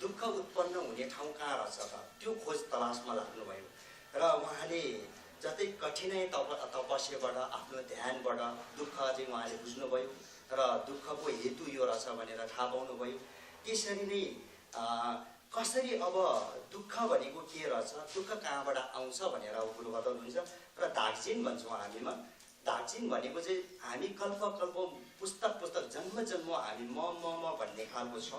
दुःख उत्पन्न हुने ठाउँ कहाँ रहेछ त? त्यो खोज तलासमा लाग्नुभयो र उहाँले जस्तै कठिनाइ तप-, तपस्याबाट, आफ्नो ध्यानबाट दुःख चाहिँ उहाँले बुझ्नुभयो र दुःखको हेतु यो रहेछ भनेर थाहा पाउनुभयो। त्यसरी नै, अ, कसरी अब दुःख भनेको के रहेछ, दुःख कहाँबाट आउँछ भनेर गुरु बताउनुहुन्छ। र धागचिन भन्छौँ हामीमा। धागचिन भनेको चाहिँ हामी कल्प कल्प, पुस्तक पुस्तक, जन्म जन्म हामी म, म, म भन्ने खालको छ।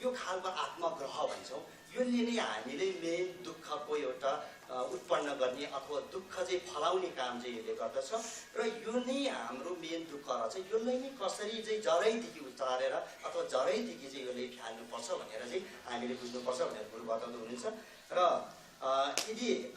यो खालको आत्मग्रह भन्छौँ। यसले नै हामीले मेन दुःखको एउटा, अ, उत्पन्न गर्ने अथवा दुःख चाहिँ फलाउने काम चाहिँ यसले गर्दछ। र यो नै हाम्रो मेन दुःख रहेछ। यसलाई नै कसरी चाहिँ जरैदेखि उतारेर अथवा जरैदेखि चाहिँ यसलाई फ्याल्नुपर्छ भनेर चाहिँ हामीले बुझ्नुपर्छ भनेर गुरु बताउँदै हुनुहुन्छ। र, अ, यदि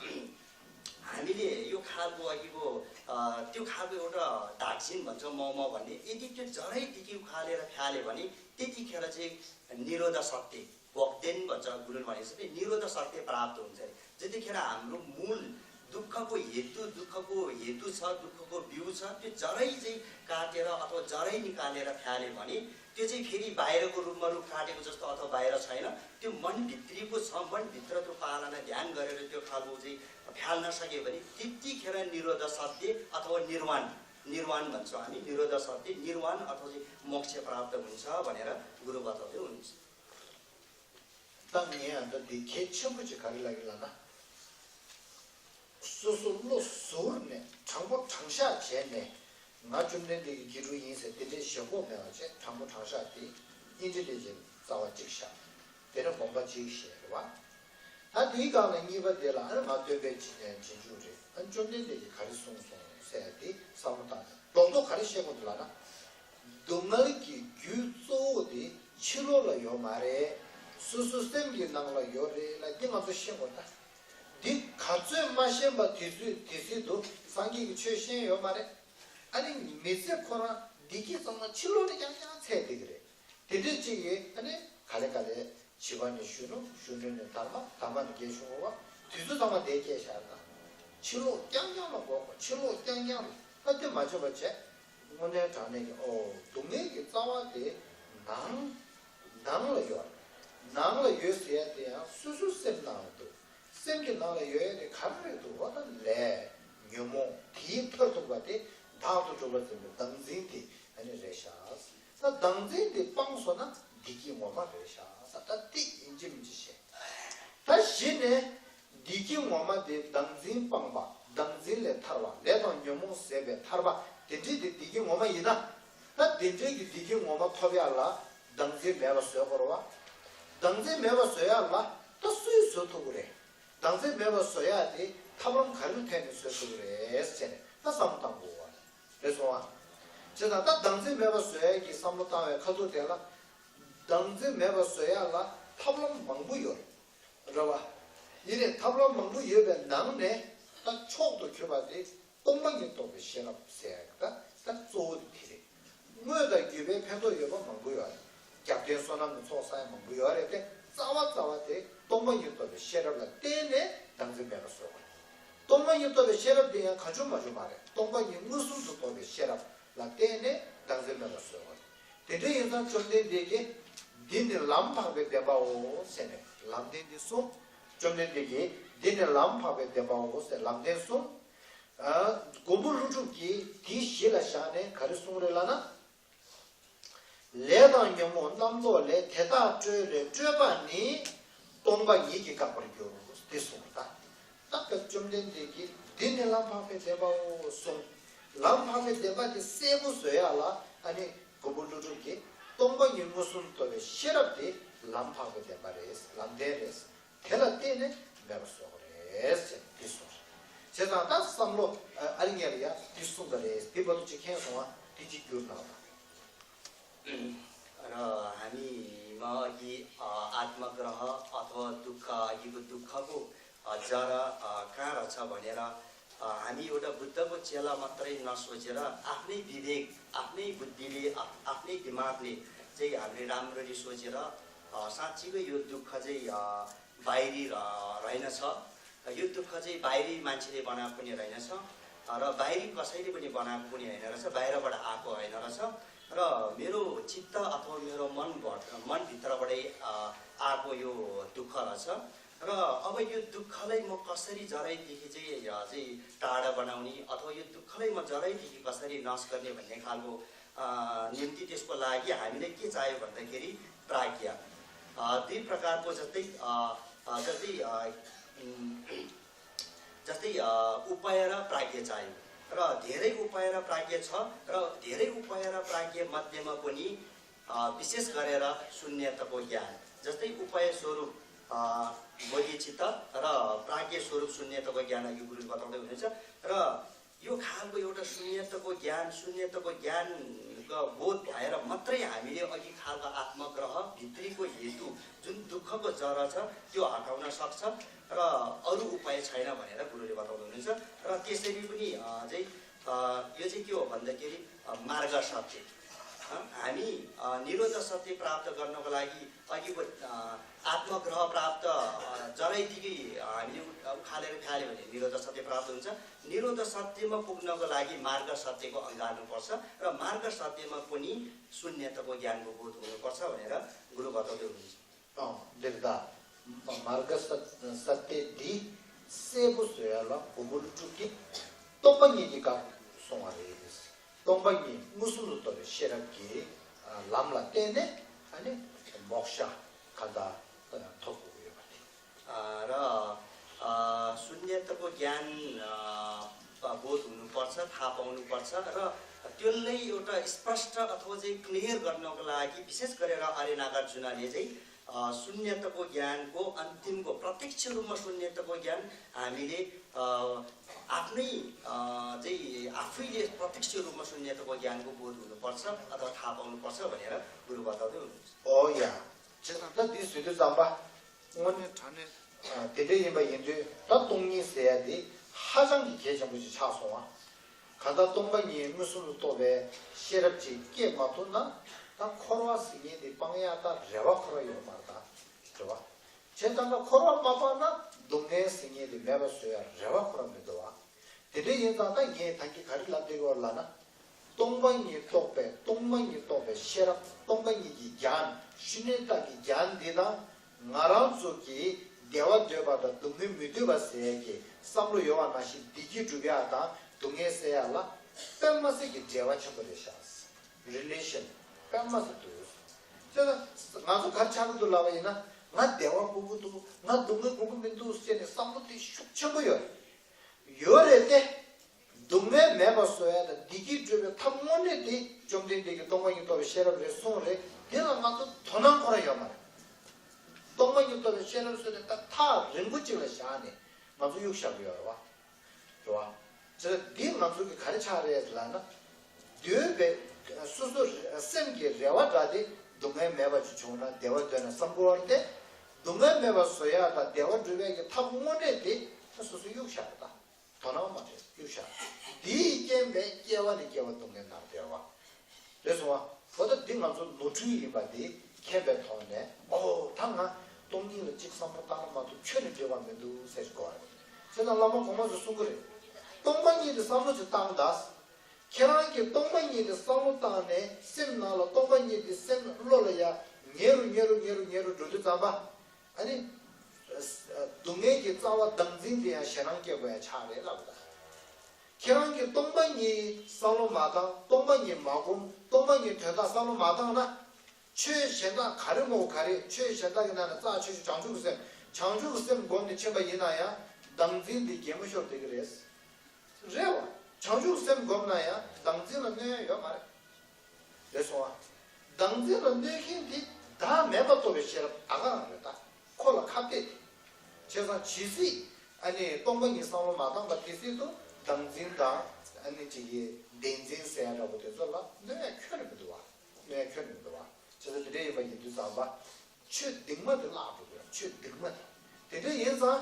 हामीले यो खालको अघिको, अ, त्यो खालको एउटा धागचिन भन्छ, म, म भन्ने, यदि त्यो जरैदेखि उखालेर फ्याल्यो भने त्यतिखेर चाहिँ निरोध सत्य, बोक्देन भन्छ गुरुले भनेको छ नि, निरोध सत्य प्राप्त हुन्छ अरे। जतिखेर हाम्रो मूल दुःखको हेतु, दुःखको हेतु छ, दुःखको बिउ छ, त्यो जरै चाहिँ काटेर अथवा जरै निकालेर फ्याल्यो भने त्यो चाहिँ फेरि बाहिरको रूपमा रुख काटेको जस्तो अथवा बाहिर छैन। त्यो मनभित्रीको छ, मनभित्र त्यो पालना ध्यान गरेर त्यो खालको चाहिँ फ्याल्न सक्यो भने त्यतिखेर निरोध सत्य अथवा निर्वाण, निर्वाण भन्छौँ हामी, निरोध सत्य, निर्वाण अथवा चाहिँ मोक्ष प्राप्त हुन्छ भनेर गुरु बताउँदै हुनुहुन्छ। ད་ངས་ཨ་ད་འདི་གལ་ཆེན་པོ་ཅིག་ག་རེ་ལབ་ཀྱི་ལབ་ན། སོ་སོ་བློ་གཟུར་ནས་དྲང་པོ་དྲང་བཞག་བྱས་ནས་ང་བཅོམ་ལྡན་འདས་ཀྱི་རྒྱུད་ལུགས་ཡིན་ཟེར་དེ་འདྲའི་ཞེན་ཁོག་མེད་པ་བྱས་དྲང་པོ་དྲང་བཞག་དེ་ཨིན་དྲི་ལས་ཀྱི་རྩ་བ་གཅིག་བཞག་དེ་ནས་དགོངས་པ་གཅིག་བཞེས་རེད་བ། ད་དེའི་སྒང་ལ་གཉིས་པ་དེ་ལ་ཨ་ནི་ང་སྟོན་པའི་རྗེས་ནས་རྗེས་འཇུག་རེད། ཨ་ནི་བཅོམ་ལྡན་འདས་ཀྱིས་ག་རེ་གསུངས་སོང་ཟེར་ཡ་དེ་བསམ་བློ་བཏང་ནས་ལོག་རྟོག་ག་རེ་བཤད་དགོས་འདུག་ལབ་ན། སྡུག་བསྔལ་གྱི་རྒྱུ་གཙོ་བོ་དེ་ཕྱི་ལོགས་ལ་ཡོད་མ་རེད། སོ་སོའི་སེམས་ཀྱི་ནང་ལ་ཡོད་རེད་ལབ་འདི་ང་ཚོ་ཤེས་དགོས་ད། འདི་ག་ཚོད་མ་ཤེས་པ་དེ་ཚོས་དེ་སྲིད་དུ་སངས་རྒྱས་ཀྱི་ཆོས་ཤེས་ཡོད་མ་རེད། ཨ་ནི་མི་ཚེ་ཁོ་རང་བདེ་སྐྱིད་ཚང་མ་ཕྱི་ལོགས་ནས་རྐྱང་རྐྱང་འཚོལ་བསྡད་ཀྱི་རེད། དེ་འདྲས་ཅིག་ཡིན་ཨ་ནི་ག་ལེ་ག་ལེ་བྱིས་པ་ནས་གཞོན་ནུ་གཞོན་ནུ་ནས་དར་མ་དར་མ་ནས་རྒན་གཞོན་འོ་བ་དུས་ཚོད་ཚང་མ་དེ་སྐྱེལ་བཞག་ན། ཕྱི་ལོགས་རྐྱང་རྐྱང་ལ་འགོག་པ་ཕྱི་ལོགས་རྐྱང་རྐྱང་ལ་ཨ་དེ་མ་བྱས་པ་བྱས། དངོས་གནས་དྲང་གནས་ཀྱི་ཨོ་སྡུག་བསྔལ་གྱི་རྩ་བ་དེ་ནང་ནང་ལ་ཡོད། ནང་ལ་ཡོད་ཟེར་ཡ་དེ་ཡང་སོ་སོའི་སེམས་ནང་ལ་འདུག་སེམས་ཀྱི་ནང་ལ་ཡོད་ཡ་དེ་ག་རེ་རེད་འདུག་འོ་ན་ལས་ཉོན་མོངས་དེའི་མཐར་ཐུག་པ་དེ་བདག་ཏུ་གྲུབ་པར་འཛིན་པའི་བདག་འཛིན་དེ་ཨ་ནི་རེད་ཤག་ད་བདག་འཛིན་དེ་སྤངས་སོང་ན་བདེ་སྐྱིད་ངོ་མ་རེད་ཤག་ད་དེ་ཡིན་གཅིག་མིན་གཅིག་བཤད། ད་གཞི་ནས་བདེ་སྐྱིད་ངོ་མ་དེ་བདག་འཛིན་སྤངས་པ་བདག་འཛིན་ལས་ཐར་བ་ལས་དང་ཉོན་མོངས་ཟད་པའི་ཐར་པ་དེ་འདྲའི་དེ་བདེ་སྐྱིད་ངོ་མ་ཡིན་ན། ད་དེ་འདྲའི་གི་བདེ་སྐྱིད་ངོ་མ་ཐོབ་ཡ་ལ་བདག་འཛིན་མེད་པ་བཟོ་དགོས་རེད་བ། བདག་འཛིན་མེད་པ་བཟོ་ཡ་ལ་ད་སུས་བཟོ་ཐུབ་ཀྱི་རེད། བདག་འཛིན་མེད་པ་བཟོ་ཡ་དེ་ཐབས་ལམ་ག་རེ་ལ་བརྟེན་ནས་བཟོ་ཐུབ་ཀྱི་རེད་ཟེར་ནས་ད་བསམ་བློ་བཏང་དགོས་བ་རེད་སོང་བ། བྱས་ཙང་ད་བདག་འཛིན་མེད་པ་བཟོ་ཡ་གི་བསམ་བློ་བཏང་བའི་ཁ་ཐུག་དེ་ལ། བདག་འཛིན་མེད་པ་བཟོ་ཡ་ལ་ཐབས་ལམ་མང་པོ་ཡོད་རེད་བ། ཡིན་ནའི་ཐབས་ལམ་མང་པོ་ཡོད་པའི་ནང་ནས་ད་མཆོག་ཏུ་གྱུར་པ་དེ་སྟོང་པ་ཉིད་རྟོགས་པའི་ཤེས་རབ་ཟེར་ཡ་ད་ད་གཙོ་བོ་དེ་དེ་རེད། དངོས་དང་བརྒྱུད་པའི་ཕན་ཐོགས་ཡོད་པ་མང་པོ་ཡོད་རེད། རྒྱབ་རྟེན་བསོད་ནམས་ཀྱི་ཚོགས་བསགས་ཡ་མང་པོ་ཡོད་རེད་དེ་རྩ་བ་རྩ་བ་དེ་སྟོང་པ་ཉིད་རྟོགས་པའི་ཤེས་རབ་ལ་བརྟེན་ནས་བདག་འཛིན་མེད་པ་བཟོ་དགོས། སྟོང་པ་ཉིད་རྟོགས་པའི་ཤེས་རབ་དེ་ཡང་གང་བྱུང་མ་བྱུང་མ་རེད། སྟོང་པ་ཉིད་མངོན་སུམ་དུ་རྟོགས་པའི་ཤེས་རབ་ལ་བརྟེན་ནས་བདག་འཛིན་མེད་པར་བཟོ་དགོས། དེ་འདྲ་ཡིན་ཙང་བཅོམ་ལྡན་འདས་ཀྱིས་འདི་ནི་ལམ་འཕགས་པའི་བདེན་པའོ་ཟེར་ནས་ལམ་བདེན་འདི་གསུངས། བཅོམ་ལྡན་འདས་ཀྱིས་འདི་ནི་ལམ་འཕགས་པའི་བདེན་པའོ་ཟེར་ལམ་བདེན་གསུངས། ཨ་མགོན་པོ་ཀླུ་སྒྲུབ་ཀྱིས་དེའི་གཞི་ལ་བཞག་ནས་ག་རེ་གསུངས་རེད་ལབ་ན། ལས་དང་ཉོན་མོངས་རྣམ་རྟོག་ལས། དེ་དག་སྤྲོས་ལས་སྤྲོས་པ་ནི། སྟོང་པ་ཉིད་ཀྱིས་བཀག་པར་འགྱུར། དེ་གསུངས་པ་དང་། ད་ལྟ་བཅོམ་ལྡན་འདས་ཀྱིས་འདི་ནི་ལམ་འཕགས་པའི་བདེན་པའོ་གསུངས། ལམ་འཕགས་པའི་བདེན་པ་དེ་གསལ་པོ་བཟོ་ཡ་ལ་ཨ་ནི་མགོན་པོ་ཀླུ་སྒྲུབ་ཀྱིས་སྟོང་པ་ཉིད་མངོན་སུམ་དུ་རྟོགས་པའི་ཤེས་རབ་དེ་ལམ་འཕགས་པའི་བདེན་པ་རེད། ལམ་བདེན་རེད། དེ་ལ་བརྟེན་ནས་མེད་པ་བཟོ་དགོས་རེད་ཟེར་འདི་གསུངས་རེད། བྱས་ཙང་ད་བསམ་བློ་ཨ་རི་ཉལ་ཡ་འདི་གསུངས་པ་རེད། འདི་བར་དུ་ཅིག་མཁྱེན་སོང་བ་འདི་ཅིག་བསྒྱུར་གནང་བ། र हामीमा अघि अ, आत्मग्रह अथवा दुःख, अघिको दुःखको अ, जरा अ, कहाँ रहेछ भनेर अ, हामी एउटा बुद्धको चेला मात्रै नसोचेर आफ्नै विवेक, आफ्नै बुद्धिले, अ, आफ्नै दिमागले चाहिँ हामीले राम्ररी सोचेर अ, साँच्चीकै यो दुःख चाहिँ अ, बाहिरी र- रहेनछ। यो दुःख चाहिँ बाहिरी मान्छेले बनाएको पनि रहेनछ र बाहिरी कसैले पनि बनाएको पनि होइन रहेछ, बाहिरबाट आएको होइन रहेछ। र मेरो चित्त अथवा मेरो मनबाट, मनभित्रबाटै अ, आएको यो दुःख रहेछ। र अब यो दुःखलाई म कसरी जराइदेखि चाहिँ अ, चाहिँ टाढा बनाउने अथवा यो दुःखलाई म जराइदेखि कसरी नाश गर्ने भन्ने खालको अ, निम्ति त्यसको लागि हामीलाई के चाहियो भन्दाखेरि प्राज्ञा। अ, दुई प्रकारको जस्तै अ, अ, जस्तै अ, उम्, जस्तै अ, उपाय र प्राज्ञा चाहियो र धेरै उपाय र प्राज्ञा छ र धेरै उपाय र प्राज्ञा मध्येमा पनि अ, विशेष गरेर शून्यताको ज्ञान जस्तै उपाय स्वरूप अ, बोधिचित्त र प्राज्ञा स्वरूप शून्यताको ज्ञान अघि गुरुले बताउँदै हुनुहुन्छ र यो खालको एउटा शून्यताको ज्ञान, शून्यताको ज्ञानको बोध भएर मात्रै हामीले अघि खालको आत्मग्रह, भित्रीको हेतु, जुन दुःखको जरा छ, त्यो हटाउन सक्छ र अरू उपाय छैन भनेर गुरुले बताउनु हुनुहुन्छ। र त्यसरी पनि अ, चाहिँ अ, यो चाहिँ के हो भन्दाखेरि अ, मार्ग सत्य। अ, हामी अ, निरोध सत्य प्राप्त गर्नको लागि अघिको अ, आत्मग्रह प्राप्त अ, जराइदिकी हामीले उठ- उखालेर फ्याल्यो भने निरोध सत्य प्राप्त हुन्छ। निरोध सत्यमा पुग्नको लागि मार्ग सत्यको अँगाल्नुपर्छ र मार्ग सत्यमा पनि शून्यताको ज्ञानको बोध हुनुपर्छ भनेर गुरु बताउँदै हुनुहुन्छ। अँ, देख्दा मार्ग सत्य འདི་གསལ་པོ་བཟོ་ཡ་ལ་མགོན་པོ་ཀླུ་སྒྲུབ་ཀྱིས་སྟོང་པ་ཉིད་ཀྱི་སྐབས་སུ་གསུངས་པ་རེད། སྟོང་པ་ཉིད་མངོན་སུམ་དུ་རྟོགས་པའི་ཤེས་རབ་ཀྱིས་ལམ་ལ་བརྟེན་ནས་ཨ་ནི་མོག་ཤ་ག་འདྲ་ཐོབ་དགོས་ཡོད་པ་རེད། र अ, शून्यताको ज्ञान अ, बोध हुनुपर्छ, थाहा पाउनुपर्छ र त्यसलाई एउटा स्पष्ट अथवा चाहिँ क्लियर गर्नको लागि विशेष गरेर आर्य नागार्जुनले चाहिँ अ, शून्यताको ज्ञानको अन्तिमको प्रत्यक्ष रूपमा शून्यताको ज्ञान हामीले अ, आफ्नै अ, चाहिँ आफैले प्रत्यक्ष रूपमा शून्यताको ज्ञानको बोध हुनुपर्छ अथवा थाहा पाउनुपर्छ भनेर गुरु बताउँदै हुनुहुन्छ। ཨོ་ཡ། བྱས་ཙང་ད་འདི་བཟོས་དུས་ཙམ་པ། དངོས་གནས་དྲང་གནས་དེ་འདྲ་ཡིན་པ་ཡིན་དུས་ད་སྟོང་ཉིད་ཟེར་ཡ་དེ་ཧ་ཅང་གི་གལ་ཆེན་པོ་ཞིག་ཆགས་སོང་བ། གང་ལྟར་སྟོང་པ་ཉིད་མངོན་སུམ་དུ་རྟོགས་པའི་ཤེས་རབ་ཅིག་སྐྱེ་མ་ཐུབ་ན་ད་འཁོར་བ་ཟེར་མཁན་དེ་སྤང་ཡ་ད་རེ་བ་འཁོར་བ་ཡོད་མ་རེད་ད། རེད་བ། བྱས་ཙང་ད་འཁོར་བ་མ་སྤངས་ན་སྡུག་བསྔལ་ཟེར་མཁན་དེ་མེད་པ་བཟོ་ཡ་རེ་བ་འཁོར་བ་མི་འདུག་བ། དེ་འདྲ་ཡིན་ཙང་ད་ངས་ད་གིན་ག་རེ་ལབ་བསྡད་ཡོད་ལབ་ན། སྟོང་པ་ཉིད་རྟོགས་པའི་སྟོང་པ་ཉིད་རྟོགས་པའི་ཤེས་རབ་སྟོང་པ་ཉིད་ཀྱི་རྒྱན་ཤུན་ནེ་ཏ་གི་རྒྱན་འདི་དང་ང་རང་ཚོ་གིས་བདེ་བ་འདོད་པ་དང་སྡུག་བསྔལ་མི་འདོད་པ་ཟེར་ཡས་ཀྱི་བསམ་བློ་ཡོད་པ་ནང་བཞིན་བདེ་སྐྱིད་སྒྲུབ་ཡག་དང་སྡུག་བསྔལ་སེལ་ཡག་ལ་དཔེ་མ་སྲིད་ཀྱི་འབྲེལ་བ་ཆེན་པོ་རེད་ཤག་རི་ལེ་ཤན་དཔེ་མ་སྲིད་འདུག་དེ་ལ་ང་ཚོ་ག་རེ་ཆགས་ཀྱི་འདུག་ལབ་པ་ཡིན་ན་ང་བདེ་བ་དགོས་ཀྱི་འདུག་ང་སྡུག་བསྔལ་དགོས་ཀྱི་མི་འདུག་ཟེར་ནས་བསམ་བློ་དེ་ཤུགས་ཆེན་པོ་ཡོད་རེད། ཡོད་རེད་དེ། སྡུག་བསྔལ་མེད་པ་བཟོ་ཡ་དང་བདེ་སྐྱིད་སྒྲུབ་པའི་ཐབས་དངོས་གནས་དེ་བཅོམ་ལྡན་འདས་ཀྱིས་སྟོང་པ་ཉིད་རྟོགས་པའི་ཤེས་རབ་རེད་གསུངས་རེད། དེ་ལ་ང་ཚོ་དོ་སྣང་ཁོ་རང་ཡོད་མ་རེད། སྟོང་པ་ཉིད་རྟོགས་པའི་ཤེས་རབ་ཟེར་ནས་ད་ཐག་རིང་པོ་ཅིག་ལ་བཞག་ནས་ང་ཚོ་གཡུག་བཞག་གི་ཡོད་རེད་བ། རེད་བ། བྱས་ཙང་འདི་ང་ཚོ་གི་ག་རེ་ཆགས་རེད་ལབ་ན། འདོད་པའི་སོ་སོ་སེམས་ཀྱི་རེ་བ་འདྲ་དེ་སྡུག་བསྔལ་མེད་པ་ཅིག་བྱུང་ན་བདེ་བ་འདོད་ན་བསམ་དགོས་པ་རེད་དེ། སྡུག་བསྔལ་མེད་པ་བཟོ་ཡ་དང་བདེ་བ་སྒྲུབ་ཡ་གི་ཐབས་དངོས་གནས་དེ་ད་སོ་སོ་གཡུག་བཞག་རེད་ད། དོ་སྣང་མ་བྱས་གཡུག་བཞག་འདིའི་རྐྱེན་པས་སྐྱེ་བ་ནས་སྐྱེ་བ་སྡུག་བསྔལ་ནང་བསྡད་པ། རེད་སོང་བ། འོ་ད་འདི་ང་ཚོ་ནོར་འཁྲུལ་ཡིན་པ་འདི་མཁྱེན་པའི་ཐོག་ནས་ཨོ་ད་ང་སྟོང་ཉིད་ལ་གཅིག་བསམ་བློ་བཏང་ན་མ་གཏོགས་ཆོས་ནི་འབྲེལ་བ་མི་འདུག་ཟེར་གོ་བ་རེད། བྱས་ཙང་བླ་མ་གོང་མ་ཚོས་གསུང་གི་རེད། སྟོང་པ་ཉིད་དེ་བསམ་བློ་ཅིག་བཏང་ད། ཁྱེད་རང་གིས་སྟོང་པ་ཉིད་དེ་བསམ་བློ་བཏང་ནས་སེམས་ནང་ལ་སྟོང་པ་ཉིད་དེ་སེམས་བློ་ལ་ཡ་ཉེ་རུ་ཉེ་རུ་ཉེ་རུ་ཉེ་རུ་འགྲོ་དུས་ཙམ་པ། ཨ་ནི། སྡུག་བསྔལ་གྱི་རྩ་བ་བདག་འཛིན་དེ་ཡང་ཞེ་སྡང་སྐྱེ་དགོས་ཡ་ཆགས་རེད་ལབ་ད། ཁྱེད་རང་གིས་སྟོང་པ་ཉིད་བསམ་བློ་མ་བཏང་སྟོང་པ་ཉིད་མ་སྒོམ་སྟོང་པ་ཉིད་དོན་དག་བསམ་བློ་མ་བཏང་ན་ ཆོས་གཞན་དག་ག་རེ་མོ་ག་རེ། ཆོས་གཞན་དག་གི་ནང་ནས་རྩ་ཆེ་ཤོས་བྱང་ཆུབ་ཀྱི་སེམས། བྱང་ཆུབ་ཀྱི་སེམས་བསྒོམས་ནས་ཕྱིན་པ་ཡིན་ན་ཡང་བདག་འཛིན་འདི་གད་མོ་ཤོར་བསྡད་ཀྱི་རེད། རེད་བ། བྱང་ཆུབ་སེམས་བསྒོམས་ན་ཡང་བདག་འཛིན་ལ་གནོད་ཡ་ཡོད་མ་རེད། རེད་སོང་བ། བདག་འཛིན་ལ་གནོད་མཁན་དེ་བདག་མེད་པར་རྟོགས་པའི་ཤེས་རབ་ད་གའང་རེད་ད། ཁོ་ལ་ཁ་གཏད་དེ། བྱས་ཙང་ཇི་སྲིད་ཨ་ནི་སྟོང་པ་ཉིད་བསམ་བློ་མ་བཏང་བ་དེ་སྲིད་དུ་བདག་འཛིན་དང་ཨ་ནི་ཅིག་གི་བདེན་འཛིན་ཟེར་ཡ་འདྲ་པོ་དེ་ཚོ་ལ་གནོད་ཡ་ཁྱོན་ནས་མི་འདུག་བ། གནོད་ཡ་ཁྱོན་ནས་མི་འདུག་བ། བྱས་ཙང་དེ་འདྲ་ཡིན་པ་ཡིན་དུས་ཙམ་པ། ཆོས་སྡིག་མ་དེ་བརླག་འགྲོ་གི་རེད། ཆོས་སྡིག་མ་དེ། དེ་འདྲ་ཡིན་ཙང་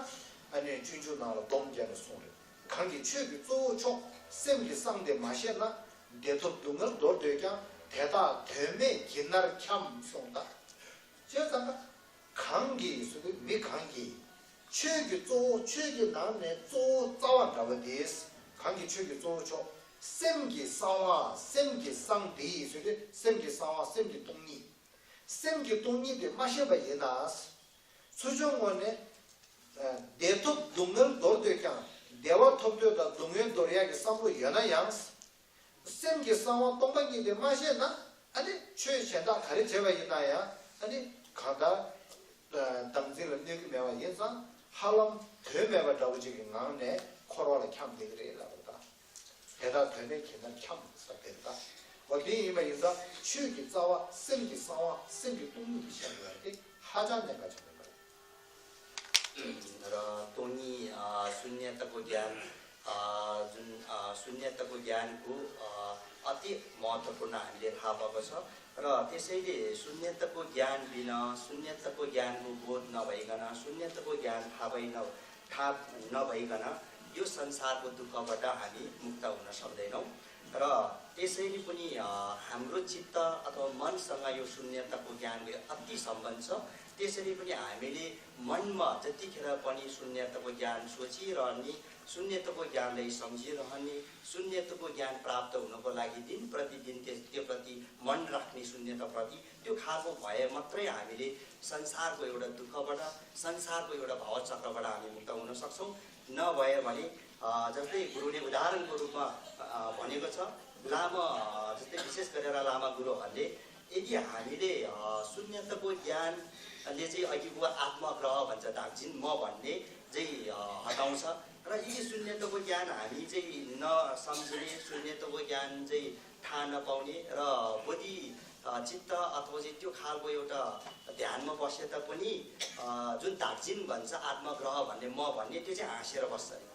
ཨ་ནི་སྤྱོད་འཇུག་ནང་ལ་སྡོམ་བརྒྱབ་ནས་གསུངས་རེད། གང་གིས་ཆོས་ཀྱི་གཙོ་བོ་མཆོག་སེམས་ཀྱི་གསང་དེ་མ་ཤེས་ན། བདེ་ཐོབ་སྡུག་བསྔལ་འདོར་འདོད་ཀྱང་། དེ་དག་དོན་མེད་གྱི་ནར་འཁྱམས་གསུངས་ད། བྱས་ཙང་ན། གང་གིས་ཟེར་དུས་མི་གང་གིས། ཆོས་ཀྱི་གཙོ་བོ། ཆོས་ཀྱི་ནང་ནས་གཙོ་བོ་རྩ་བ་འདྲ་བ་དེ། གང་གིས་ཆོས་ཀྱི་གཙོ་བོ་མཆོག་སེམས་ཀྱི་གསང་བ། སེམས་ཀྱི་གསང་དེ་ཟེར་དུས་སེམས་ཀྱི་གསང་བ། སེམས་ཀྱི་སྟོང་ཉིད། སེམས་ཀྱི་སྟོང་ཉིད་དེ་མ་ཤེས་པ་ཡིན་ན། ཚུར་ཕྱོགས་ངོས་ནས། བདེ་ཐོབ་སྡུག་བསྔལ་འདོར་འདོད་ཀྱང་། བདེ་བ་ཐོབ་འདོད་དང་སྡུག་བསྔལ་འདོར་ཡག་གི་བསམ་བློ་ཡོད་ན་ཡང་། སེམས་ཀྱི་གསང་བ་སྟོང་པ་ཉིད་དེ་མ་ཤེས་ན། ཨ་ནི་ཆོས་གཞན་དག་ག་རེ་བྱས་པ་ཡིན་ན་ཡང་། ཨ་ནི་གང་ལྟར། བདག་འཛིན་ལ་གནོད་ཀྱི་མེད་པ་ཡིན་ཙང་། ཧ་ལམ་དོན་མེད་པ་འདྲ་བོ་ཅིག་གི་ངང་ནས་འཁོར་བ་ལ་འཁྱམས་བསྡད་ཀྱི་རེད་ལབ་པ་དང་། དེ་དག་དོན་མེད་གྱི་ནར་འཁྱམས་ཟེར་དེ་རེད་ད། འོ་དེ་ཡིན་པ་ཡིན་ཙང་ཆོས་ཀྱི་རྩ་བ། སེམས་ཀྱི་གསང་བ། སེམས་ཀྱི་སྟོང་ཉིད་དེ་ཤེས་དགོས་ཡ་དེ་ཧ་ཅང་གནད་འགག་ཆེན་པོ་རེད། र तोनी अ, शून्य तको ज्ञान अ, जुन अ, शून्य तको ज्ञानको अ, अति महत्त्वपूर्ण हामीले थाहा पाएको छ। र त्यसैले शून्य तको ज्ञान बिना, शून्य तको ज्ञानको बोध नभइकन, शून्य तको ज्ञान थाहा भइ न, थाहा नभइकन यो संसारको दुःखबाट हामी मुक्त हुन सक्दैनौँ। र त्यसैले पनि अ, हाम्रो चित्त अथवा मनसँग यो शून्यताको ज्ञानको अति सम्बन्ध छ। त्यसरी पनि हामीले मनमा जतिखेर पनि शून्यताको ज्ञान सोचिरहने, शून्यताको ज्ञानलाई सम्झिरहने, शून्यताको ज्ञान प्राप्त हुनको लागि दिन प्रतिदिन त्यस-, त्यो प्रति मन राख्ने, शून्यताप्रति, त्यो खालको भए मात्रै हामीले संसारको एउटा दुःखबाट, संसारको एउटा भावचक्रबाट हामी मुक्त हुन सक्छौँ। नभए भने अ, जस्तै गुरुले उदाहरणको रूपमा अ, भनेको छ, लामा अ, जस्तै विशेष गरेर लामा गुरुहरूले यदि हामीले अ, शून्यताको ज्ञानले चाहिँ अघिको आत्मग्रह भन्छ, धाक्झिन म भन्ने चाहिँ अ, हटाउँछ। र यदि शून्यताको ज्ञान हामी चाहिँ नसम्झिने, शून्यताको ज्ञान चाहिँ थाहा नपाउने र बोधि अ, चित्त अथवा चाहिँ त्यो खालको एउटा ध्यानमा बसे तापनि अ, जुन धाक्झिन भन्छ, आत्मग्रह भन्ने म भन्ने, त्यो चाहिँ हाँसेर बस्छ अरे।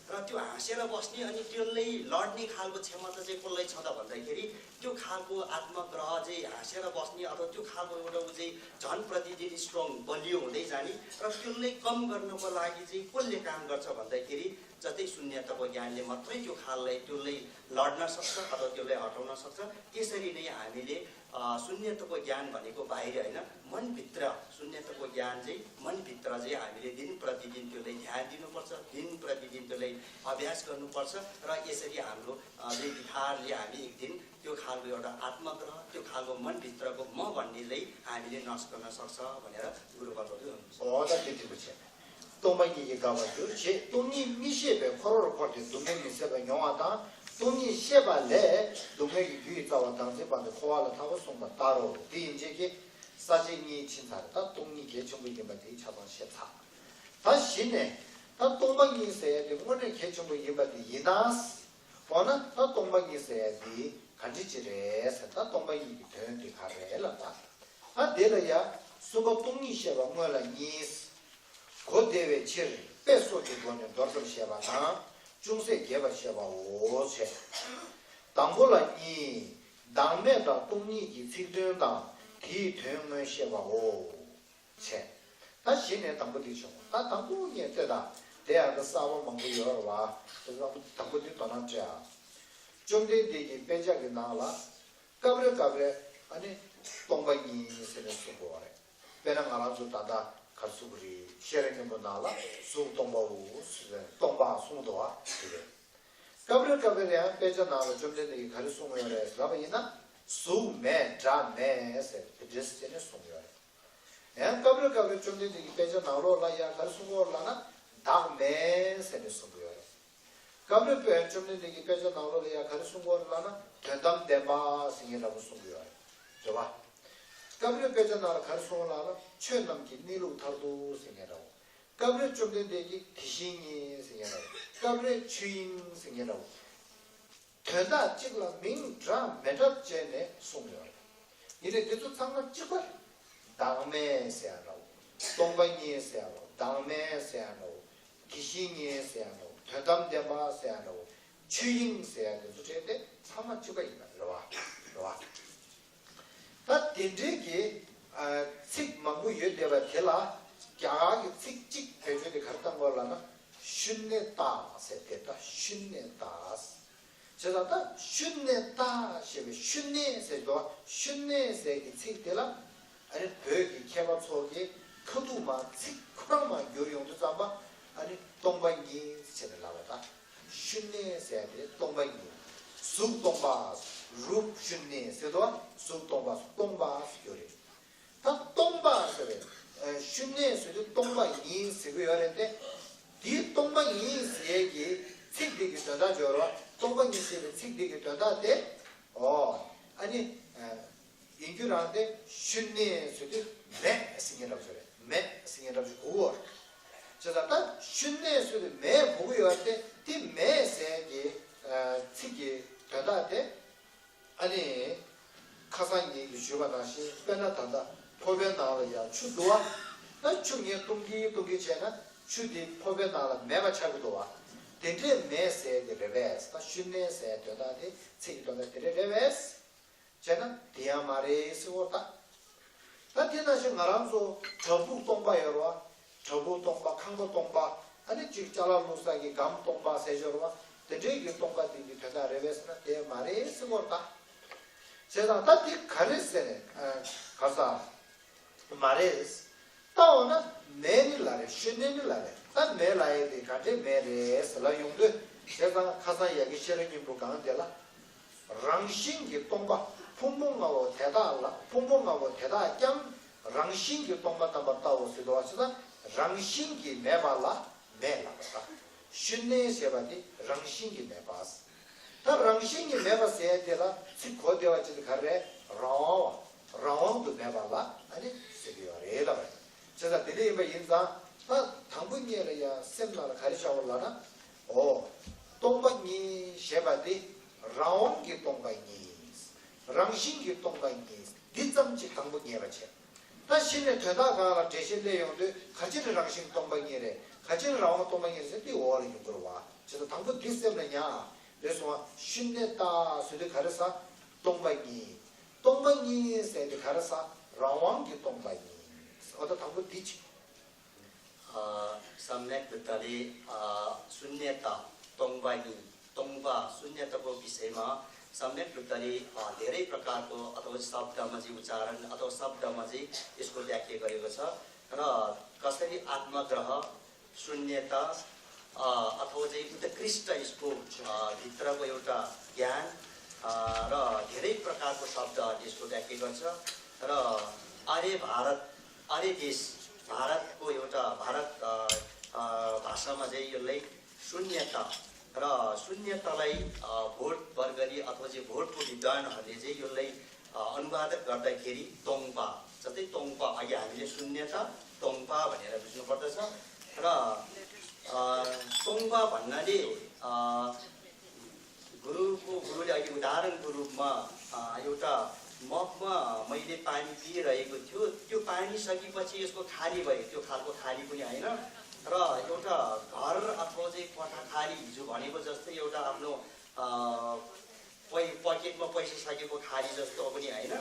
र त्यो हाँसेर बस्ने अनि त्यसलाई लड्ने खालको क्षमता चाहिँ कसलाई छ त भन्दाखेरि, त्यो खालको आत्मग्रह चाहिँ हाँसेर बस्ने अथवा त्यो खालको एउटा ऊ चाहिँ झन् प्रतिदिन स्ट्रङ, बलियो हुँदै जाने। र त्यसलाई कम गर्नको लागि चाहिँ कसले काम गर्छ भन्दाखेरि, जस्तै शून्यताको ज्ञानले मात्रै त्यो खाललाई, त्यसलाई लड्न सक्छ अथवा त्यसलाई हटाउन सक्छ। त्यसरी नै हामीले अ, शून्यताको ज्ञान भनेको बाहिर होइन, मनभित्र। शून्यताको ज्ञान चाहिँ मनभित्र चाहिँ हामीले दिन प्रतिदिन त्यसलाई ध्यान दिनुपर्छ, दिन प्रतिदिन त्यसलाई अभ्यास गर्नुपर्छ। र यसरी हाम्रो अ, चाहिँ विचारले हामी एक दिन त्यो खालको एउटा आत्मग्रह, त्यो खालको मनभित्रको म भन्नेलाई हामीले नाश गर्न सक्छ भनेर गुरुपादहरू हुनुहुन्छ। हो त, त्यति बुझेँ। སྟོང་པ་ཉིད་ཀྱིས་དགག་པར་འགྱུར་ཞེས། སྟོང་ཉིད་མི་ཤེས་པས་འཁོར་བར་འཁོར་ཏེ་སྡུག་བསྔལ་མི་བཟད་པ་མྱོང་བ་དང་། སྟོང་ཉིད་ཤེས་པ་ལས་སྡུག་བསྔལ་གྱི་རྒྱུ་ཡི་རྩ་བ་བདག་འཛིན་སྤངས་ཏེ་འཁོར་བ་ལས་ཐར་བར་གསུངས་པ་ལྟར་རོ། དེ་ཡིན་ཕྱིར་ཀྱེ། ས་བཅད་གཉིས་ཕྱིན་ཚར། ད་སྟོང་ཉིད་གལ་ཆེན་པོ་ཡིན་པ་དེ་ཆ་ཚང་བཤད་ཚར། ད་གཞི་ནས་ད་སྟོང་པ་ཉིད་ཟེར་ཡ་དེ་དངོས་གནས་གལ་ཆེན་པོ་ཡིན་པ་དེ་ཡིན་ན། འོ་ན་ད་སྟོང་པ་ཉིད་ཟེར་ཡ་དེ་ག་འདྲ་ཅིག་རེད་ཟེར། ད་སྟོང་པ་ཉིད་ཀྱི་དོན་དེ་ག་རེ་རེད་ལབ་ད། ད་དེ་ལ་ཡ་གསུམ་པ་སྟོང་ཉིད་བཤད་པ་སྔོན་ལ་གཉིས། གོ་བདེ་བའི་ཕྱིར་དཔེ་སོགས་ཀྱི་སྒོ་ནས་མདོར་ཙམ་བཤད་པ་དང་། ཅུང་ཟད་རྒྱས་པར་བཤད་པའོ་ཞེས། དང་པོ་ལ་གཉིས། བདག་མེད་དང་སྟོང་ཉིད་ཀྱི་ཚིག་དོན་དང་དེའི་དོན་དངོས་བཤད་པའོ་ཞེས། ད་གཞི་ནས་དང་པོ་དེ་བྱུང་། ད་དང་པོ་ངས་བལྟས་ད་དེ་ཡང་ད་གསར་པ་མང་པོ་ཡོད་རེད་བ། དེ་ཚོ་དང་པོ་དེ་དོ་སྣང་སྤྲད་ཨ། བཅོམ་ལྡན་འདས་ཀྱི་དཔེ་ཆ་གི་ནང་ལ། སྐབས་རེ་སྐབས་རེ་ཨ་ནི་སྟོང་པ་ཉིད་ཟེར་ནས་གསུང་གི་ཡོད་རེད། དཔེར་ན་ང་རང་ཚོ་ད་ལྟ་ག་རེ་གསུང་གི་རེད། བཤེས་རབ་སྙིང་པོ་ནང་ལ་གཟུགས་སྟོང་པའོ་ཟེར་ནས་སྟོང་པ་གསུངས་འདུག་བ་དེ་རེད། སྐབས་རེ་སྐབས་རེ་ཡང་དཔེ་ཆ་ནང་ལ་བཅོམ་ལྡན་འདས་ཀྱིས་ག་རེ་གསུངས་ཡོད་རེད་ལབ་པ་ཡིན་ན། གཟུགས་མེད་སྒྲ་མེད་ཟེར་དེ་འདྲས་ཟེར་ནས་གསུངས་ཡོད་རེད། ཡང་སྐབས་རེ་སྐབས་རེ་བཅོམ་ལྡན་འདས་ཀྱིས་དཔེ་ཆ་ནང་ལོགས་ལ་ཡང་ག་རེ་གསུངས་ཡོད་རེད་ལབ་ན། བདག་མེད་ཟེར་ནས་གསུངས་ཡོད་རེད། སྐབས་རེ་དཔེ་བཅོམ་ལྡན་འདས་ཀྱིས་དཔེ་ཆ་ནང་ལོགས་ལ་ཡང་ག་རེ་གསུངས་ཡོད་རེད་ལབ་ན། དོན་དམ་བདེན་པ་ཟེར་མཁན་འདྲ་པོ་གསུངས་ཡོད་རེད། རེད་བ། སྐབས་རེ་དཔེ་ཆ་ནང་ལ་ག་རེ་གསུངས་ལབ་ན། ཆོས་རྣམས་ཀྱི་གནས་ལུགས་མཐར་ཐུག་ཟེར་མཁན་འདྲ་བོ། སྐབས་རེ་བཅོམ་ལྡན་འདས་ཀྱིས་དེ་བཞིན་ཉིད་ཟེར་མཁན་འདྲ་བོ། སྐབས་རེ་ཆོས་དབྱིངས་ཟེར་མཁན་འདྲ་བོ། དོན་དག་གཅིག་ལ་མིང་འདྲ་མི་འདྲ་བྱས་ནས་གསུངས་ཡོད་རེད། ཡིན་ནའི་འདི་ཚོ་ཚང་མ་གཅིག་པ་རེད། བདག་མེད་ཟེར་ཡ་འདྲ་བོ། སྟོང་པ་ཉིད་ཟེར་ཡ་འདྲ་བོ། བདག་མེད་ཟེར་ཡ་འདྲ་བོ། དེ་བཞིན་ཉིད་ཟེར་ཡ་འདྲ་བོ། དོན་དམ་བདེན་པ་ཟེར་ཡ་འདྲ་བོ། ཆོས་དབྱིངས་ཟེར་ཡ་འདི་ཚོ་བྲིས་ཏེ་ཚང་མ་གཅིག་པ་ཡིན་པ་རེད་བ། རེད་བ། ད་དེ་འདྲའི་གི་ཨ་ཚིག་མང་པོ་ཡོད་བསྡད་པ་དེ་ལ་རྒྱ་གར་གྱི་ཚིག་གཅིག་བེད་སྤྱོད་དེ་ག་རེ་བཏང་དགོས་ལབ་ན། ཤུན་ནེ་ཏ་ཟེར་དེ། ད་ཤུན་ནེ་ཏ། བྱས་ཙང་ད་ཤུན་ནེ་ཏ་ཞེས་པའི་ཤུན་ནེ་ཟེར་དུས། ཤུན་ནེ་ཟེར་གྱི་ཚིག་དེ་ལ་ཨ་ནི་བོད་ཀྱི་མཁས་པ་ཚོ་གིས་ཁ་ཐུག་མར་ཚིག་ཁོ་རང་མར་བསྒྱུར་ཡོང་དུས་ཙམ་པ་ཨ་ནི་སྟོང་པ་ཉིད་ཟེར་ནས་ལབ་པ། ད་ཤུན་ནེ་ཟེར་དེ་སྟོང་པ་ཉིད། གཟུགས་སྟོང་པ། རུབ་ཤུན་ནེ་ཟེར་དུས་གཟུགས་སྟོང་པ། སྟོང་པ་ཟེར་གྱི་ཡོད་རེད། ད་སྟོང་པ་ཟེར་བའི་ཨ་ཤུན་ནེ་ཟེར་དུས་སྟོང་པ་ཉིད་ཟེར་གྱི་ཡོད་རེད་དེ། འདིའི་སྟོང་པ་ཉིད་ཟེར་གྱི་ཚིག་འདི་གི་དོན་དག་སྦྱོར་བ། སྟོང་པ་ཉིད་ཟེར་བའི་ཚིག་འདི་གི་དོན་དག་དེ། ཨོ། ཨ་ནི་ཨ་ཡིན་རྒྱུ་རང་དེ་ཤུན་ནེ་ཟེར་དུས་མེད་ཟེར་མཁན་འདྲ་པོ་ཞིག་རེད། མེད་ཟེར་མཁན་འདྲ་པོ་ཞིག་གོ་གི་ཡོད་རེད། བྱས་ཙང་ད་ཤུན་ནེ་ཟེར་དུས་མེད་གོ་གི་ཡོད་རེད་དེ། དེ་མེད་ཟེར་གྱི་ཨ་ཚིག་གི་དོན་དག་དེ། ཨ་ནི། ཁ་སང་ངེད་ཀྱིས་ཞུས་པ་ནང་བཞིན། དཔེར་ན་ད་ལྟ་ཕོར་པའི་ནང་ལ་ཡང་ཆུ་འདུག་བ། ད་ཆུ་ངས་བཏུང་གིན་བཏུང་གིན་བྱས་ན་ཆུ་དེ་ཕོར་པའི་ནང་ལ་མེད་པ་ཆགས་ཀྱི་འདུག་བ། དེ་འདྲས་མེད་ཟེར་གྱི་རེད་པས། ད་ཤུན་ནེ་ཟེར་དོན་དག་དེ། ཚིག་གི་དོན་དག་དེ་འདྲས་རེད་པས། བྱས་ན་དེ་ཡང་མ་རེད་ཟེར་བ་ད། ད་དེ་ནང་བཞིན་ང་རང་ཚོ་བྲག་ཕུག་སྟོང་པ་ཡོད་རེད་བ། བྲག་ཕུག་སྟོང་པ། ཁང་པ་སྟོང་པ། ཨ་ནི་གཅིག་ཅ་ལག་བླུགས་ས་གི་སྒམ་སྟོང་པ་ཟེར་ཞོར་བ། དེ་འདྲའི་གི་སྟོང་པ་དེ་གི་དོན་དག་རེད་པས་ཟེར་ན་དེ་མ་རེད་ཟེར་གྱི་ཡོད་རེད་ད། བྱས་ཙང་ད་དེ་ག་རེ་ཟེར་ནས་ཨ་ག་ས་མ་རེད། ད་འོ་ན་མེད་ནི་ལ་རེད། ཤུན་ནེ་ནི་ལ་རེད། ད་མེད་ལ་ཡས་དེ་ག་འདྲས་མེད་རེད་ཟེར་ལབ་ཡོང་དུས། བྱས་ཙང་ཁ་སང་ཡ་གི་ཤེས་རབ་སྙིང་པོ་སྒང་དེ་ལ། རང་བཞིན་གྱིས་སྟོང་པ། ཕུང་པོ་ལྔ་པོ་དེ་དག་ལ། ཕུང་པོ་ལྔ་པོ་དེ་དག་ཀྱང་རང་བཞིན་གྱིས་སྟོང་པ་རྣམ་པར་བལྟའོ་ཟེར་དུས། བྱས་ཙང་རང་བཞིན་གྱིས་མེད་པ་ལ་མེད་ལབ་པ་དང་། ཤུན་ནེ་ཞེས་པ་དེ་རང་བཞིན་གྱིས་མེད་པ། ད་རང་བཞིན་གྱིས་མེད་པ་ཟེར་དེ་ལ་ཚིག་གོ་བདེ་བ་ཅིག་དེ་ག་རེ་རེད། རང་དབང་བ། རང་དབང་དུ་མེད་པ་ལ་ཨ་ནི་ཟེར་གྱི་ཡོད་རེད་ལབ་པ་རེད། བྱས་ཙང་དེ་འདྲ་ཡིན་པ་ཡིན་ཙང་། ད་དང་པོ་ཉིད་ལ་ཡང་སེམས་ནང་ལ་ག་རེ་ཤར་བ་ལབ་ན། འོ། སྟོང་པ་ཉིད་ཞེས་པ་དེ་རང་དབང་གི་སྟོང་པ་ཉིད། རང་བཞིན་གྱི་སྟོང་པ་ཉིད། འདི་ཙམ་ཅིག་དང་པོ་ངེས་པ་བྱས། ད་གཞི་ནས་དོན་དག་སྒང་ལ་འགྲེལ་བཤད་སླེབས་ཡོང་དུས། ག་ཅི་ནས་རང་བཞིན་སྟོང་པ་ཉིད་རེད། ག་ཅི་ནས་རང་དབང་སྟོང་པ་ཉིད་རེད་ཟེར་དེ་འོག་ལ་ཡོང་གི་རེད་བ། བྱས་ཙང་དང་པོ་འདི་སེམས་ལ་ཉར། རེད་སོང་བ། ཤུན་ནེ་ཏ་ཟེར་དུས་ག་རེ་ཟེར། སྟོང་པ་ཉིད། སྟོང་པ་ཉིད་ཟེར་དུས་ག་རེ་ཟེར། རང་དབང་གི་སྟོང་པ་ཉིད། འོ་ད་དང་པོ་འདི་ཅིག་ཨ་सम्यक् वृत्तले ཨ་शून्यता སྟོང་པ་ཉིད། སྟོང་པ་शून्यताको विषयमा सम्यक् वृत्तले अ, धेरै प्रकारको अथवा शब्दमा चाहिँ उच्चारण अथवा शब्दमा चाहिँ यसको व्याख्या गरेको छ। र कसरी आत्मग्रह, शून्यता अ, अथवा चाहिँ उत्कृष्ट यसको अ, भित्रको एउटा ज्ञान अ, र धेरै प्रकारको शब्दहरूले यसको व्याख्या गर्छ। र आर्य भारत, आर्य देश, भारतको एउटा, भारत अ, अ, भाषामा चाहिँ यसलाई शून्यता र शून्यतालाई अ, भोट वर्गली अथवा चाहिँ भोटको विद्वानहरूले चाहिँ यसलाई अ, अनुवाद गर्दाखेरि तोङपा, जस्तै तोङपा, अघि हामीले शून्यता तोङपा भनेर बुझ्नुपर्दछ। र अ, तोङपा भन्नाले अ, गुरुको गुरुले अघि उदाहरणको रूपमा अ, एउटा मगमा मैले पानी पिइरहेको थियो, त्यो पानी सकेपछि यसको खाली भयो, त्यो खालको खाली पनि होइन। र एउटा घर अथवा चाहिँ कोठा खाली, हिजो भनेको जस्तै एउटा आफ्नो अ, पै पकेटमा पैसा सकेको खाली जस्तो पनि होइन,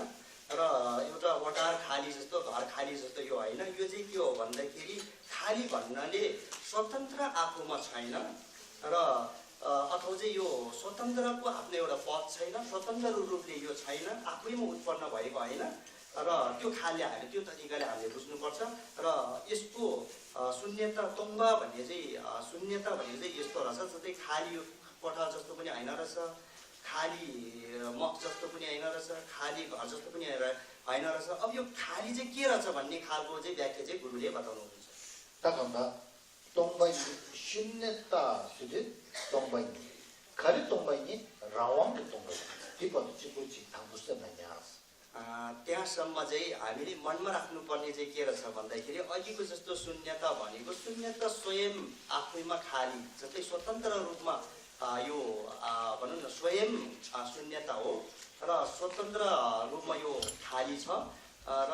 र एउटा ओटार खाली जस्तो, घर खाली जस्तो यो होइन। यो चाहिँ के हो भन्दाखेरि, खाली भन्नाले स्वतन्त्र आफूमा छैन र अ, अथवा चाहिँ यो स्वतन्त्रको आफ्नो एउटा पद छैन, स्वतन्त्र रूपले यो छैन, आफैमा उत्पन्न भएको होइन। र त्यो खालले हामीले, त्यो तरिकाले हामीले बुझ्नुपर्छ। र यसको अ, शून्यता तोङपा भन्ने चाहिँ अ, शून्यता भन्ने चाहिँ यस्तो रहेछ, जस्तै खाली यो कोठा जस्तो पनि होइन रहेछ, खाली मग जस्तो पनि होइन रहेछ, खाली घर जस्तो पनि होइन रह- होइन रहेछ। अब यो खाली चाहिँ के रहेछ भन्ने खालको चाहिँ व्याख्या चाहिँ गुरुले बताउनुहुन्छ। ད་གང་ལྟར་སྟོང་པ་ཉིད། ཤུན་ནེ་ཏ་ཟེར་དུས་སྟོང་པ་ཉིད། ག་རེ་སྟོང་པ་ཉིད། རང་དབང་གི་སྟོང་པ་ཉིད། འདི་བར་དུ་གཅིག་པུ་གཅིག་དང་པོ་སེམས་ལ་ཉར། अ, त्यहाँसम्म चाहिँ हामीले मनमा राख्नुपर्ने चाहिँ के रहेछ भन्दाखेरि, अघिको जस्तो शून्यता भनेको शून्यता स्वयं आफैमा खाली, जस्तै स्वतन्त्र रूपमा, अ, यो, अ, भनौँ न, स्वयं, अ, शून्यता हो र स्वतन्त्र रूपमा यो खाली छ, अ, र,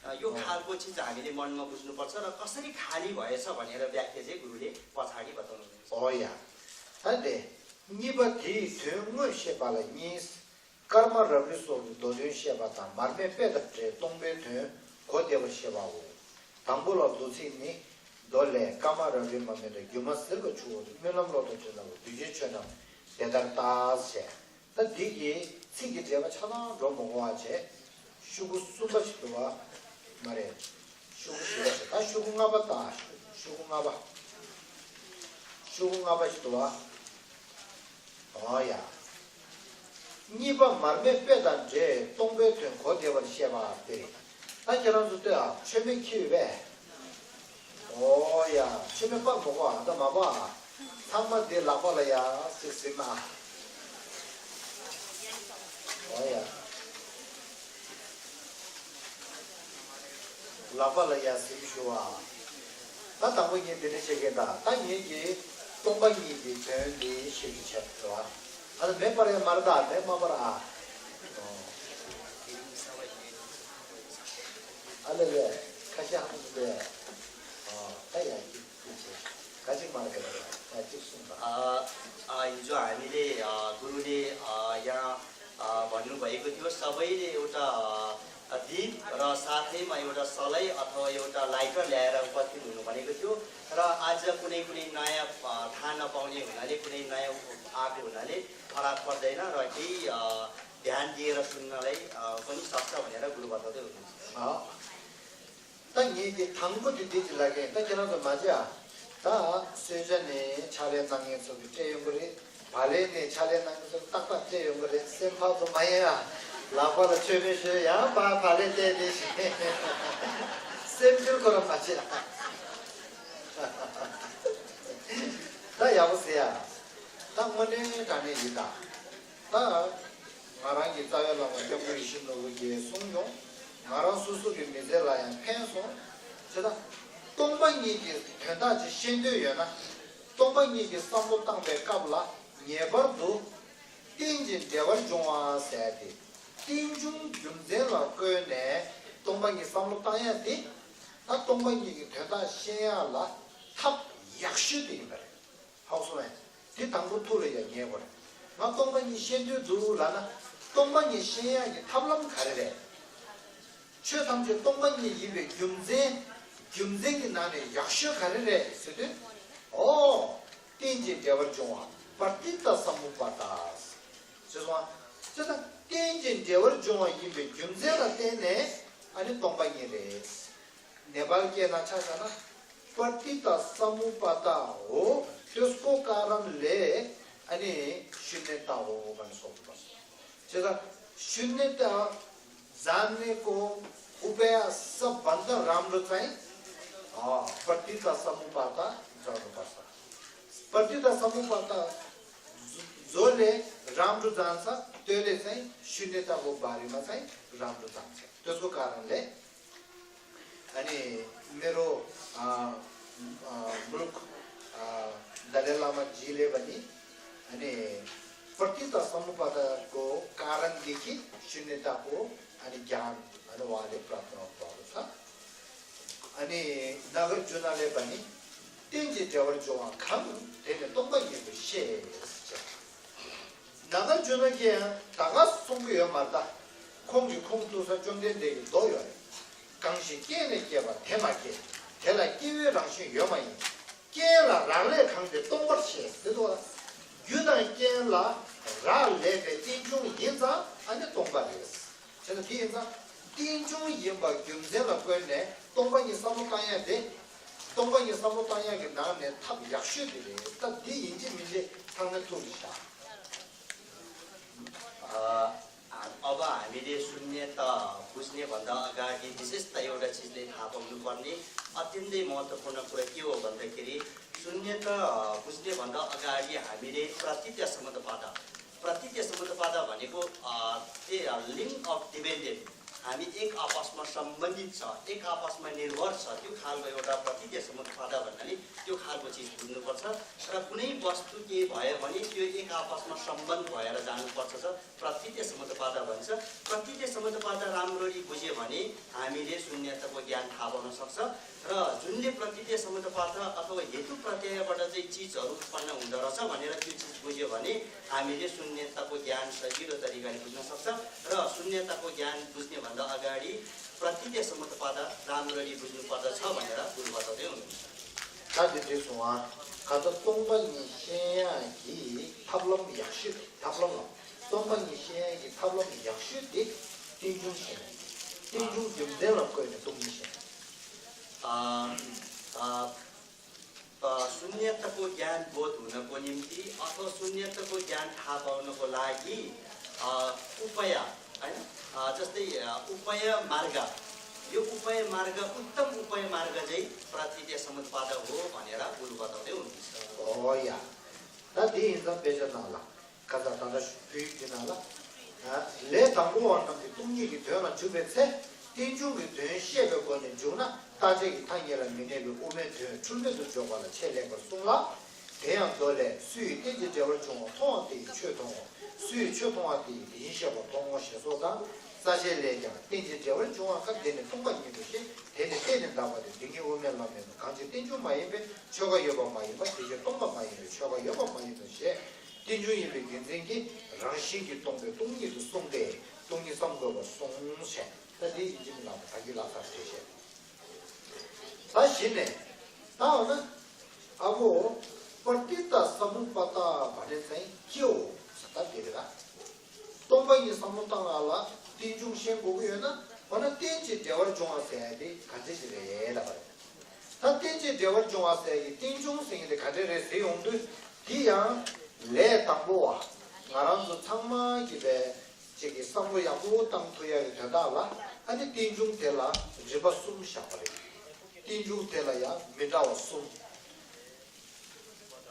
अ, यो खालको चिज हामीले मनमा बुझ्नुपर्छ र कसरी खाली भएछ भनेर व्याख्या चाहिँ गुरुले पछाडि बताउनुहुन्छ। हो या। ད་དེ་གཉིས་པ་དེའི་དོན་དངོས་བཤད་པ་ལ་གཉིས། ཀརྨ་རབ་རིབ་སོགས་ཀྱི་མདོ་དོན་བཤད་པ་དང་། མར་མེ་དཔེ་དང་འབྲེལ་སྟོང་པའི་དོན་གོ་བདེ་བར་བཤད་པའོ། དང་པོ་ལ་མདོ་ཚིག་ནི། མདོ་ལས། ཀརྨ་རབ་རིབ་མ་སྨད་དང་སྒྱུ་མ་ཟིལ་གྱིས་འཁྱུ་བ་དང་། སྨོན་ལམ་གློག་དང་ཕྲེང་ལ་བ། གདུལ་བྱའི་ཆོས་རྣམས་དེ་ལྟར་བལྟ་ཞེས། ད་འདི་གི་ཚིག་གི་འགྲེལ་པ་ཆ་ཚང་འགྲོ་མི་དགོས་པ་བྱས། ཤོག་གུ་གསུམ་པ་ཞིག་འདུག་བ། མ་རེད། ཤོག་གུ་བཞི་པ་ཞིག་ད་ཤོག་གུ་ལྔ་པ་ལྟ། ཤོག་གུ་ལྔ་པ། ཤོག་གུ་ལྔ་པ་ཞིག་འདུག་བ། ཨོ་ཡ། གཉིས་པ་མར་མེ་དཔེ་དང་འབྲེལ་སྟོང་པའི་དོན་གོ་བདེ་བར་བཤད་པ་སྟེ། ད་ཁྱེད་རང་ཚོ་ལྟོས་ཨ། མཆོད་མེ་འཁྱེར་ཡོད་པས། ཨོ་ཡ། མཆོད་མེ་སྤར་མི་དགོས་ཨ། ད་མ་སྤར་ཨ། ཚང་མ་འདི་ལག་པ་ལ་ཡ་ཅིག་ཟིན་ཨ། ཨོ་ཡ། ལག་པ་ལ་ཡ་ཟིན་ཞུ་བ། ད་དང་པོ་ངས་འདི་འདྲ་བཤད་མཁན་ད། ད་ངེད་ཀྱིས་སྟོང་པ་ཉིད་ཀྱི་དོན་འདི་ཤེས་རྒྱུ་བྱས་པ་རེད་བ། ཨ་ད་མེ་སྤར་ཡ་མ་རེད་ད། མེ་མ་སྤར་ཨ། ཨ་ལེ་ལེ། ཁ་ཤས་ཧ་གོ་གི་འདུག་ཨ་ད་ཡ་ཡིན། ག་ཅིག་མ་རེད་པས། ད་ཅིག་གསུངས་དང་། ཨ་ཨ། हिजो हामीले, अ, गुरुले, अ, यहाँ, अ, भन्नुभएको थियो, सबैले एउटा, अ, दीप र साथैमा एउटा सलाई अथवा एउटा लाइटर ल्याएर उपस्थित हुनु भनेको थियो। र आज कुनै कुनै नयाँ, अ, थाहा नपाउने हुनाले, कुनै नयाँ आएको हुनाले फरक पर्दैन र केही, अ, ध्यान दिएर सुन्नलाई, अ, पनि सक्छ भनेर गुरु बताउँदै हुनुहुन्छ। ད་ངས་ཀྱི་དང་པོ་དེ་འདི་ཅི་ལ་གན་ད་ཁྱེད་རང་ཚོ་མ་བྱེད་ཨ། ད་གསོལ་ཇ་ནས་ཕྱག་ལས་གནང་མཁན་ཚོ་གི་སྤྲད་ཡོང་གི་རེད། བག་ལེབ་ནས་ཕྱག་ལས་གནང་མཁན་ཚོ་ཏག་ཏག་སྤྲད་ཡོང་གི་རེད། སེམས་ཕམ་ཚོ་མ་ཡིན་ཨ། ལག་པ་ལ་མཆོད་མེ་ཞུ་ཡང་བག་བག་ལེབ་སྤྲད་དེ་ཞིག་སེམས་ཁུར་ཁོ་རང་མ་བྱེད་ཨ། ད་ཡག་པོ་ཟེར་ཡ། ད་དངོས་གནས་དྲང་གནས་ཡིན་ད། ད། ང་རང་གི་རྩ་བའི་བླ་མ་སྐྱབས་མགོན་ཡིད་བཞིན་ནོར་བུ་གིས་གསུངས་ཡོང་། ང་རང་སོ་སོ་གི་མི་ཚེ་ལ་ཡང་ཕན་སོང་། ཅེས་དང་། སྟོང་པ་ཉིད་ཀྱི་དོན་དག་ཅིག་ཤེས་འདོད་ཡོད་ན། སྟོང་པ་ཉིད་ཀྱི་བསམ་བློ་བཏང་པའི་སྐབས་ལ་ངེས་པར་དུ་རྟེན་ཅིང་འབྲེལ་བར་འབྱུང་བ་ཟེར་ཏེ། རྟེན་འབྱུང་རྒྱུ་མཚན་ལ་བཀོད་ནས་སྟོང་པ་ཉིད་བསམ་བློ་བཏང་ཡ་དེ། ད་སྟོང་པ་ཉིད་ཀྱི་དོན་དག་ཤེས་ཡ་ལ་ཐབས་ཡག་ཤོས་དེ་ཡིན་པ་རེད། ཧ་གོ་སོང་ངས། དེ་དང་པོ་ཐུགས་ལ་ཡ་ངེས་དགོས་རེད། ང་སྟོང་པ་ཉིད་ཤེས་འདོད་འདུག་ལབ་ན། སྟོང་པ་ཉིད་ཤེས་ཡག་གི་ཐབས་ལམ་ག་རེ་རེད། ཆོས་ཐམས་ཅད་སྟོང་པ་ཉིད་ཡིན་པའི་རྒྱུ་མཚན། རྒྱུ་མཚན་གྱི་ནང་ནས་ཡག་ཤོས་ག་རེ་རེད་ཟེར་དུས། ཨོ། རྟེན་ཅིང་འབྲེལ་བར་འབྱུང་བ་པྲ་ཏི་ཏ་ས་མུ་པ་ཏ། ཞེས་སོང་བ། ཅེས་དང་རྟེན་ཅིང་འབྲེལ་བར་འབྱུང་བ་ཡིན་པའི་རྒྱུ་མཚན་ལ་བརྟེན་ནས་ཨ་ནི་སྟོང་པ་ཉིད་རེད། ནེ་པཱལ་སྐད་ནང་ཆ་བཞག་ན། པྲ་ཏི་ཏ་ས་མུ་པ་ཏ་འོ། ཏུས་ཀོ་ཀ་རན་ལེ། ཨ་ནི་ཤུ་ནི་ཏ་འོ་ག་ནི་སོགས་པ། ཅེས་དང་ཤུ་ནི་ཏ་ཛ་ནི་ཀོ་ཨུ་པེ་ཡ་ས་བན་ད་རམ་རུ་ཙའི། ཨ་པྲ་ཏི་ཏ་ས་མུ་པ་ཏ་ཛ་རུ་པ་ས། པྲ་ཏི་ཏ་ས་མུ་པ་ཏ་ཛོ་ལེ་རམ་རུ་ཙང་ས་ཏོ་ལེ་ཙའི་ཤུ་ནི་ཏ་ཀོ་བ་རི་མ་ཙའི་རམ་རུ་ཙང་ས་ཏུས་ཀོ་ཀ་རན་ལེ། ཨ་ནི་མེ་རོ་ཨ་ཨ་མུ་ལུག་ཨ་ཏཱ་ལའི་བླ་མ་རྗེས་ལས་པ་ནི། ཨ་ནི་པྲ་ཏི་ཏ་ས་མུ་པ་ཏ་ཀོ་ཀ་རན་དེ་ཀི་ཤུ་ནི་ཏ་ཀོ་ཨ་ནི་གྱང་ཨ་ནི་བ་ལེ་པྲ་ཏ་ན་བ་ལེ་ས། ཨ་ནི་ན་གར་ཇུ་ན་ལེ་པ་ནི། རྟེན་ཅིང་འབྲེལ་བར་འབྱུང་བ་གང་། དེ་ནི་སྟོང་པ་ཉིད་དུ་ཤེས་ཟེར། ན་གར་ཇུ་ན་གིས་ཡང་ད་ག་གསུང་གི་ཡོད་མ་རེད་ད། ཁོང་གིས་ཁུངས་གཏུགས་ས་བཅོམ་ལྡན་འདས་ཀྱི་མདོ་ཡོད་རེད། གང་ཞིག་རྐྱེན་ལས་སྐྱེས་པ་དེ་མ་སྐྱེས། དེ་ལ་སྐྱེ་བོའི་རང་བཞིན་ཡོད་མ་ཡིན། རྐྱེན་ལ་རག་ལས་གང་དེ་སྟོང་པར་བཤད་ཟེར་འདུག་བ། རྒྱུ་དང་རྐྱེན་ལ་རག་ལས་པའི་རྟེན་འབྱུང་ཡིན་ཙང་ཨ་ནི་སྟོང་པ་རེད། བྱས་ན་དེ་ཡིན་ཙང་རྟེན་འབྱུང་ཡིན་པ་རྒྱུ་མཚན་ལ་བཀོད་ནས་སྟོང་པ་ཉིད་བསམ་བློ་བཏང་ཡ་དེ། སྟོང་པ་ཉིད་བསམ་བློ་བཏང་ཡ་གི་ནང་ནས་ཐབས་ཡག་ཤོས་དེ་རེད། ད་འདི་ཡིན་གཅིག་མིན་གཅིག་ཚང་མས་ཐུགས་ལ་བཞག अब हामीले शून्यता बुझ्ने भन्दा अगाडि विशेषता एउटा चिजले थाहा पाउनुपर्ने अत्यन्तै महत्त्वपूर्ण कुरा के हो भन्दाखेरि, शून्यता बुझ्ने भन्दा अगाडि हामीले प्रतीत्यासम्मबाट प्रतीत्य समुत्पाद भनेको, अ, त्यही, अ, link of dependent, हामी एक आपसमा सम्बन्धित छ, एक आपसमा निर्भर छ, त्यो खालको एउटा प्रतीत्य समुत्पाद भन्नाले त्यो खालको चिज बुझ्नुपर्छ। र कुनै वस्तु के भयो भने त्यो एक आपसमा सम्बन्ध भएर जानुपर्छ छ, प्रतीत्य समुत्पाद भन्छ। प्रतीत्य समुत्पाद राम्ररी बुझ्यो भने हामीले शून्यताको ज्ञान थाहा पाउन सक्छ। र जुनले प्रतीत्य समुत्पाद अथवा हेतु प्रत्ययबाट चाहिँ चिजहरू उत्पन्न हुँदो रहेछ भनेर त्यो चिज बुझ्यो भने हामीले शून्यताको ज्ञान सजिलो तरिकाले बुझ्न सक्छ। र शून्यताको ज्ञान बुझ्नेभन्दा अगाडि प्रतीत्य समुत्पाद राम्ररी बुझ्नुपर्दछ भनेर गुरु बताउँदै हुनुहुन्छ। ད་འདི་འདྲའི་སོང་ཨ། ག་ད་སྟོང་པ་ཉིད་ཤེས་ཡག་གི་ཐབས་ལམ་ཡག་ཤོས་དེ། ཐབས་ལམ་ལ། སྟོང་པ་ཉིད་ཤེས་ཡག་གི་ཐབས་ལམ་ཡག་ཤོས་དེ་རྟེན་འབྱུང་ཤེས་ཡག་རྟེན་འབྱུང་རྒྱུ་མཚན་ལ་བཀོད་ནས་སྟོང་ཉིད་ཤེས་ཡག अ, अ, अ, शून्यताको ज्ञान बोध हुनको निम्ति अथवा शून्यताको ज्ञान थाहा पाउनको लागि, अ, उपाय, होइन, अ, जस्तै, अ, उपाय मार्ग, यो उपाय मार्ग, उत्तम उपाय मार्ग चाहिँ प्रतीत्य समुत्पाद हो भनेर गुरु बताउँदै हुनुहुन्छ। ཨོ་ཡ། ད་འདི་ཡིན་ཙང་དཔེ་ཆ་ནང་ལ་ག་ས་ད་ལྟ་བོད་ཡིག་འདི་ནང་ལ། ལས་དང་པོ་བ་རྣམས་ཀྱི་སྟོང་ཉིད་ཀྱི་དོན་ལ་འཇུག་པའི་ཚེ། རྟེན་འབྱུང་གི་དོན་ཤེས་པའི་སྒོ་ནས་འཇུག་ན་རྟག་ཆད་ཀྱི་ཐ་སྙད་ལ་མི་གནས་པའི་དབུ་མའི་དོན་འཁྲུལ་མེད་དུ་འཇོག་པ་ལ་ཆེས་ལེགས་པར་གསུངས་ལ། དེ་ཡང་མདོ་ལས། སུ་ཡིས་རྟེན་ཅིང་འབྲེལ་བར་འབྱུང་བ་མཐོང་བ་དེ་ཡིས་ཆོས་མཐོང་ངོ་། སུ་ཡིས་ཆོས་མཐོང་བ་དེ་ཡིས་དེ་བཞིན་གཤེགས་པ་མཐོང་ངོ་ཞེས་སོགས་དང་། རྩ་ཤེའི་ལས་ཀྱང་རྟེན་ཅིང་འབྲེལ་བར་འབྱུང་བ་སྐབས་འདི་ནི་སྟོང་པ་ཉིད་དོ་ཞེས་དེ་ནི་གཏན་ནས་འདག་པ་སྟེ། འདི་ཉིད་དབུ་མའི་ལམ་ཡིན་ནོ། གང་ཕྱིར་རྟེན་འབྱུང་མ་ཡིན་པས་ཆོས་འགའ་ཡོད་པ་མ་ཡིན་པ། དེ་ཕྱིར་སྟོང་པ་མ་ཡིན་པས་ཆོས་འགའ་ཡོད་པ་མ་ཡིན་ནོ་ཞེས། རྟེན་འབྱུང་ཡིན་པའི་རྒྱུ་མཚན་གྱིས་རང་བཞིན་གྱིས་སྟོང་པའི་སྟོང་ཉིད་དུ་གསུངས་ཏེ། སྟོང་ཉིད་བསམ་དགོས་པར་གསུངས་ཞེས། ད་འདི་ཡིན་གཅིག་མིན་ལ་ད་གི་ལ་ཚར་ཞེས་བཤད། ད་གཞི་ནས་ད་འོ་ན་ཨ་བོ་པྲ་ཏི་ཏ་སམ་བུ་པ་ཏ་བ་ནི་ཙན་སྐྱེའོ་ཟེར་ད་འདི་རེད་ད། སྟོང་པ་ཉིད་བསམ་བློ་བཏང་བ་ལ་རྟེན་འབྱུང་ཤེས་དགོས་ཀྱི་ཡོད་ན་འོ་ན་རྟེན་ཅིང་འབྲེལ་བར་འབྱུང་བ་ཟེར་ཡ་དེ་ག་འདྲ་ཞིག་རེད་ལབ་པ་རེད། ད་རྟེན་ཅིང་འབྲེལ་བར་འབྱུང་བ་ཟེར་ཡ་གི་རྟེན་འབྱུང་ཟེར་མཁན་དེ་ག་འདྲ་རེད་ཟེར་ཡོང་དུས་འདི་ཡང་ལས་དང་པོ་བ་ང་རང་ཚོ་ཚང་མ་གི་པའི་ཅིག་གི་བསམ་བློ་ཡག་པོ་བཏང་ཐུབ་ཡ་གི་དོན་དག་ལ་ཨ་ནི་རྟེན་འབྱུང་དེ་ལ་རིམ་པ་གསུམ་བཞག་པ་རེད། རྟེན་འབྱུང་དེ་ལ་ཡང་མི་འདྲ་བ་གསུམ།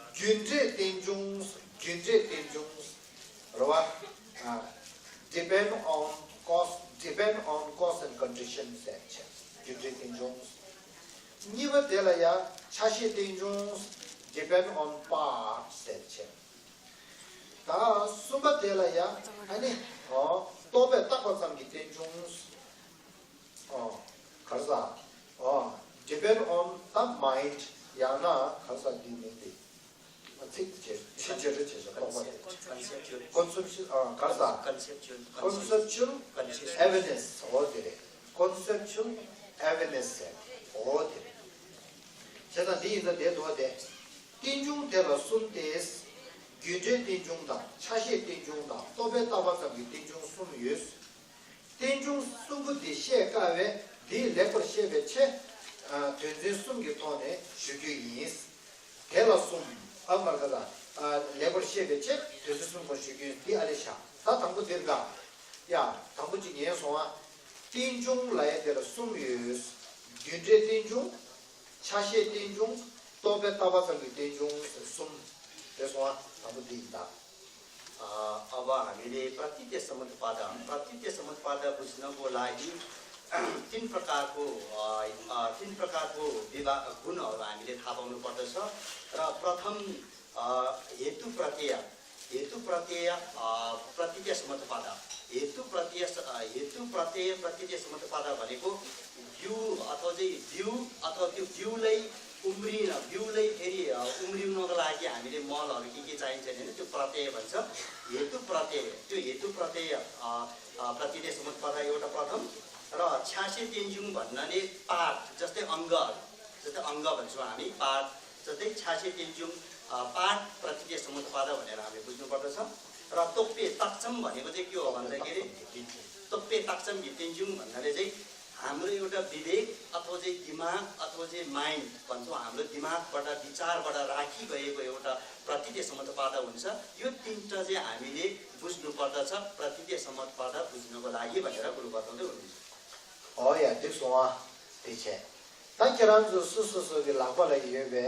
རྒྱུ་འབྲས་རྟེན་འབྱུང་། རྒྱུ་འབྲས་རྟེན་འབྱུང་། རེད་བ། ཨ། depend on cause, depend on cause and condition ཟེར་བྱས། རྒྱུ་འབྲས་རྟེན་འབྱུང་། གཉིས་པ་དེ་ལ་ཡང་ཆ་ཤས་རྟེན་འབྱུང་། depend on part ཟེར་བྱས། ད་གསུམ་པ་དེ་ལ་ཡང་ཨ་ནི་ཨོ་རྟོག་པས་བཏགས་པ་ཙམ་གྱི་རྟེན་འབྱུང་། ཨོ་ག་རེ་ཟ། ཨོ་depend on the mind ཡང་ན་ག་རེ་ཟ་འདི་མིང་འདི། ཚིག་འདི་བྱས་ཕྱི་བྱེད་འབྲེལ་བྱེད་བྱ་རྟོག་པ་དེ། conceptual ཨ་ག་རེ་ཟ། conceptual awareness ཨོ་དེ་རེད། conceptual awareness ཟེར་ཨོ་དེ་རེད། བྱས་ཙང་འདི་ཡིན་ཙང་དེ་འདུག་བ་དེ། རྟེན་འབྱུང་དེ་ལ་གསུམ་སྟེ། རྒྱུ་འབྲས་རྟེན་འབྱུང་དང་ཆ་ཤས་རྟེན་འབྱུང་དང་རྟོག་པས་བཏགས་པ་ཙམ་གྱི་རྟེན་འབྱུང་གསུམ་ཡོད། རྟེན་འབྱུང་གསུམ་པོ་འདི་ཤེས་དཀའ་བས་འདི་ལེགས་པར་ཤེས་པའི་ཆེད། ཨ་དོན་ཚན་གསུམ་གྱི་ཐོག་ནས་ཞུ་རྒྱུ་ཡིན། དེ་ལ་གསུམ། ཨ་མར་ག་ལ། ཨ་ལེགས་པར་ཤེས་པའི་ཆེད་དོན་ཚན་གསུམ་སྐོར་ཞུ་རྒྱུ་ཡིན། འདི་ཨ་ལེ་ཤ། ད་དང་པོ་འདིར་ག་ཡ། དང་པོ་གཅིག་ཉན་སོང་ཨ། རྟེན་འབྱུང་ལབ་ཡ་དེ་ལ་གསུམ་ཡོད། རྒྱུ་འབྲས་རྟེན་འབྱུང་། ཆ་ཤས་རྟེན་འབྱུང་། རྟོག་པས་བཏགས་པ་ཙམ་གྱི་རྟེན་འབྱུང་ཟེར་གསུམ། དེ་སོང་ཨ། དང་པོ་འདི་ཡིན་ད། अ, अब हामीले प्रतीत्य समुत्पाद, प्रतीत्य समुत्पाद बुझ्नको लागि तीन प्रकारको, अ, अ, तीन प्रकारको विभाग, गुणहरू हामीले थाहा पाउनु पर्दछ। र प्रथम, अ, हेतु प्रत्यय, हेतु प्रत्यय, अ, प्रतीत्य समुत्पाद। हेतु प्रत्यय स-, अ, हेतु प्रत्यय प्रतीत्य समुत्पाद भनेको बिउ अथवा चाहिँ बिउ अथवा त्यो बिउलाई उम्रिन, बिउलाई फेरि, अ, उम्रिनको लागि हामीले मलहरू के के चाहिन्छ भने त्यो प्रत्यय भन्छ। हेतु प्रत्यय, त्यो हेतु प्रत्यय, अ, अ, प्रतीत्य समुत्पाद एउटा प्रथम। र छ्यासे तेन्जुङ भन्नाले part, जस्तै अङ्गहरू, जस्तै अङ्ग भन्छौँ हामी, part, जस्तै छ्यासे तेन्जुङ, अ, part प्रतीत्य समुत्पाद भनेर हामी बुझ्नुपर्दछ। र तोक्पे ताक्चम भनेको चाहिँ के हो भन्दाखेरि, तोक्पे ताक्चम भित्तेन्जुङ भन्नाले चाहिँ हाम्रो एउटा विवेक अथवा चाहिँ दिमाग अथवा चाहिँ माइन्ड भन्छौँ, हाम्रो दिमागबाट, विचारबाट राखिगएको एउटा प्रतीत्य समुत्पाद हुन्छ। यो तिनवटा चाहिँ हामीले बुझ्नुपर्दछ प्रतीत्य समुत्पाद बुझ्नको लागि भनेर गुरु बताउँदै हुनुहुन्छ। ཨོ་ཡ། འགྲིག་སོང་ཨ། དེ་བྱས། ད་ཁྱེད་རང་ཚོ་སོ་སོ་སོ་གི་ལག་པ་ལ་ཡོད་པའི་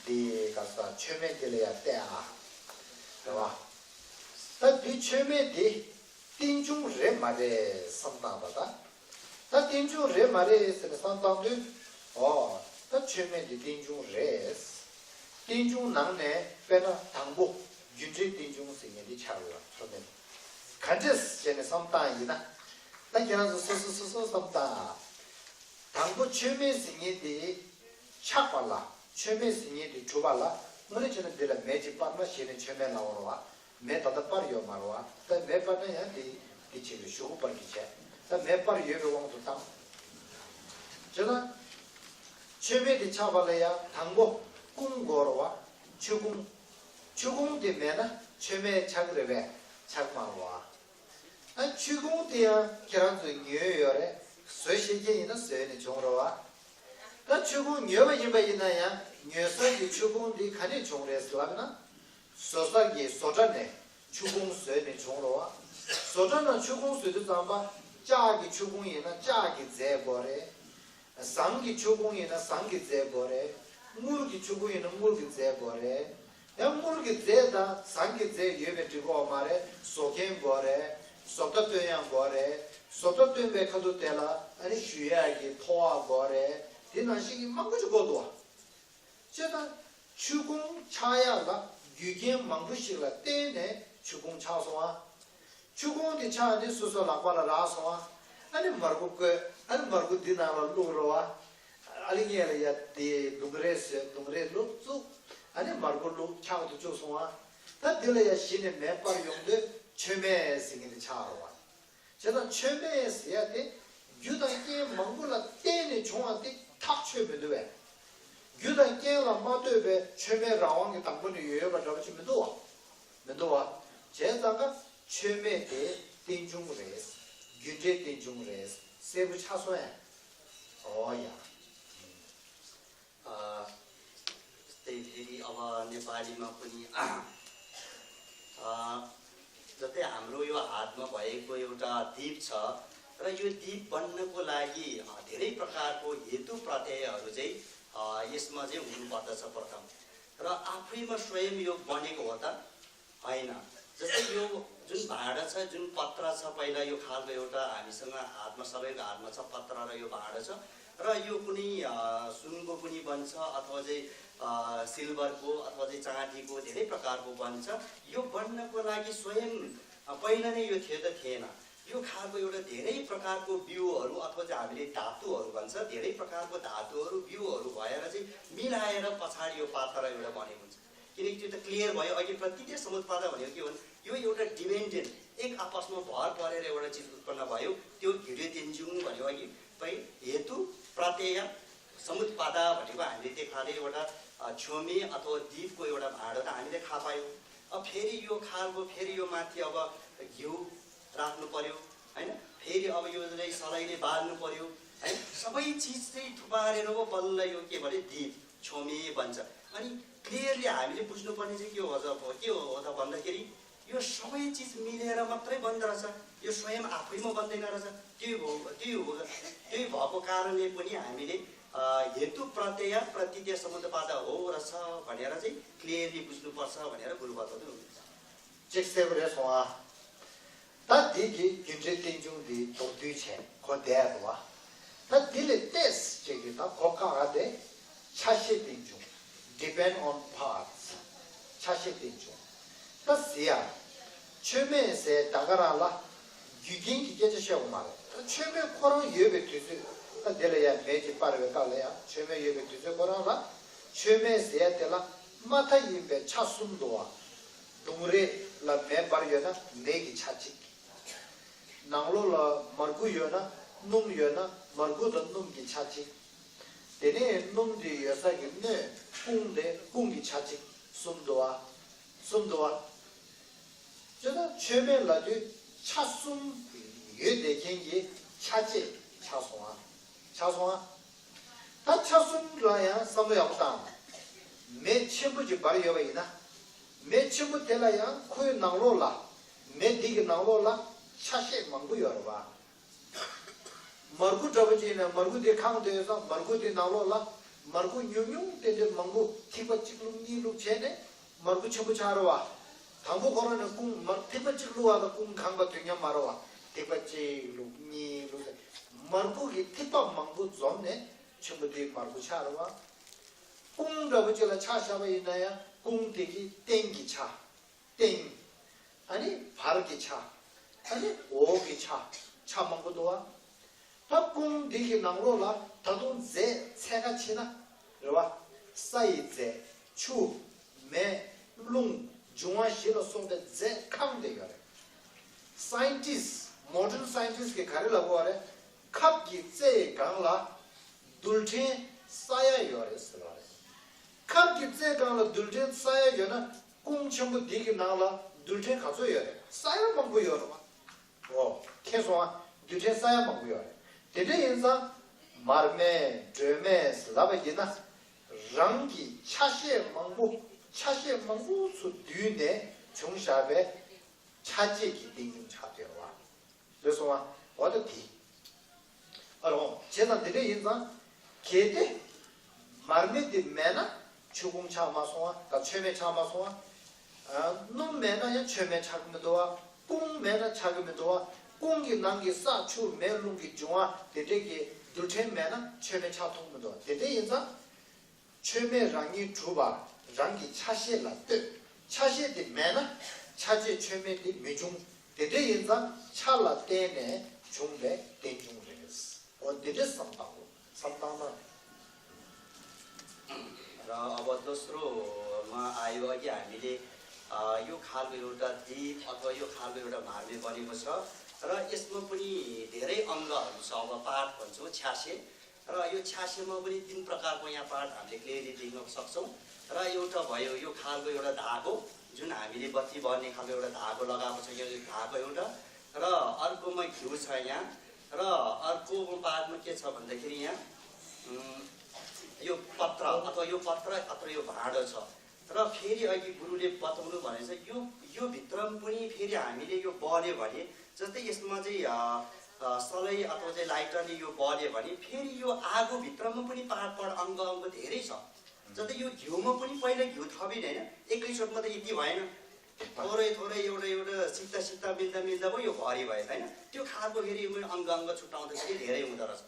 འདི་ག་ས་མཆོད་མེ་འདི་ལ་ཡ་བལྟས་ཨ། རེད་བ། ད་འདི་མཆོད་མེ་འདི་རྟེན་འབྱུང་རེད་མ་རེད་བསམ་བཏང་བ་ད། ད་རྟེན་འབྱུང་རེད་མ་རེད་ཟེར་ནས་བསམ་བཏང་དུས། ཨོ། ད་མཆོད་མེ་འདི་རྟེན་འབྱུང་རེད། རྟེན་འབྱུང་ནང་ནས་དཔེར་ན་དང་པོ་རྒྱུ་འབྲས་རྟེན་འབྱུང་ཟེར་མཁན་འདི་ཆགས་ཡོད་མཆོད་མེ། ག་འདྲས་བྱས་ནས་བསམ་བཏང་ཡིན་ན། ད་ཁྱེད་རང་ཚོ་སོ་སོ་སོ་སོ་བསམ་བཏང་། དང་པོ་མཆོད་མེ་ཟེར་མཁན་དེ་ཆགས་པ་ལ། མཆོད་མེ་ཟེར་མཁན་དེ་གྲུབ་པ་ལ། དངོས་གནས་བྱས་ན་འདི་ལ་མེ་གཅིག་སྤར་ན་གཞི་ནས་མཆོད་མེ་ལ་འོར་བ། མེ་ད་ལྟ་སྤར་ཡོད་མ་རེད་བ། ད་མེ་སྤར་ན་ཡང་འདི་འདི་བྱེད་པའི་གཞུག་གུ་སྤར་གྱི་བྱས། ད་མེ་སྤར་ཡོད་པའི་དབང་དུ་བཏང་། བྱས་ན། མཆོད་མེ་དེ་ཆགས་པ་ལ་ཡང་དང་པོ་སྐུང་དགོས་རེད་བ། ཆུ་སྐུང་། ཆུ་སྐུང་དེ་མེད་ན་མཆོད་མེ་ཆགས་ཀྱི་རེད་པས། ཆགས་མ་རེད་བ། ཨ། ཆུ་སྐུང་དེ་ཡང་ཁྱེད་རང་ཚོས་ཉོས་ཡོད་རེད། བཟོ་ཤེས་མཁན་ཡིན་ན་བཟོས་ནས་བྱུང་རེད་བ། ད་ཆུ་སྐུང་ཉོས་པ་ཡིན་པ་ཡིན་ན་ཡང་ཉོ་ས་ཀྱི་ཆུ་སྐུང་འདི་ག་ནས་བྱུང་རེད་ལབ་ན། བཟོ་ས་ཀྱི་བཟོ་གྲྭ་ནས་ཆུ་སྐུང་བཟོས་ནས་བྱུང་རེད་བ། བཟོ་གྲྭ་ནང་ཆུ་སྐུང་བཟོས་དུས་ཙམ་པ་ལྕགས་ཀྱི་ཆུ་སྐུང་ཡིན་ན་ལྕགས་ཀྱི་རྫས་དགོས་རེད། ཟངས་ཀྱི་ཆུ་སྐུང་ཡིན་ན་ཟངས་ཀྱི་རྫས་དགོས་རེད། དངུལ་གྱི་ཆུ་སྐུང་ཡིན་ན་དངུལ་གྱི་རྫས་དགོས་རེད། ཡང་དངུལ་གྱི་རྫས་དང་ཟངས་ཀྱི་རྫས་ཡོད་པའི་འགྲིག་གི་ཡོད་མ་རེད། བཟོ་མཁན་དགོས་རེད། བཟོ་ལྟ་སྟོན་ཡང་དགོས་རེད། བཟོ་ལྟ་སྟོན་པའི་ཁ་ཐུག་དེ་ལ་ཨ་ནི་བཞུ་ཡག་གི་ཐོ་བ་དགོས་རེད། དེ་ནང་བཞིན་གྱི་མང་པོ་ཅིག་དགོས་འདུག་བ། བྱས་ཙང་ཆུ་སྐུང་ཆགས་ཡག་ལ་རྒྱུ་རྐྱེན་མང་པོ་ཞིག་ལ་བརྟེན་ནས་ཆུ་སྐུང་ཆགས་སོང་ཨ། ཆུ་སྐུང་དེ་ཆགས་ནས་སོ་སོ་ལག་པ་ལ་རག་སོང་ཨ། ཨ་ནི་མར་ཁུ་བསྐོལ། ཨ་ནི་མར་ཁུ་འདི་ནང་ལ་བླུགས་རོགས་ཨ། ཨ་ནི་ངས་ལ་ཡ་དེ་ལྡུམ་རའི་བཟོས། ལྡུམ་རའི་བླུགས་བཙུགས། ཨ་ནི་མར་ཁུ་བླུགས། འཁྱག་ཏུ་བཅུག་སོང་ཨ། ད་འདི་ལ་ཡ་གཞི་ནས་མེ་སྤར་ཡོང་དུས་མཆོད་མེ་ཟེར་མཁན་དེ་ཆགས་རོགས་ཨ། བྱས་ཙང་མཆོད་མེ་ཟེར་ཡ་དེ་རྒྱུ་དང་རྐྱེན་མང་པོ་ལ་བརྟེན་ནས་བྱུང་བ་དེ་ཐག་ཆོད་མི་འདུག་བས། རྒྱུ་དང་རྐྱེན་ལ་མ་ལྟོས་པའི་མཆོད་མེ་རང་དབང་གི་དང་པོ་ནས་ཡོད་ཡོད་པ་འདྲ་པོ་ཅིག་མི་འདུག་བ། མི་འདུག་བ། བྱས་ཙང་ཀ་མཆོད་མེ་དེ་རྟེན་འབྱུང་རེད། རྒྱུ་འབྲས་རྟེན་འབྱུང་རེད། གསལ་པོ་ཆགས་སོང་ཡ། ཨོ་ཡ། ཨ། त्यही फेरि अब नेपालीमा पनि अ, जस्तै हाम्रो यो हातमा भएको एउटा दीप छ र यो दीप बन्नको लागि अ, धेरै प्रकारको हेतु प्रत्ययहरू चाहिँ अ, यसमा चाहिँ हुनुपर्दछ प्रथम। र आफैमा स्वयं यो बनेको हो त? होइन। जस्तै यो जुन भाँडा छ, जुन पत्र छ, पहिला यो खालको एउटा हामीसँग हातमा, सबैको हातमा छ पत्र र यो भाँडा छ र यो कुनै अ, सुनको पनि बन्छ अथवा चाहिँ अ, सिल्भरको अथवा चाहिँ चाँदीको धेरै प्रकारको बन्छ। यो बन्नको लागि स्वयं अ, पहिला नै यो थियो त थिएन। यो खालको एउटा धेरै प्रकारको बिउहरू अथवा चाहिँ हामीले धातुहरू भन्छ, धेरै प्रकारको धातुहरू बिउहरू भएर चाहिँ मिलाएर पछाडि यो पात्र एउटा बनेको हुन्छ। किनकि त्यो त क्लियर भयो। अघि प्रतीत्या समुत्पादा भनेको के हो भने यो एउटा डिपेन्डेन्ट, एक आपसमा भर परेर एउटा चिज उत्पन्न भयो। त्यो भिडियो तेन्जिङ भन्यो अघि, पै हेतु प्रत्यय समुत्पादा भनेको हामीले देखाले एउटा अ, छ्योमे अथवा दीपको एउटा भाँडो त हामीले थाहा पायौँ। अब फेरि यो खालको फेरि यो माथि अब घिउ राख्नु पर्यो, होइन? फेरि अब यो चाहिँ सलाइले बाल्नु पर्यो, है। सबै चिज चाहिँ थुपारेर पो बल्ल यो के भने दीप छ्योमे बन्छ। अनि क्लियरली हामीले बुझ्नुपर्ने चाहिँ के हो त, के हो त भन्दाखेरि यो सबै चिज मिलेर मात्रै बन्दो रहेछ। यो स्वयं आफैमा बन्दैन रहेछ। त्यही हो, त्यही हो, त्यही भएको कारणले पनि हामीले अ, हेतु प्रत्यय प्रतीत्या समुत्पादा हो र छ भनेर चाहिँ क्लियरली बुझ्नुपर्छ भनेर गुरुबा त हुनुहुन्छ। ཅིག་གསལ་པོ་རེད་སོང་ཨ། ད་འདི་གི་རྒྱུ་འབྲས་རྟེན་འབྱུང་འདི་མདོར་བསྡུས་བྱས་ཁོ་བསྡད་འདུག་བ། ད་འདི་ལས་ཏེས་ཅིག་གི་ད་གོ་ཁ་ག་དེ་ཆ་ཤས་རྟེན་འབྱུང་། depend on parts། ཆ་ཤས་རྟེན་འབྱུང་། ད་ཟེར་ཡ། མཆོད་མེ་ཟེར་ད་ག་རང་ལ་རྒྱུ་རྐྱེན་གྱི་སྐད་ཆ་བཤད་དགོས་མ་རེད། ད་མཆོད་མེ་ཁོ་རང་ཡོད་པའི་དུས་ཚོད། ད་འདི་ལ་ཡ་མེ་ཅིག་སྤར་བའི་སྐབས་ལ་ཡ་མཆོད་མེ་ཡོད་པའི་དུས་ཚོད་ཁོ་རང་ལ། མཆོད་མེ་ཟེར་ཡ་དེ་ལ་མ་མཐའ་ཡིན་པའི་ཆ་གསུམ་འདུག་བ། ལྡུམ་རའི་ལ་མེ་སྤར་ཡོད་ན་མེ་གི་ཆ་གཅིག། ནང་ལོགས་ལ་མར་ཁུ་ཡོད་ན། སྣུམ་ཡོད་ན་མར་ཁུ་དང་སྣུམ་གྱི་ཆ་གཅིག། དེ་ནས་སྣུམ་དེ་ཡོད་ས་གི་སྣོད་སྐུང་དེ་སྐུང་གི་ཆ་གཅིག་གསུམ་འདུག་བ། གསུམ་འདུག་བ། བྱས་ན་མཆོད་མེ་ལབ་དུས་ཆ་གསུམ་ཡོད་བསྡད་མཁན་གྱི་ཆ་བཅས་ཆགས་སོང་བ། ཆགས་སོང་བ། ད་ཆ་གསུམ་ལ་ཡང་བསམ་བློ་ཡག་པོ་བཏང་། མེ་ཆེན་པོ་ཅིག་འབར་ཡོད་པ་ཡིན་ན། མེ་ཆེན་པོ་དེ་ལ་ཡང་ཁོའི་ནང་ལོགས་ལ། མེ་འདི་གི་ནང་ལོགས་ལ་ཆ་ཤས་མང་པོ་ཡོད་རེད་བ། མར་ཁུ་འདྲ་པོ་ཅིག་ཡིན་ན་མར་ཁུ་དེ་གང་དུ་ཡོད་ཙང་མར་ཁུ་དེ་ནང་ལོགས་ལ་མར་ཁུ་ཉུང་ཉུང་ཏན་ཏན་མང་པོ་ཐིགས་པ་གཅིག་བླུགས་གཉིས་བླུགས་བྱས་ནས་མར་ཁུ་ཆེན་པོ་ཆགས་རེད་བ། དང་པོ་ཁོ་རང་ནས་ཀུན་མར་ཐིགས་པ་གཅིག་བླུགས་པ་ལ་ཀུན་གང་བ་དུས་མཉམ་མ་རེད་བ། ཐིགས་པ་གཅིག་བླུགས་གཉིས་བླུགས་ཟེར། མར་ཁུ་གི་ཐིགས་པ་མང་པོ་འཛོམས་ནས་ཆེན་པོ་དེའི་མར་ཁུ་ཆགས་རེད་བ། ཀུན་འདྲ་པོ་གཅིག་ལ་ཆ་བཞག་པ་ཡིན་ན་ཡང་ཀུན་དེ་གི་སྟེང་གི་ཆ། སྟེང་། ཨ་ནི་བར་གྱི་ཆ། ཨ་ནི་འོག་གི་ཆ། ཆ་མང་པོ་འདུག་བ། ད་ཀུན་འདི་གི་ནང་ལོགས་ལ་ད་དུང་རྫས་ཚད་ཀ་ཕྱེ་ན་རེད་བ། ས་ཡི་རྫས། ཆུ། མེ། རླུང་། འབྱུང་བ་བཞི་ལ་སོགས་པའི་རྫས་ཁམས་དེ་ཡོད་རེད། Scientist, modern scientist གིས་ག་རེ་ལབ་དགོས་པ་རེད། ཁབ་ཀྱི་རྩེའི་སྒང་ལ་རྡུལ་ཕྲན་ས་ཡ་ཡོད་རེད་ཟེར་བ་རེད། ཁབ་ཀྱི་རྩེའི་སྒང་ལ་རྡུལ་ཕྲན་ས་ཡ་ཡོད་ན་ཀུན་ཆེན་པོ་འདི་གི་ནང་ལ་རྡུལ་ཕྲན་ག་ཚོད་ཡོད་རེད། ས་ཡ་མང་པོ་ཡོད་རེད་བ། འོ། མཁྱེན་སོང་ཨ། རྡུལ་ཕྲན་ས་ཡ་མང་པོ་ཡོད་རེད། དེ་འདྲ་ཡིན་ཙང་། མར་མེ་སྒྲོན་མེ་ལབ་པ་ཡིན་ན། རང་གི་ཆ་ཤས་མང་པོ་ཆ་ཤས་མང་པོ་ཚུར་བསྡུས་ནས་བྱུང་བཞག་པའི་ཆ་བྱད་ཀྱི་རྟེན་འབྱུང་ཆགས་བསྡད་པ། རེད་སོང་ཨ། འོ་ད་དེ། ཨ་རོང་བྱས་ཙང་དེ་འདྲ་ཡིན་ཙང་། གལ་ཏེ། མར་མེ་དེ་མེད་ན་ཆུ་ཀུན་ཆགས་མ་སོང་བ། ད་མཆོད་མེ་ཆགས་མ་སོང་བ། ཨ། སྣུམ་མེད་ན་ཡང་མཆོད་མེ་ཆགས་ཀྱི་མི་འདུག་བ། ཀུན་མེད་ན་ཆགས་ཀྱི་མི་འདུག་བ། ཀུན་གྱི་ནང་གི་ས་ཆུ་མེ་རླུང་གི་འབྱུང་བ་དེ་འདྲས་ཀྱི་རྡུལ་ཕྲན་མེད་ན་མཆོད་མེ་ཆགས་ཐུབ་མི་འདུག་བ། དེ་འདྲས་ཡིན་ཙང་། མཆོད་མེ་རང་ཉིད་གྲུབ་པ་རང་གི་ཆ་ཤས་ལ་ལྟོས། ཆ་ཤས་དེ་མེད་ན་ཆ་བྱད་མཆོད་མེ་དེ་མི་འབྱུང་། དེ་འདྲས་ཡིན་ཙང་ཆ་ལ་བརྟེན་ནས་བྱུང་བའི་རྟེན་འབྱུང་རེད། འོ་འདི་འདྲས་བསམ་བཏང་དགོས། བསམ་བཏང་ན། र अब दोस्रोमा आयो, अघि हामीले, अ, यो खालको एउटा दीप अथवा यो खालको एउटा मार्मिक बनेको छ र यसमा पनि धेरै अङ्गहरू छ। अब पाठ भन्छौँ, छ्यासे। र यो छ्यासेमा पनि तिन प्रकारको यहाँ पाठ हामीले क्लियरली देख्न सक्छौँ। र एउटा भयो यो खालको एउटा धागो, जुन हामीले बत्ती बल्ने खालको एउटा धागो लगाएको छ, यो धागो एउटा। र अर्कोमा घिउ छ यहाँ। र अर्को पार्टमा के छ भन्दाखेरि यहाँ, उम्, यो पत्र अथवा यो पत्र अथवा यो भाँडो छ। र फेरि अघि गुरुले बताउनु भनेछ, यो, यो भित्रमा पनि फेरि हामीले यो बल्यो भने, जस्तै यसमा चाहिँ, अ, अ, सलाई अथवा चाहिँ लाइटरले यो बल्यो भने फेरि यो आगोभित्रमा पनि पार्ट पार्ट अङ्ग अङ्ग धेरै छ। जस्तै यो घिउमा पनि पहिला घिउ थपिने होइन, एक्लै सोटमा त यति भएन। थोरै थोरै एउटा एउटा सिक्दा सिक्दा मिल्दा मिल्दा पो यो भरि भयो, होइन? त्यो खालको फेरि यो अङ्ग अङ्ग छुट्याउँदाखेरि धेरै हुँदो रहेछ।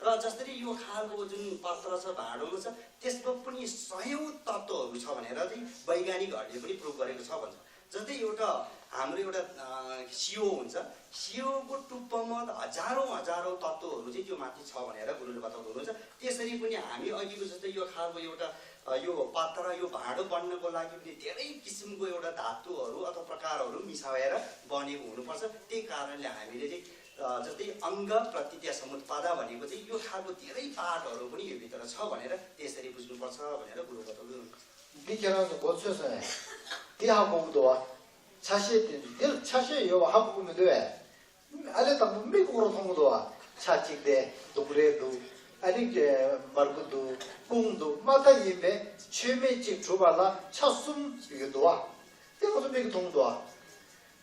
र जसरी यो खालको जुन पत्र छ, भाँडोमा छ, त्यसमा पनि सयौँ तत्त्वहरू छ भनेर चाहिँ वैज्ञानिकहरूले पनि प्रुभ गरेको छ भन्छ। जस्तै एउटा हाम्रो एउटा, अ, सियो हुन्छ। सियोको टुप्पोमा त हजारौँ हजारौँ तत्त्वहरू चाहिँ त्यो माथि छ भनेर गुरुले बताउनु हुनुहुन्छ। त्यसरी पनि हामी अघिको जस्तै यो खालको एउटा, अ, यो पत्र, यो भाँडो बन्नको लागि पनि धेरै किसिमको एउटा धातुहरू अथवा प्रकारहरू मिसाएर बनेको हुनुपर्छ। त्यही कारणले हामीले चाहिँ, अ, जस्तै अङ्ग प्रत्यय समुत्पादा भनेको चाहिँ यो खालको धेरै पार्टहरू पनि यो भित्र छ भनेर त्यसरी बुझ्नुपर्छ भनेर गुरु बताउनु हुनुहुन्छ। འདི་ཁྱེད་རང་ཚོ་མགོ་ཚོས་སོང་ངས། འདི་ཧ་གོ་གི་འདུག་བ། ཆ་ཤས་དེ་ཚོ་འདིར་ཆ་ཤས་ཡོད་པ་ཧ་གོ་གི་མི་འདུག་བས། ཨ་ལས་དང་པོ་མིག་གོ་རུ་མཐོང་གི་འདུག་བ། ཆ་གཅིག་དེ་དུང་རེ་འདུག་ཨ་ནི་མར་ཁུ་འདུག་ཀུན་འདུག་མ་མཐའ་ཡིན་པས་མཆོད་མེ་གཅིག་གྲུབ་པ་ལ་ཆ་གསུམ་ཡོད་འདུག་བ། དེ་ང་ཚོ་མིག་གིས་མཐོང་གི་འདུག་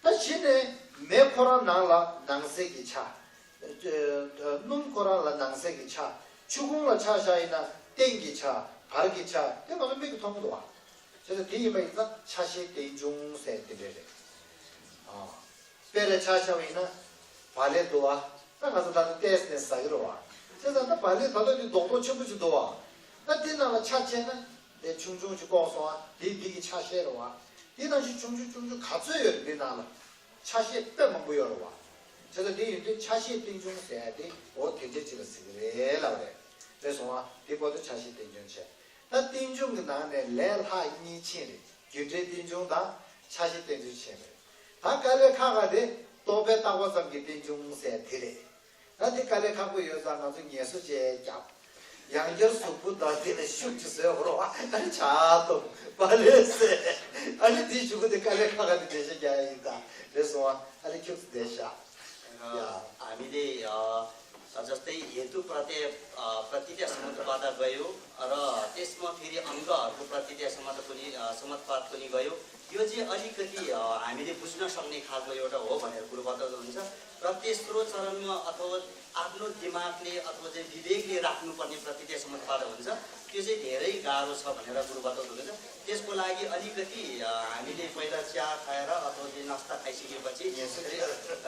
བ། ད་གཞི་ནས་མེ་ཁོ་རང་ནང་ལ་ནང་གསེས་ཀྱི་ཆ། སྣུམ་ཁོ་རང་ལ་ནང་གསེས་ཀྱི་ཆ། ཆུ་ཁུང་ལ་ཆ་བཞག་ཡིན་ན་སྟེང་གི་ཆ། བར་གྱི་ཆ། དེ་ང་ཚོ་མིག་གིས་མཐོང་གི་འདུག་བ། བྱས་ཙང་དེ་ཡིན་པ་ཡིན་ཙང་ཆ་ཤས་རྟེན་འབྱུང་ཟེར་དེ་འདྲ་རེད། ཨ། དཔེ་ལ་ཆ་བཞག་པ་ཡིན་ན་བག་ལེབ་འདུག་བ། ད་ང་ཚོ་ད་ལྟ་བལྟས་ནས་ཟ་གི་རེད་བ། བྱས་ཙང་ད་བག་ལེབ་ད་ལྟ་དེ་རྡོག་རྡོག་ཆེན་པོ་ཅིག་འདུག་བ། ད་དེ་ནང་ལ་ཆ་བྱས་ན་དེ་ཆུང་ཆུང་ཅིག་བཀོག་སོང་བ། དེ་འདི་གི་ཆ་ཤས་རེད་བ། དེ་ནང་བཞིན་ཆུང་ཆུང་ཆུང་ཆུང་ག་ཚོད་ཡོད་རེད་འདི་ནང་ལ། ཆ་ཤས་དཔེ་མང་པོ་ཡོད་རེད་བ། བྱས་ཙང་དེ་ཡིན་དུས་ཆ་ཤས་རྟེན་འབྱུང་ཟེར་ཡ་དེ་འོ་དེ་འདྲ་ཅིག་ལ་ཟེར་གི་རེད་ལབ་རེད། རེད་སོང་ཨ། དེ་བར་དུ་ཆ་ཤས་རྟེན་འབྱུང་བྱས། ད་རྟེན་འབྱུང་གི་ནང་ནས་ལས་སླ་གཉིས་ཕྱིན་རེད། རྒྱུ་འབྲས་རྟེན་འབྱུང་དང་ཆ་ཤས་རྟེན་འབྱུང་ཕྱིན་རེད། ད་དཀའ་ལས་ཁག་ཁག་དེ་རྟོག་པས་བཏགས་པ་ཙམ་གྱི་རྟེན་འབྱུང་ཟེར་དེ་རེད། ད་དེ་དཀའ་ལས་ཁག་པོ་ཡོད་ཙང་ང་ཚོ་ངལ་གསོ་བྱས་རྒྱབ། ཡང་བསྐྱར་གཟུགས་པོ་དང་དེ་ནས་ཤུགས་ཀྱིས་བཟོས་ཧོར་བ། ཨ་ནི་ཆ་གཏོང་བག་ལེབ་ཟས། ཨ་ནི་དེའི་གཞུག་གུ་དེ་དཀའ་ལས་ཁག་ཁག་དེ་འགྲེལ་བཤད་རྒྱག་ཡ་ཡིན། ད་རེད་སོང་ཨ། ཨ་ནི་ཁྱུག་ཙམ་བསྡད་ཤག་ཡ། र हामीले, अ, जस्तै हेतु प्रत्यय, अ, प्रत्यय समुत्पाद गयो र त्यसमा फेरि अङ्गहरूको प्रत्यय समुत्पाद पनि, अ, समुत्पाद पनि गयो। यो चाहिँ अलिकति, अ, हामीले बुझ्न सक्ने खालको एउटा हो भनेर गुरु बताउनुहुन्छ। र तेस्रो चरणमा अथवा आफ्नो दिमागले अथवा चाहिँ विवेकले राख्नुपर्ने प्रति त्यहाँ सम्बन्धबाट हुन्छ, त्यो चाहिँ धेरै गाह्रो छ भनेर गुरुबाट हुनुहुन्छ। त्यसको लागि अलिकति अ, हामीले पहिला चिया खाएर अथवा चाहिँ नास्ता खाइसकेपछि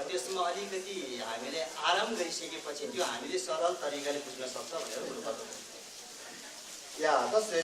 त्यसमा अलिकति हामीले आराम गरिसकेपछि त्यो हामीले सरल तरिकाले बुझ्न सक्छ भनेर गुरुबाट हुनुहुन्छ। Ja, das wäre